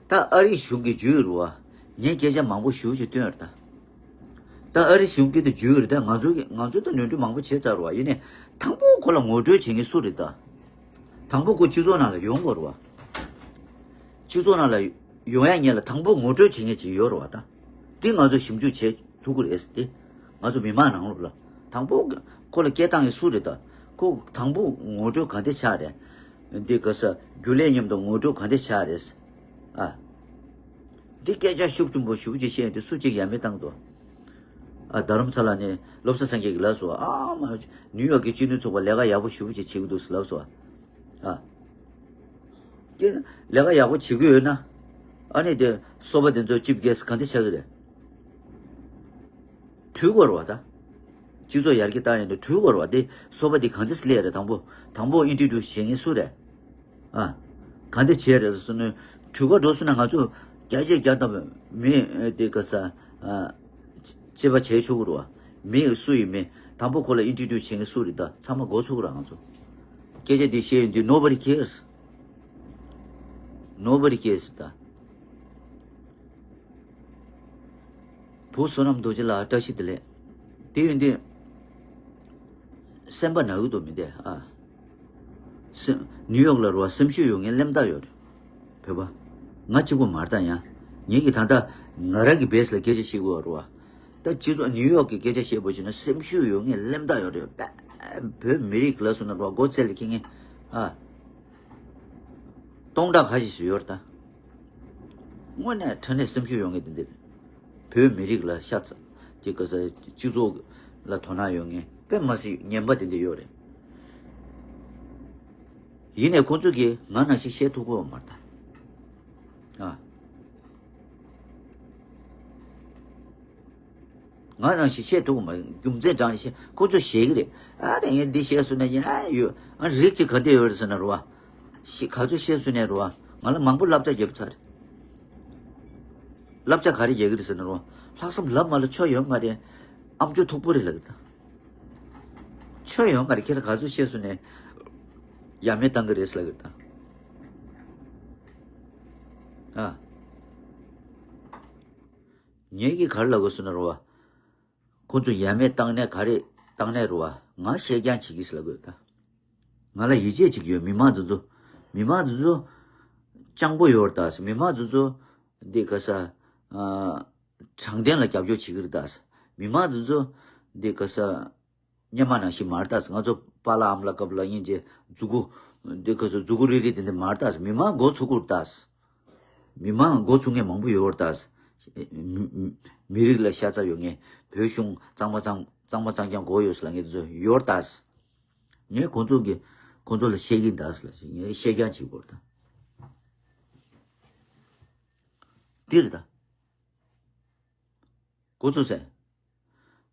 ད་ཨ་རིའི་གཞུང་གི་འཇུས་རུ་བ་ངས་སྐད་ཆ་མང་པོ་ཞུ་ཞིག་བཏོན་ཡོད་ད། ད་ཨ་རི་གཞུང་གིས་དེ་འཇུས་རེད་ད། ང་ཚོ་གི་ང་ཚོས་ད་ནོར་འཁྲུལ་མང་པོ་བྱས་ཚར་བ་ཡིན་ནའི་དང་པོ་ཁོ་ལ་ངོ་སྤྲོད་བྱེད་མཁན་སུ་རེད་ད། དང་པོ་ཁོ་སྤྱི་ཚོགས་ནང་ལ་ཡོང་དགོས་རེད་བ། སྤྱི་ཚོགས་ནང་ལ་ཡོང་ཡ་ཉེ་ལ་དང་པོ་ངོ་སྤྲོད་བྱེད་མཁན་ཅིག་ཡོད་རེད་བ་ད། དེ་ང་ཚོ་ཞིབ་འཇུག་བྱེད་ཐུབ་ཀྱི་རེད་ཟེར་ཏེ། ང་ཚོ་མི་མང་ནང་ལོགས་ལ་དང་པོ་ཁོ་ལ་སྐད་བཏང་མཁན་སུ་རེད་ད། ཁོ་དང་པོ་ངོ་སྤྲོད་ག་འདྲ་ཆགས་རེད། འདི་ག་ས་རྒྱུན་ལས་མཉམ་དུ་ངོ་སྤྲོད་ག་འདྲ་ཆགས་རེད། ཨ། འདི་སྐད་ཆ་ཤུགས་ཆེན་པོ་ཞུ་ཅིག་བཤད་ཡོང་དུས་སུ་གཅིག་ཡ་མེད་བཏང་འདུག་ཨ། རྡ་རམ་ས་ལ་ནས་བློ་བཟང་སངས་རྒྱས་ཀྱིས་ལབ་སོང་། ཨ་མ། ནིའུ་ཡོག་གི་སྤྱི་མཐུན་ཚོགས་པ་ལས་ཀ་ཡག་པོ་ཞེ་པོ་ཅིག་བྱེད་ཀྱི་འདུག་ཟེར་ལབ་སོང་། ཨ། ཀྱེ། ལས་ཀ་ཡག་པོ་བྱེད་ཀྱི་ཡོད་ན། ཨ་ནི་དེ་སོ་པ་དེ་ཚོ་ཅིབ་གེ་སི་ག་འདྲ་ཆགས་ཀྱི་རེད། གྲོས་དགོས་རེད་བ་ད། སྤྱི་ཚོགས་ཡར་རྒྱས་བཏང་ཡོང་དུས་གྲོས་དགོས་རེད་བ། དེ་སོ་པ་དེ་ག་འདྲ་སླེབས་རེད། དང་པོ་དང་པོ་ཨིན་ཊྲོ་ཌིའུ་སི་བྱེད་མཁན་སུ་རེད། ཨ། ག་འདྲ་བྱས་རེད་ཟེར་ནས་གྲོས་ཁ་འགྲོ་སོང་ན་ང་ཚོ་བརྒྱ་ཆ་བརྒྱ་ཐམ་པ་མི་དེ་ག་ས་ཨ། གཅེས་པ་བྱས་ཆོག་གི་རེད་བ། མི་སུ་ཡིན་མིན་དང་པོ་ཁོ་ལ་ཨིན་ཊྲོ་ཌིའུ་སི་བྱེད་མཁན་སུ་རེད་ད་ཚང་མ་གོ་ཆོག་གི་རེད་ང་ཚོ། སྐད་ཆ་འདི་བཤད་ཡོང་དུས་nobody cares། Nobody cares ད། བུ་བསོད་ནམས་རྡོ་རྗེ་ལགས་བཀྲ་ཤིས་བདེ་ལེགས། དེ་ཡིན་དུས་སེམས་པ་ན་གི་འདུག་མི་འདས་ཨ། སེམས་ནིའུ་ཡོག་ལ་རུ་བ་སེམས་ཤུགས་ཡོད་མཁན་གླེན་རྟགས་ཡོད་རེད། བོད་པ། ང་གཅིག་པུ་མ་རེད་ད་ཡང་། ངེད་ཀྱི་ད་ལྟ་ང་རང་གི་བེ་སི་ལ་སྐད་ཆ་བཤད་དགོས་རུ་བ། ད་སྤྱི་ཚོགས་ནིའུ་ཡོག་གི་སྐད་ཆ་བཤད་པ་བྱས་ན་སེམས་ཤུགས་ཡོད་མཁན་གླེན་རྟགས་ཡོད་རེད། བོད་མི་རིགས་ལ་སོང་ན་རུ་བ་མགོ་ཚད་ལ་འཁྱེར་མཁན་ཨ། སྟོང་ཕྲག་ཁ་ཤས་ཤིག་ཡོད་རེད་ད། དངོས་གནས་དྲང་གནས་སེམས་ཤུགས་ཡོད་མཁན་དེ་འདྲ་རེད། བོད་མི་རིགས་ལ་ཤ་ཚ། དེ་ག་ས་སྤྱི་ཚོགས་ལ་དོ་སྣང་ཡོད་མཁན་དཔེ་མ་སྲིད་ངན་པ་དེ་འདྲ་ཡོད་རེད། ཡིན་ནའི་ཁོང་ཚོ་གིས་ང་ནང་བཞིན་བཤད་ཐུབ་ཀྱི་ཡོད་མ་རེད་ད། ཨ། ང་ནང་བཞིན་བཤད་ཐུབ་ཀྱི་མ་རེད། རྒྱུ་མཚན་དྲང་ནས་བཤད་ཁོང་ཚོས་བཤད་ཀྱི་རེད། ཨ་རེ་ངས་འདི་བཤད་སོང་ན་ཡིན་ཨ་ཡོད་ཨ་རིགས་གཅིག་ག་འདྲ་ཡོད་རེད་ཟེར་ན་རུ་བ། ཤི་ག་ཚོད་བཤད་སོང་ནས་རུ་བ་ང་ལ་མང་པོ་བསླབ་བྱ་བརྒྱབ་ཚར་རེད། བསླབ་བྱ་ག་རེ་རྒྱག་གི་རེད་ཟེར་ན་རུ་བ། ལྷག་བསམ་ལབ་མ་ལ་ཆོ་ཡོད་མ་རེད། ཨམ་ཅོག་མཐུག་པོ་རེད་ལབ་ཀྱི་རེད་ད། ཆོ་ཡོད་མ་རེད། ཁྱེད་རང་ག་ཚོད་བཤད་སོང་ནས་ཡ་མེད་བཏང་གི་རེད་ལབ་ཀྱི་རེད་ད། ཨ། ངེད་ཀྱིས་ག་རེ་ལབ་དགོས་ཟེར་ན་རུ་བ། ཁོ་ཚོ་ཡ་མེད་བཏང་ནས་ག་རེ་བཏང་ནས་རུ་བ་ང་བཤད་རྐྱང་བྱེད་ཀྱི་ཟེར་ལབ་དགོས་ད། ང་ལ་ཡིད་ཆེས་བྱེད་ཀྱི་ཡོད། མི་མང་ཚོ་ཚོ། མི་མང་ཚོ་ཚོ་སྤྱང་པོ་ཡོད་རེད་ད། མི་མང་ཚོ་ཚོ་འདི་ག་ས་ཨ། དྲང་བདེན་ལ་རྒྱབ་སྐྱོར་བྱེད་ཀྱི་རེད་ད། མི་མང་ཚོ་ཚོ་འདི་ག་ས་སྔོན་མ་ནང་བཞིན་མ་རེད་ད། ང་ཚོ་པཱ་ལགས་ཨ་མ་ལགས་སྐབས་ལ་སྙིང་རྗེ་མཛུ་གུ་འདི་ག་ས་མཛུ་གུ་རིལ་རིལ་དེ་འདྲ་མ་རེད་ད། མི་མང་མགོ་ཚོས་ཀྱི་རེད་ད། མི་མང་མགོ་ཚོས་མཁན་མང་པོ་ཡོད་རེད་ད། མི་མི་མི་རིགས་ལ་ཤ་ཚ་ཡོད་མཁན། བོད་གཞུང་གཙང་མ་གཙང་གཙང་མ་གཙང་རྐྱང་དགོས་ཡོད་ཟེར་ལབ་མཁན་དེ་ཚོ་ཡོད་རེད་ད། ངས་ཁོང་ཚོ་གི་ཁོང་ཚོ་ལ་བཤད་ཀྱི་ཡིན་ད་ཟེར་ལབ་བྱས་ངས་བཤད་རྐྱང་བྱེད་དགོས་རེད་ད། འདི་རེད་ད། མགོ་ཚོས་ཟེར།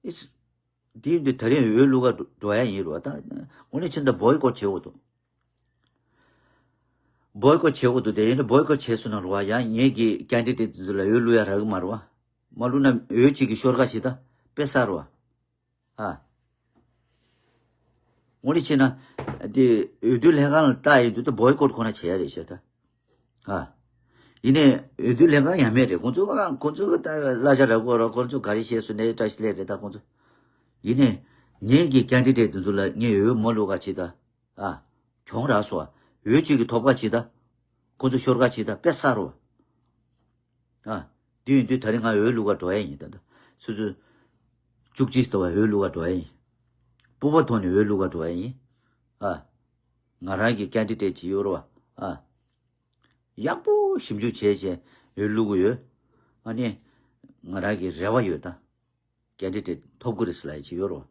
ཨིས། འདི་འདི་ད་རིང་འོས་བླུག་ག་འགྲོ་ཡ་ཡིན་རུ་བ་ད། དངོས་གནས་བྱས་ན་ད་བོའི་ཀོཊ་བྱེད་དགོས་འདུག་བོའི་ཀོཊ་བྱེད་དགོས་འདུག་དེ་ཡིན་ན་བོའི་ཀོཊ་བྱས་སོང་ན་རུ་བ་ཡང་ངེད་ཀྱི་ཀེན་ཌི་ཌེཊ་དེ་ཚོ་ལ་འོས་བླུག་ཡ་རག་གི་མ་རུ་བ། མ་བླུག་ན་འོས་གཅིག་གི་ཤོར་ཁ་བྱེད་ད་དཔེ་ཟ་རུ་བ། ཨ། དངོས་གནས་བྱས་ན། དེ་འོས་བསྡུ་ལྷན་ཁང་ལ་ལྟ་ཡིན་དུས་ད་བོའི་ཀོཊ་ཁོ་ན་བྱེད་ཡ་རེད་ཤག་ད། ཨ། ཡིན་ནའི་འོས་བསྡུ་ལྷན་ཁང་ཡ་མེད་རེད། ཁོང་ཚོ་ཁོང་ཚོ་གི་ད་གླ་ཆ་རག་གོ་ར། ཁོང་ཚོ་ག་རེ་བཤད་སོང་ནའི་བཀྲ་ཤིས་བདེ་ལེགས་རེད་ད་ཁོང་ཚོ། ཡིན་ནའི་ངེད་ཀྱི་ཀེན་ཌི་ཌེཊ་དེ་ཚོ་ལ་ངས་འོས་མ་བླུག་ག་བྱེད་ད། ཨ། གྱོང་རག་སོང་ཨ། འོས་གཅིག་གི་ཐོབ་ཁ་བྱེད་ད། ཁོང་ཚོ་ཤོར་ཁ་བྱེད་ད་དཔེ་ཟ་རུ་བ། ཨ། དེ་ཡིན་དུས་ད་རིང་ང་འོས་བླུག་ག་འགྲོ་ཡ་ཡིན་ད་ད། སོ་སོ། བཅུ་གཅིག་ལྟ་བ་འོས་བླུག་ག་འགྲོ་ཡ་ཡིན། སྤོབས་པ་ཐོག་ནས་འོས་བླུག་ག་འགྲོ་ཡ་ཡིན། ཨ། ང་རང་གི་ཀེན་ཌི་ཌེཊ་ཅིག་ཡོད་རེད་བ། ཨ། ཡག་པོ་ཞིབ་འཇུག་བྱས་བྱས་འོས་བླུག་གི་ཡོད། ཨ་ནི། ང་རང་གི་རེ་བ་ཡོད་ད། ཀེན་ཌི་ཌེཊ་ཐོབ་གི་རེད་ཟེར་ལབ་ཡ་ཅིག་ཡོད་རེད་བ།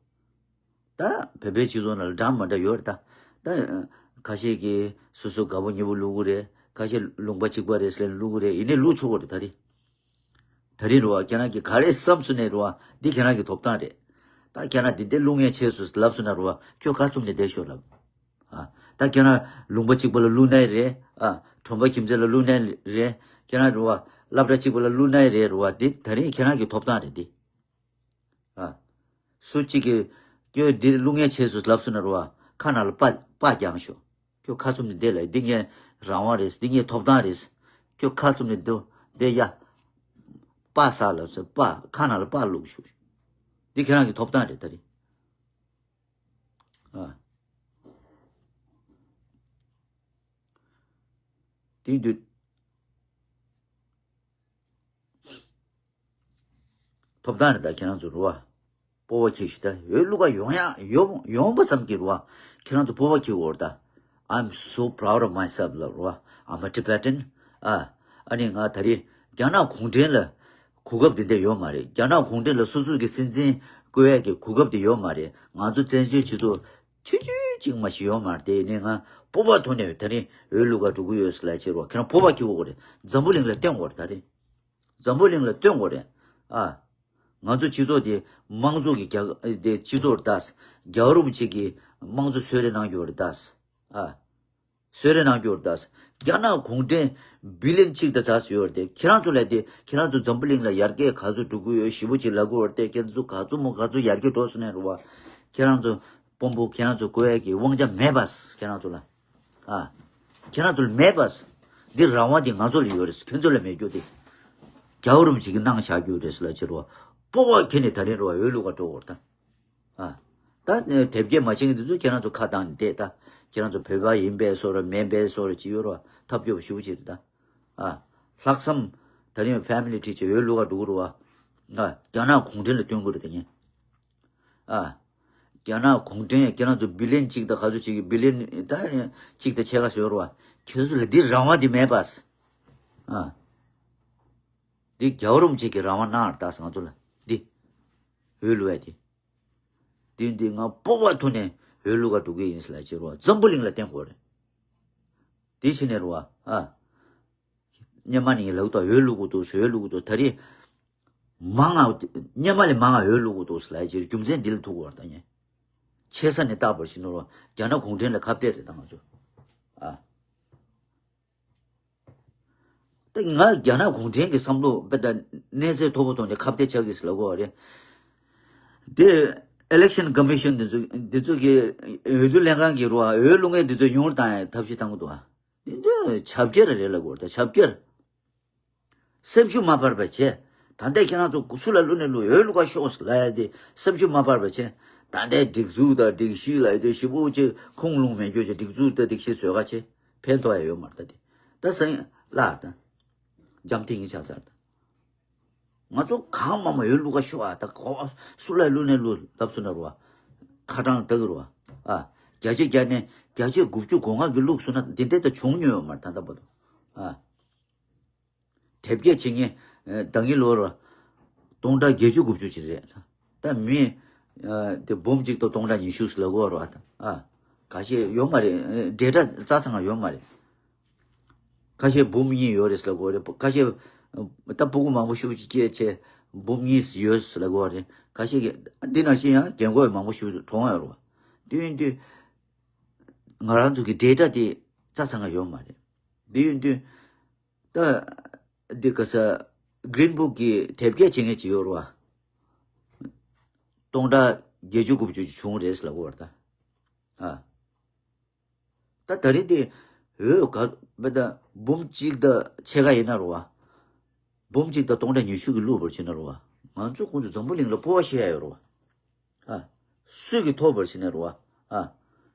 ད་བོད་པའི་སྤྱི་ཚོགས་ནང་ལ་འདྲ་མི་འདྲ་ཡོད་རེད་ད། ད་ཁ་ཤས་ཀྱིས་སོ་སོ་དགའ་པོ་ཉེ་པོ་བླུག་གི་རེད། ཁ་ཤས་ལུང་པ་གཅིག་པ་རེད་ཟེར་བླུག་གི་རེད། ཡིན་ནའི་བླུག་ཆོག་གི་རེད་ད་རེད། ད་རེད་རེད་བ། ཁྱེད་རང་གིས་ག་རེ་བསམ་སོང་ནའི་རེད་བ། འདི་ཁྱེད་རང་གི་ཐོབ་ཐང་རེད། ད་ཁྱེད་རང་འདི་འདྲ་བླུག་མཁན་བྱས་སོང་ལབ་སོང་ན་རེད་བ། ཁྱོད་ཁ་བཙུམ་ནས་བསྡད་ཤོག་ལབ། ཨ། ད་ཁྱེད་རང་ལུང་པ་གཅིག་པ་ལ་བླུག་ན་རེད། ཨ། གྲོང་པ་ཁྱིམ་མཚེས་ལ་བླུག་ན་རེད། ཁྱེད་རང་རེད་བ། སློབ་གྲྭ་གཅིག་པ་ལ་བླུག་ན་རེད་རེད་བ། འདི་ད་རེས་ཁྱེད་རང་གི་ཐོབ་ཐང་རེད་འདི། ཨ། སུ་གཅིག་གིས་ཁྱོད་འདི་བླུག་མཁན་བྱས་སོང་ལབ་སོང་ན་རེད་བ། ཁ་ནང་ལ་པ་པ་རྒྱག་ཤོག་ཁྱོད་ཁ་བཙུམ་ནས་བསྡད་ལ། འདི་ངའི་རང་དབང་རེད། འདི་ངའི་ཐོབ་ཐང་རེད། ཁྱོད་ཁ་བཙུམ་ནས་སྡོད་བསྡད་ཡ། པ་ཟ་ལབ་སོང་པ། ཁ་ནང་ལ་པ་བླུག་ཤོག་འདི་ཁྱེད་རང་གི་ཐོབ་ཐང་རེད་ད་རེད། ཨ། དེ་དུས་ཐོབ་ཐང་རེད་ད། ཁྱེད་རང་ཚོ་རེད་བ། སྤོབས་པ་འཁྱེར་ཤིག་ད། འོས་བླུག་ག་ཡོང་ཡ་ཡོང་ཡོང་བ་ཙམ་གྱིས་རེད་བ། ཁྱེད་རང་ཚོ་སྤོབས་པ་འཁྱེར་དགོས་རེད་ད། I'm so proud of myself ལབ་རེད་བ། I'm a Tibetan. ཨ། ཨ་ནི་ང་ད་རེས་རྒྱ་ནག་གུང་ཁྲན་ལ་གོ་སྐབས་དེ་འདྲ་ཡོད་མ་རེད། རྒྱ་ནག་གུང་ཁྲན་ལ་སོ་སོ་གི་སྲིད་འཛིན་བསྐོ་ཡས་ཀྱི་གོ་སྐབས་དེ་ཡོད་མ་རེད། ང་ཚོ་བཙན་བྱོལ་སྤྱི་ཚོགས་ཆུང་ཆུང་ཅིག་མ་ཞིག་ཡོད་མ་རེད། དེ་ནས་ང་སྤོབས་པ་ཐོག་ནས་ད་རིང་འོས་བླུག་ག་འགྲོ་གི་ཡོད་ཟེར་ལབ་བྱས་རོགས། ཁྱེད་རང་སྤོབས་པ་སྐྱེ་དགོས་རེད། འཛམ་བུ་གླིང་ལ་སྟོན་དགོས་རེད། ད་རེད། འཛམ་བུ་གླིང་ལ་སྟོན་དགོས་རེད། ཨ། ང་ཚོ་སྤྱི་ཚོགས་དེ་དམངས་གཙོ་གི་རྒྱལ་དེ་སྤྱི་ཚོགས་རེད་ད། རྒྱལ་བ་རིན་པོ་ཆེ་གིས་དམངས་གཙོ་གསོལ་རས་གནང་རྒྱུ་རེད་ད། ཨ། གསོལ་རས་གནང་རྒྱུ་རེད་ད། རྒྱ་ནག་གུང་ཁྲན་བི་ལིན་གཅིག་དང་ཙམ་ཡོད་རེད་དེ། ཁྱེད་རང་ཚོ་ལ་དེ་ཁྱེད་རང་ཚོ་འཛམ་བུ་གླིང་ལ་ཡར་རྒྱས་ག་ཚོད་འགྲོ་གི་ཡོད་ཞེ་པོ་ཅིག་ལབ་དགོས་རེད་དེ། ཁྱེད་ཚོ་ག་ཚོད་མོ་ག་ཚོད་ཡར་རྒྱས་འགྲོ་སོང་ནས་རེད་བ། ཁྱེད་རང་ཚོ་དཔོན་པོ་ཁྱེད་རང་ཚོ་བསྐོ་ཡས་ཀྱི་དབང་ཆ་མེད་པ། ཁྱེད་རང་ཚོ་ལ། ཨ། ཁྱེད་རང་ཚོ་ལ་མེད་པ། འདི་རང་དབང་འདི་ང་ཚོ་ལ་ཡོད་རེད། ཁྱེད་ཚོ་ལ་མེད་རྒྱུ་དེ། རྒྱལ་བ་རིན་པོ་ཆེ་གིས་གནང་བཞག་རྒྱུ་རེད་ཟེར་ལབ་བྱས་རོགས། སྤོབས་པ་འཁྱེར་ནས་ད་རིང་རོགས་འོས་བླུག་ག་འགྲོ་དགོས་རེད་ད། ཨ། ད་དེབ་སྐྱེལ་མ་བྱེད་མཁན་འདི་ཚོ་ཁྱེད་རང་ཚོ་ཁ་བཏང་ནས་བསྡད་ད། ཁྱེད་རང་ཚོ་བོད་པ་ཡིན་པའི་བཟོ་འདྲ་མིན་པའི་བཟོ་འདྲ་ཅིག་ཡོད་རོགས། ཐབས་སྐྱོ་པོ་ཞེ་པོ་ཅིག་རེད་ད། ཨ། ལྷག་བསམ། ད་རིང་ཕེ་མི་ལི་ཁྲིད་བྱས་འོས་བླུག་ག་འགྲོ་གི་རེད་བ། ཨ། རྒྱ་ནག་གུང་ཁྲན་ལ་སྟོན་དགོས་རེད་ད་ངས། ཨ། རྒྱ་ནག་གུང་ཁྲན་ཁྱེད་རང་ཚོ་བི་ལིན་གཅིག་དང་ག་ཚོད་ཅིག་གི་བི་ལིན་ད་གཅིག་དང་ཕྱེད་ཀ་ཟེར་བ། ཁྱེད་ཚོ་ལ་འདི་རང་དབང་འདི་མེད་པ། ཨ། འདི་རྒྱལ་བ་རིན་པོ་ཆེ་གིས་རང་དབང་གནང་བ་ད་ང་ཚོ་ལ་འདི། འོས་བླུག་ཡ་འདི། འདི་འདི་ང་སྤོབས་པ་ཐོག་ནས་འོས་བླུག་ག་འགྲོ་གི་ཡིན་ཟེར་ལབ་བྱས་རོགས། འཛམ་བུ་གླིང་ལ་བསྟན་དགོས་རེད། འདི་ཕྱི་ནས་རོགས། ཨ། སྔོན་མ་ནས་ལབ་ད། འོས་བླུག་དགོས་འདུག་འོས་བླུག་དགོས་འདུག་ད་རེས་མང་ང་། སྔོན་མ་ལས་མང་ང་འོས་བླུག་དགོས་འདུག་ལབ་ཡ་ཅིག་རྒྱུ་མཚན་འདི་ལ་ཐུག་གི་ཡོད་རེད་ད་ངས། ཆེ་ས་ནས་བལྟས་པར་བྱས་ན་རོགས། རྒྱ་ནག་གུང་ཁྲན་ལ་ཁ་གཏད་རེད་ད་ང་ཚོ། ཨ། ད་ང་རྒྱ་ནག་གུང་ཁྲན་གྱི་བསམ་བློ་དཔེ་ད་གནས་ཚད་མཐོ་པོ་ཐོག་ནས་ཁ་གཏད་ཆགས་ཀྱི་ཟེར་ལབ་དགོས་པ་རེད། དེ་ཨི་ལེག་ཤན་ཀོ་མི་ཤན་འདི་ཚོ་འདི་ཚོ་གི་འོས་བསྡུ་ལྷན་ཁང་གི་རོགས། འོས་བླུག་མཁན་འདི་ཚོ་ཉུང་རུ་བཏང་ཡ་ཐབས་ཤེས་བཏང་གི་འདུག་ཨ། འདི་ཆབ་ཀྱེར་རེད་ལབ་དགོས་རེད་ད། ཆབ་ཀྱེར། སེམས་ཤུགས་མ་སྤར་བ་བྱས། ད་ལྟའི་ཁྱེད་རང་ཚོ་སུ་ལ་བླུག་ནས་བླུག་འོས་བླུག་ག་ཤོག་ལབ་ཡ་དེ་སེམས་ཤུགས་མ་སྤར་བ་བྱས། ད་ལྟའི་སྒྲིག་འཛུགས་དང་སྒྲིག་གཞི་ལབ་ཡ་དེ་ཞེ་པོ་ཅིག་ཁུངས་ལུང་མེད་རྒྱུ་ཅིག་སྒྲིག་འཛུགས་དང་སྒྲིག་གཞི་བཟོས་ག་བྱས། ཕན་ཐོགས་ཡ་ཡོད་མ་རེད་ད་དེ། ད་སང་ཉིན་བརླག་ད། འཇམ་ཐིང་ངེ་ཆགས་ཚར་ད། ང་ཚོ་གང་མང་མང་འོས་བླུག་ག་ཤོག་ཨ། ད་གོ་སུ་ལ་བླུག་ནས་བླུག་ལབ་སོང་ན་རོ། ཁ་གྲངས་ལྟ་གི་རོ། ཨ། བརྒྱ་ཆ་བརྒྱ་ནས་བརྒྱ་ཆ་དགུ་བཅུ་གོ་ལྔ་གིས་བླུག་སོང་ན་འདི་འདྲ་ད་བྱུང་མྱོང་ཡོད་མ་རེད་ད་ལྟ་བར་དུ། ཨ། དེབ་སྐྱེལ་བྱེད་མཁན་ད་གིན་ལོར་སྟོང་ཕྲག་བརྒྱད་ཅུ་དགུ་བཅུ་ཅིག་རེད། ད་མི་དེ་འབུམ་གཅིག་དང་སྟོང་ཕྲག་ཉི་ཤུ་ཟེར་ལབ་དགོས་རེད་བ། ད་ཨ། ཁ་ཤས་ཡོད་མ་རེད། ཌེ་ཊ་རྩ་ཚང་ཡོད་མ་རེད། ཁ་ཤས་འབུམ་གཉིས་ཡོད་རེད་ཟེར་ལབ་དགོས་རེད། ཁ་ཤས་ད་སྤུ་གུ་མང་པོ་ཞེ་པོ་ཅིག་སྐྱེས་བྱས་འབུམ་གཉིས་ཡོད་ཟེར་ལབ་དགོས་རེད། ཁ་ཤས་ཀྱི་འདི་ནང་བཞིན་ཡང་རྒན་གོག་མང་པོ་ཞེ་པོ་གྲོངས་ཡོད་རེད་བ། དེ་ཡིན་དུས་ང་རང་ཚོ་གི་ཌེ་ཊ་དེ་རྩ་ཚང་ཡོད་མ་རེད། དེ་ཡིན་དུས། ད་འདི་ག་ས་གྷི་རིན་བུག་གི་དེབ་སྐྱེལ་བྱེད་མཁན་ཅིག་ཡོད་རེད་བ། སྟོང་ཕྲག་བརྒྱད་ཅུ་དགུ་བཅུ་ཅིག་བྱུང་རེད་ཟེར་ལབ་ཀྱི་ཡོད་རེད་ད། ཨ། ད་ད་རེས་དེ་འོས་ག་བ་ད་འབུམ་གཅིག་དང་ཕྱེད་ཀ་ཡིན་ན་རེད་བ། འབུམ་གཅིག་དང་སྟོང་ཕྲག་ཉི་ཤུ་གིས་བླུགས་པར་བྱས་ན་རེད་བ། ང་ཚོ་ཁོང་ཚོ་འཛམ་བུ་གླིང་ལ་སྤོབས་པ་བཤད་ཡ་ཡོད་རེད་བ། ཨ། སུས་ཀྱིས་ཐོབ་པར་བྱས་ན་རེད་བ། ཨ།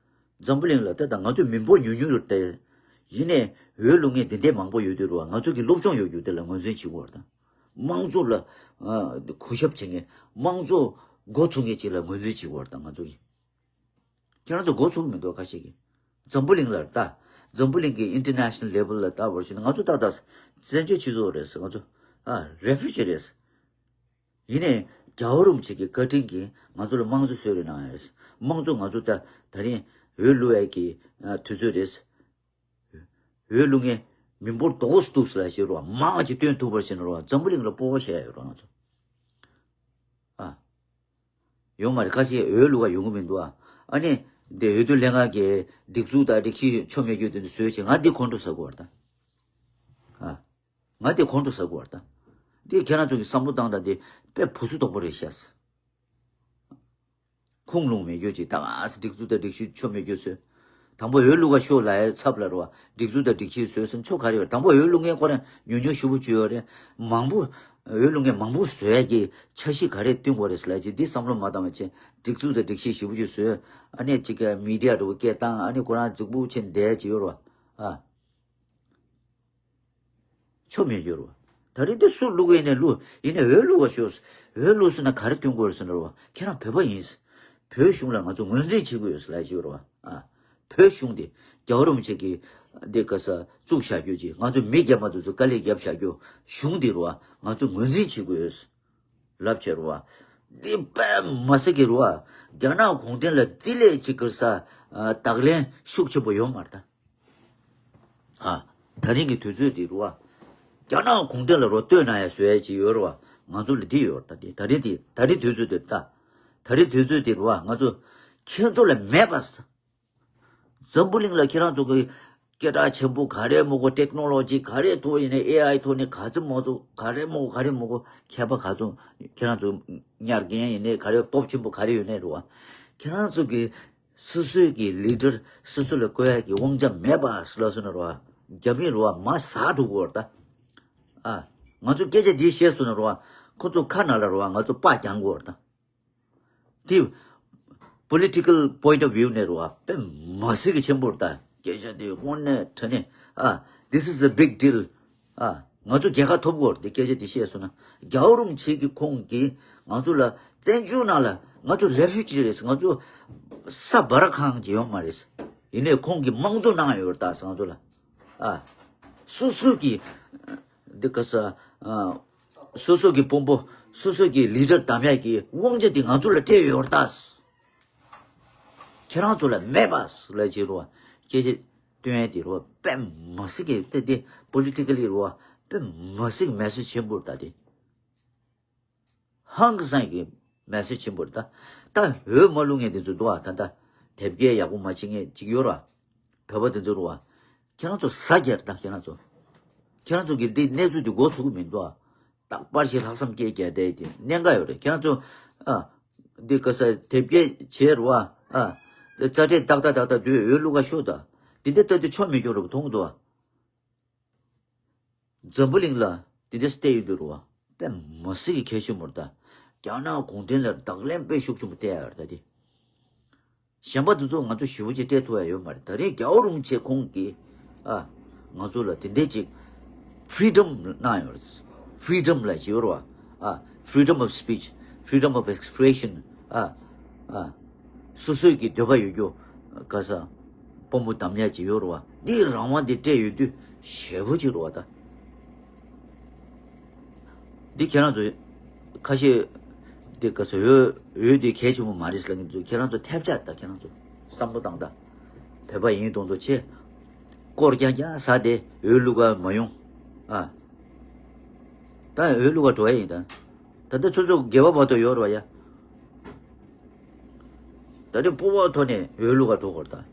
འཛམ་བུ་གླིང་ལ་ལྟ་དང་། ང་ཚོས་མི་འབོར་ཉུང་ཉུང་རེད་དེ། ཡིན་ནའི་འོས་བླུག་མཁན་དེ་འདྲའི་མང་པོ་ཡོད་དུས་རེད་བ། ང་ཚོ་གི་སློབ་སྦྱོང་ཡོད་རྒྱུ་དེ་ལ་ངོས་འཛིན་བྱེད་དགོས་རེད་ད། དམངས་གཙོ་ལ་ཨ་གུས་ཞབས་བྱེད་མཁན། དམངས་གཙོ་འགོ་ཚུགས་མཁན་ཅིག་ལ་ངོས་འཛིན་བྱེད་དགོས་རེད་ད། ང་ཚོ་གི། ཁྱེད་རང་ཚོ་འགོ་ཚུགས་མི་འདུག་ཁ་ཤས་ཀྱིས། འཛམ་བུ་གླིང་ལ་ལྟ། འཛམ་བུ་གླིང་གི་ཨིན་ཊར་ནེ་ཤ་ནལ་ལེ་བལ་ལ་ལྟ་བར་ཞིག་ན། ང་ཚོ་ཏག་ཏག་བཙན་བྱོལ་སྤྱི་ཚོགས་རེད། ང་ཚོ་ཨ་རེ་ཕུ་ཇི་རེད། ཡིན་ནའི་རྒྱལ་བ་རིན་པོ་ཆེ་གི་བཀའ་དྲིན་གྱིས་ང་ཚོ་ལ་དམངས་གཙོ་གསོལ་རས་གནང་ཡ་རེད། དམངས་གཙོ་ང་ཚོ་ད་ད་རིང་འོས་བླུག་ཡ་གི་ཨ་དུས་ཚོད་རེད། འོས་བླུག་མཁན་མི་འབོར་རྡོག་སུ་འདུག་ཟེར་ལ་ཞེས་རོ། མང་ཅིག་བཏོན་ཐུབ་པར་བྱས་ན་རོ། འཛམ་བུ་གླིང་ལ་སྤོབས་པ་བྱས་ཡོད་རོ་ང་ཚོ། ཨ། ཡོང་མ་རེད། ཁ་ཤས་འོས་བླུག་ག་ཡོང་གི་མི་འདུག་ཨ། ཨ་ནི་འདི་འོས་བསྡུ་ལྷན་ཁང་གི་སྒྲིག་འཛུགས་དང་སྒྲིག་གཞི་ཆོ་མེད་རྒྱུ་དེ་འདྲ་བཟོས་བྱས། ང་འདི་ཁོང་ཁྲོ་ཟ་དགོས་པ་རེད་ད། ཨ། ང་འདི་ཁོང་ཁྲོ་ཟ་དགོས་པ་རེད་ད། འདི་ཁྱེད་རང་ཚོ་གི་བསམ་བློ་བཏང་དང་། འདི་དཔེ་བུ་སུ་དོག་པོ་རེད་ཤག། ཁུངས་ལུང་མེད་རྒྱུ་ཅིག་ད་ག་སེ་སྒྲིག་འཛུགས་དང་སྒྲིག་གཞི་ཆོ་མེད་རྒྱུ་བཟོས། དང་པོ་འོས་བླུག་ག་ཤོག་ལབ་ཡའི་ཚབ་ལ་རོ། སྒྲིག་འཛུགས་དང་སྒྲིག་གཞི་བཟོས་སོང་ཆོ་ག་རེ་ཡོད། དང་པོ་འོས་བླུག་མཁན་ཁོ་རང་ཉུང་ཉུང་ཞེ་པོ་ཅིག་ཡོད་རེད། མང་པོ་འོས་བླུག་མཁན་མང་པོ་བཟོ་ཡ་གི་འཆར་གཞི་ག་རེ་བཏིང་དགོས་རེད་ཟེར་ལབ་ཅིག་འདི་བསམ་བློ་མ་བཏང་བ་བྱས། སྒྲིག་འཛུགས་དང་སྒྲིག་གཞི་ཞེ་པོ་ཅིག་བཟོས། ཨ་ནི་ཅིག་ག་མི་ཌི་ཡ་འདྲ་བོ་སྐད་བཏང་། ཨ་ནི་ཁོ་རང་རྫིག་པོ་བྱས་བསྡད་ཅིག་ཡོད་རོ། ཨ། ཆོ་མེད་རྒྱུ་རོ། ད་རེས་འདི་སུ་བླུག་ཡིན་ནའི་བླུག་ཡིན་ནའི་འོས་བླུག་ག་ཤོག། འོས་བླུག་སོང་ན་ག་རེ་སྟོན་དགོས་རེད་ཟེར་ན་རོ། ཁྱེད་རང་བོད་པ་ཡིན། བོད་གཞུང་ལ་ང་ཚོ་ངོས་འཛིན་བྱེད་དགོས་ཡོད་ཟེར་ལབ་ཀྱི་ཡོད་རོ། ཨ། བོད་གཞུང་དེ་རྒྱལ་བ་རིན་པོ་ཆེ་གིས་འདི་ག་ས་བཙུགས་བཞག་རྒྱུ་ཅིག། ང་ཚོ་མི་རྒྱ་མ་དེ་ཚོ་དཀའ་ལས་བརྒྱབ་བཞག་རྒྱུ་གཞུང་དེ་རོ། ང་ཚོ་ངོས་འཛིན་བྱེད་དགོས་ཡོད་ལབ་བྱས་རོ། འདི་དཔེ་མ་སྲིད་ཀྱི་རོ། རྒྱ་ནག་གུང་ཁྲན་ལ་འདི་ལས་ཅིག་ག་ས་བརྡ་ལན་ཤུགས་ཆེན་པོ་ཡོད་མ་རེད་ད། ཨ། ད་རིང་གི་དུས་ཚོད་འདི་རུ་བ། རྒྱ་ནག་གུང་ཁྲན་ལ་རོ་ལྟོས་གནང་ཡ་བཟོ་ཡ་ཅིག་ཡོད་རུ་བ། ང་ཚོ་ལ་འདི་ཡོད་ད། འདི་ད་རིང་འདི་ད་རིང་དུས་ཚོད་འདི་ལྟ། ད་རིང་དུས་ཚོད་འདི་རུ་བ། ང་ཚོ་ཁྱེད་ཚོ་ལ་མེད་པ། འཛམ་བུ་གླིང་ལ་ཁྱེད་རང་ཚོ་གི་སྐད་གྲགས་ཆེན་པོ་ག་རེ་མོ་གོ། ཊེག་ནོ་ལོ་ཇི་ག་རེ་ཐོག་ཡིན་ནའི། ཨེ་ཨའི་ཐོག་ནས་ག་ཚོད་མོ་ཚོ་ག་རེ་མོ་གོ། ག་རེ་མོ་གོ། མཁས་པ་ག་ཚོད་ཁྱེད་རང་ཚོ་ཉར་མཁན་ཡིན་ནའི། ག་རེ་སྟོབས་ཆེན་པོ་ག་རེ་ཡོད་ནའི་རུ་བ། ཁྱེད་རང་ཚོ་གི་སོ་སོའི་གི་ལི་ཌར་སོ་སོ་ལ་བསྐོ་ཡ་གི་དབང་ཆ་མེད་པ་ལབ་སོང་ན་རོ། རྒྱ་མི་རོ་མ་ཟ་འགྲོ་གི་ཡོད་རེད་ད། ཨ། ང་ཚོ་སྐད་ཆ་འདི་བཤད་སོང་ན་རོ། ཁོ་ཚོ་ཁ་ནང་ལ་རོ་ང་ཚོ་པགས་རྒྱག་གི་ཡོད་རེད་ད། དེ་political point of view ནས་རོ་དཔེ་མ་སྲིད་གི་ཆེན་པོ་རེད་ད། སྐད་ཆ་དེ་དངོས་གནས་དྲང་གནས། ཨ། This is a big deal. ཨ། ང་ཚོ་རྒྱལ་ཁ་ཐོབ་དགོས་རེད། དེ་སྐད་ཆ་དེ་བཤད་སོང་ན། རྒྱལ་བ་རིན་པོ་ཆེ་གི་ཁོང་གིས་ང་ཚོ་ལ་བཙན་བྱོལ་ནང་ལ་ང་ཚོ་རེ་ཕུ་ཇི་རེད། ང་ཚོ་ས་འབར་ཁང་ཅིག་ཡོད་མ་རེད། ཡིན་ནའི་ཁོང་གིས་དམངས་གཙོ་གནང་ཡོད་རེད་ད་ང་ཚོ་ལ། ཨ། སོ་སོ་གི་འདི་ག་ས། ཨ། སོ་སོ་གི་དཔོན་པོ་སོ་སོ་གི་ལི་ཌར་བདམས་ཡ་གི་དབང་ཆ་དེ་ང་ཚོ་ལ་སྤྲད་ཡོད་རེད་ད། ཁྱེད་རང་ཚོ་ལ་མེད་པ་ལབ་ཅིག་རོ། སྐད་ཆ་སྟོན་ཡ་དེ་རོ་དཔེ་མ་སྲིད་གི། དེ་དེ་politically རོ་དཔེ་མ་སྲིད་གི་མེ་སེ་ཇི་ཆེན་པོ་རེད་ད་དེ། ཧང་སང་གི་མེ་སེ་ཇི་ཆེན་པོ་རེད་ད། ད་འོས་མ་བླུག་མཁན་དེ་ཚོ་འདུག་ཨ། ད་ད་དེབ་སྐྱེལ་ཡག་པོ་མ་བྱེད་མཁན་ཅིག་ཡོད་ར། བོད་པ་དེ་ཚོ་རོ། ཁྱེད་རང་ཚོ་ཟ་རྒྱུ་རེད་ད། ཁྱེད་རང་ཚོ། ཁྱེད་རང་ཚོ་གི་འདི་གནས་ཚུལ་འདི་མགོ་ཚོད་ཀྱི་མི་འདུག་ཨ། རྟག་པར་ཞིག་ལྷག་བསམ་སྐྱེ་རྒྱལ་དེ་དེ་གནད་འགག་ཡོད་རེད། ཁྱེད་རང་ཚོ། ཨ། འདི་ག་ས་དེབ་སྐྱེལ་བྱས་རོ་ཨ། ཨ། དེ་རྩ་ཁྲལ་ཏག་ཏག་ཏག་ཏག་དུས་འོས་བླུག་ག་ཤོག་ད། འདི་འདི་ལྟ་དུས་ཆོ་མི་སྐྱོ་རུ་མཐོང་གི་འདུག་ཨ། འཛམ་བུ་གླིང་ལ་དེ་འདྲ་བལྟས་ཡོང་དུས་རུ་བ། དཔེ་མ་སྲིད་ཀྱི་གལ་ཆེན་པོ་རེད་ད། རྒྱ་ནག་གུང་ཁྲན་ལ་བརྡ་ལན་དཔེ་ཤུགས་ཆེན་པོ་བལྟས་ཡ་རེད་ད་དེ། གཞན་པ་དེ་ཚོ་ང་ཚོ་ཞེ་པོ་ཅིག་སྤྲད་ཐུབ་ཡ་ཡོད་མ་རེད། ད་རེས་རྒྱལ་བ་རིན་པོ་ཆེ་ཁོང་གིས། ཨ། ང་ཚོ་ལ་དེ་འདྲས་ཅིག་freedom གནང་ཡོད་རེད། Freedom ལ་ཞེ་པོ་རེད་བ། ཨ། Freedom of speech, freedom of expression. ཨ། ཨ། སོ་སོའི་གི་འདོད་པ་ཡོད་རྒྱུ། ག་ས། དཔོན་པོ་བདམས་ཡ་ཅིག་ཡོད་རེད་བ། འདིའི་རང་དབང་འདི་སྤྲད་ཡོད་དུས་ཞེ་པོ་ཅིག་རེད་བ་ད། འདི་ཁྱེད་རང་ཚོ་ཁ་ཤས་འདི་ག་ས་འོས་འོས་འདི་གལ་ཆེན་པོ་མ་རེད་ཟེར་ལབ་མཁན་ཚོ་ཁྱེད་རང་ཚོ་ཐལ་ཆ་ད། ཁྱེད་རང་ཚོ་བསམ་བློ་བཏང་ད། བོད་པ་ཡིན་མདོག་མདོག་བྱེད། སྐོར་རྐྱང་རྐྱང་ཟ་སྟེ་འོས་བླུག་ག་མ་ཡོང་། ཨ། ད་འོས་བླུག་ག་འགྲོ་ཡ་ཡིན་ད། ད་ལྟ་ཚོ་ཚོ་སྒེར་པ་བར་དུ་ཡོད་རེད་བ་ཡ། ད་རེས་སྤོབས་པ་ཐོག་ནས་འོས་བླུག་ག་འགྲོ་དགོས་རེད་ད།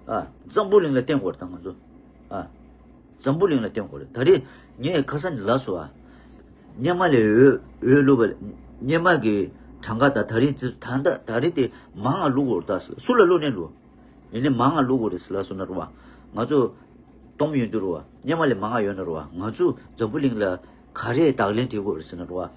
ཨ། འཛམ་བུ་གླིང་ལ་བསྟན་དགོས་རེད་ད་ང་ཚོ། ཨ། འཛམ་བུ་གླིང་ལ་བསྟན་དགོས་རེད། ད་རེས་ངས་ཁ་སང་ནས་ལབ་སོང་ཨ། སྔོན་མ་ལས་འོས་འོས་བླུག་པ་ལས། སྔོན་མ་གི་གྲངས་ཀ་དང་ད་རེས་ཙི་ད་ལྟ་ད་རེས་དེ་མང་ང་བླུག་དགོས་རེད་ད། སུ་ལ་བླུག་ནས་བླུག་ཡིན་ནའི་མང་ང་བླུག་དགོས་རེད་ཟེར་ལབ་སོང་ན་རེད་བ། ང་ཚོ་སྟོབས་ཡོད་དུས་རེད་བ། སྔོན་མ་ལས་མང་ང་ཡོད་ན་རེད་བ། ང་ཚོ་འཛམ་བུ་གླིང་ལ་ག་རེ་བརྡ་ལན་སྤྲད་དགོས་རེད་ཟེར་ན་རེད་བ།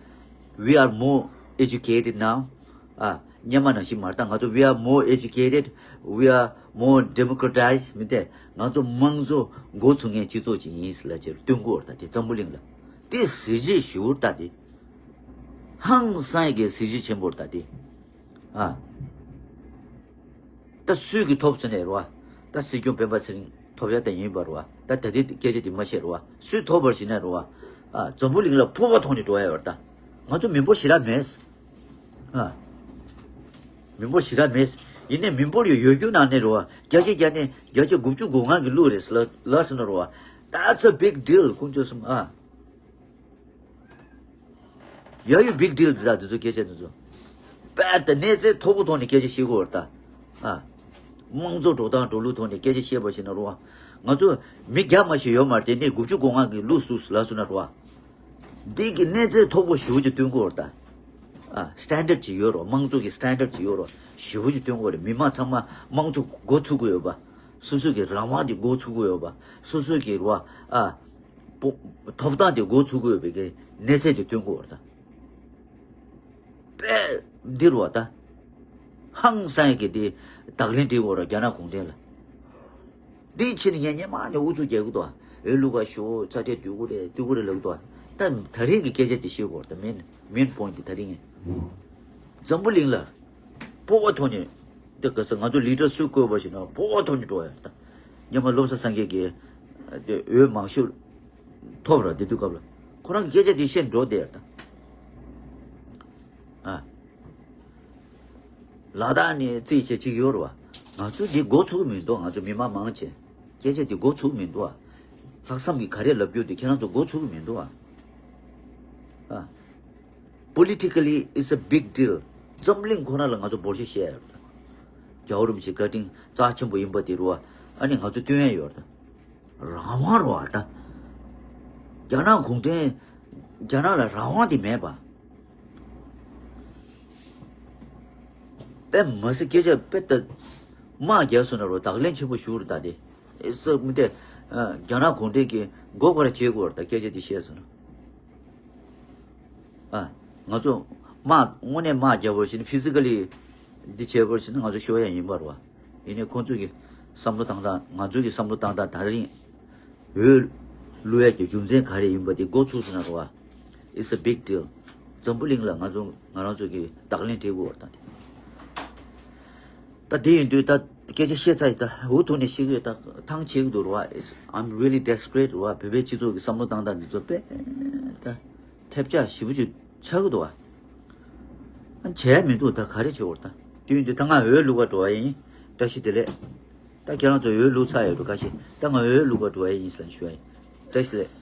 We are more educated now. ཨ། སྔོན་མ་ནང་བཞིན་མ་རེད་ད། ང་ཚོ་we are more educated, we are more democratized མི་དེ། ང་ཚོ་དམངས་གཙོ་འགོ་ཚུགས་མཁན་སྤྱི་ཚོགས་ཅིག་ཡིན་ཟེར་ལབ་བྱས་སྟོན་དགོས་རེད་ད་དེ་འཛམ་བུ་གླིང་ལ། དེ་གཟི་བརྗིད་ཞེ་པོ་རེད་ད་དེ། ཧང་སང་གི་གཟི་བརྗིད་ཆེན་པོ་རེད་ད་དེ། ཨ། ད་སུས་ཀྱིས་ཐོབ་ཟེར་ནས་རེད་བ། ད་སྲིད་སྐྱོང་སྤེན་པ་ཚེ་རིང་ཐོབ་ཡ་ད་ཡིན་པ་རེད་བ། ད་ད་ལྟའི་སྐད་ཆ་དེ་མ་བཤད་རེད་བ། སུས་ཐོབ་པར་བྱས་ན་རེད་བ། ཨ། འཛམ་བུ་གླིང་ལ་ཕོར་པ་ཐོགས་ནས་འགྲོ་ཡ་ཡོད་རེད་ད། ང་ཚོ་མི་འབོར་ཞེ་དྲག་མེད། ཨ། མི་འབོར་ཞེ་དྲག་མེད། ཡིན་ནའི་མི་འབོར་ཡོད་ཡོད་རྒྱུ་ནང་ནས་རེད་བ། བརྒྱ་ཆ་བརྒྱ་ནས་བརྒྱ་ཆ་དགུ་བཅུ་གོ་ལྔ་གི་ལུག་རེད་ལ་ལ་ཟེར་ན་རེད་བ། That's a big deal ཁོང་ཚོ་གསུམ་ཨ། ཡ་ཡུ་big deal འདི་དག་འདི་ཚོ་སྐད་ཆ་འདི་ཚོ། དཔེ་ད་གནས་ཚད་མཐོ་པོ་ཐོག་ནས་སྐད་ཆ་བཤད་དགོས་རེད་ད། ཨ། དམངས་གཙོ་འགྲོ་སྟངས་འགྲོ་ལུགས་ཐོག་ནས་སྐད་ཆ་བཤད་པ་ཞིག་ན་རེད་བ། ང་ཚོ་མི་བརྒྱ་མ་ཞིག་ཡོད་མ་རེད་དེ་ནས་དགུ་བཅུ་གོ་ལྔ་གི་ལུག་སུ་ལ་སུ་ན་རེད་བ། འདི་གི་གནས་ཚད་མཐོ་པོ་ཞེ་པོ་ཅིག་སྟོན་དགོས་རེད་ད། ཨ། standard ཅིག་ཡོད་རོགས། དམངས་གཙོ་གི་standard ཅིག་ཡོད་རོགས། ཞེ་པོ་ཅིག་སྟོན་དགོས་རེད། མི་མང་ཚང་མ་དམངས་གཙོ་འགོ་ཚུགས་དགོས་ཡོད་པ། སོ་སོ་གི་རང་དབང་དེ་འགོ་ཚུགས་དགོས་ཡོད་པ། སོ་སོ་གི་རོ། ཨ། པོ། ཐོབ་ཐང་དེ་འགོ་ཚུགས་དགོས་ཡོད་པའི་གི་གནས་ཚད་དེ་སྟོན་དགོས་རེད་ད། དཔེ་འདི་རོ་ད། ཧང་སང་ཡ་གི་དེ་བརྡ་ལན་སྤྲད་དགོས་རོགས་རྒྱ་ནག་གུང་ཁྲན་ལ། འདི་ཕྱིན་ནས་ངས་སྔོན་མ་ནས་ཨུ་ཚུགས་རྒྱག་གི་འདུག་འོས་བླུག་ག་ཤོག་ཚ་ཁྲལ་སྡུད་དགོས་རེད་སྡུད་དགོས་རེད་ལབ་གི་འདུག་ད་ད་རེས་ཀྱི་སྐད་ཆ་དེ་བཤད་དགོས་རེད་ད། main main point དེ་ད་རེས་ངས་འཛམ་བུ་གླིང་ལ་སྤོབས་པ་ཐོག་ནས་དེ་ག་ས་ང་ཚོ་ལི་ཌར་སུ་བསྐོས་པ་ཞིག་ན་སྤོབས་པ་ཐོག་ནས་འགྲོ་ཡ་ད། སྔོན་མ་བློ་བཟང་སངས་རྒྱས་ཀྱིས་དེ་འོས་མང་ཤོས་ཐོབ་ར་དེ་དུས་སྐབས་ལ་ཁོ་རང་གི་སྐད་ཆ་དེ་བཤད་འགྲོ་བསྡད་ཡ་ད། ཨ། ལ་དྭགས་ནས་རྩིས་བྱེད་ཅིག་ཡོད་རེད་བ། ང་ཚོ་འདི་འགོ་ཚུགས་མི་འདུག་ང་ཚོ་མི་མང་མང་ཆེ། སྐད་ཆ་འདི་འགོ་ཚུགས་མི་འདུག་ཨ། ལྷག་བསམ་གྱི་ག་རེ་ལབ་རྒྱུ་འདི་ཁྱེད་རང་ཚོ་འགོ་ཚུགས་མི་འདུག་ཨ། ཨ། Politically it's a big deal འཛམ་གླིང་ཁོ་ན་ལ་ང་ཚོ་འབོར་ཆེ་བཤད་ཡོད་རེད། རྒྱལ་བ་རིན་པོ་ཆེ་བཀའ་དྲིན་རྩ་ཆེན་པོ་ཡིན་པ་དེ་རེད་བ། ཨ་ནི་ང་ཚོ་སྟོན་ཡ་ཡོད་རེད། རང་དབང་རོ་ཨ་ད། རྒྱ་ནག་གུང་ཁྲན་རྒྱ་ནག་ལ་རང་དབང་དེ་མེད་པ། དཔེ་མ་སྲིད་སྐད་ཆ་དཔེ་ལྟ། དམག་རྒྱག་སོང་ན་རོ་བརྡ་ལན་ཆེན་པོ་ཞུ་རུ་ད་དེ། ཨེ་ས་མི་དེ། རྒྱ་ནག་གུང་ཁྲན་གྱིས་མགོ་སྐོར་བྱེད་དགོས་རེད་ད་སྐད་ཆ་དེ་བཤད་སོང་ན། ཨ། ང་ཚོ་དམག་དངོས་གནས་དམག་རྒྱག་པར་བྱས་ན་ཕི་ཟི་ཀ་ལི་འདི་བྱས་པར་བྱས་ན་ང་ཚོ་ཤོར་ཡ་ཡིན་པ་རེད་བ། ཡིན་ནའི་ཁོང་ཚོ་གི་བསམ་བློ་བཏང་སྟངས་ང་ཚོ་གི་བསམ་བློ་བཏང་སྟངས་ད་རིང་འོས་བླུག་ཡ་གི་རྒྱུ་མཚན་ག་རེ་ཡིན་པ་དེ་འགོ་ཚུགས་སོང་ན་རེད་བ། It's a big deal འཛམ་བུ་གླིང་ལ་ང་ཚོ་ང་རང་ཚོ་གི་བརྡ་ལན་སྤྲད་དགོས་བ་ད་དེ། ད་དེ་ཡིན་དུས་ད་སྐད་ཆ་བཤད་ཚར་ཡིན་ད་འུ་ཐུག་ནས་བཤད་གི་ཡོད་ད་ཐང་ཆད་གི་འདུག་རེད་བ། It's- I'm really desperate རེད་བ། བོད་པའི་སྤྱི་ཚོགས་ཀྱི་བསམ་བློ་བཏང་སྟངས་འདི་ཚོ་དཔེ་ད་ཐེབས་ཆག་ཞེ་པོ་ཅིག་ཆགས་གི་འདུག་བ། ཨ་བྱས་མི་འདུག་ད་ག་རེ་བྱེད་འོར་ད། དེ་ཡིན་དུས་ད་ང་འོས་བླུག་ག་འགྲོ་བ་ཡིན། བཀྲ་ཤིས་བདེ་ལེགས། ད་ཁྱེད་རང་ཚོ་འོས་བླུག་ཚར་ཡོད་འགྲོ་ཁ་ཤས་ད་ང་འོས་བླུག་ག་འགྲོ་བ་ཡིན་ཟེར་ཞུ་བ་ཡིན། བཀྲ་ཤིས་བདེ་ལེགས།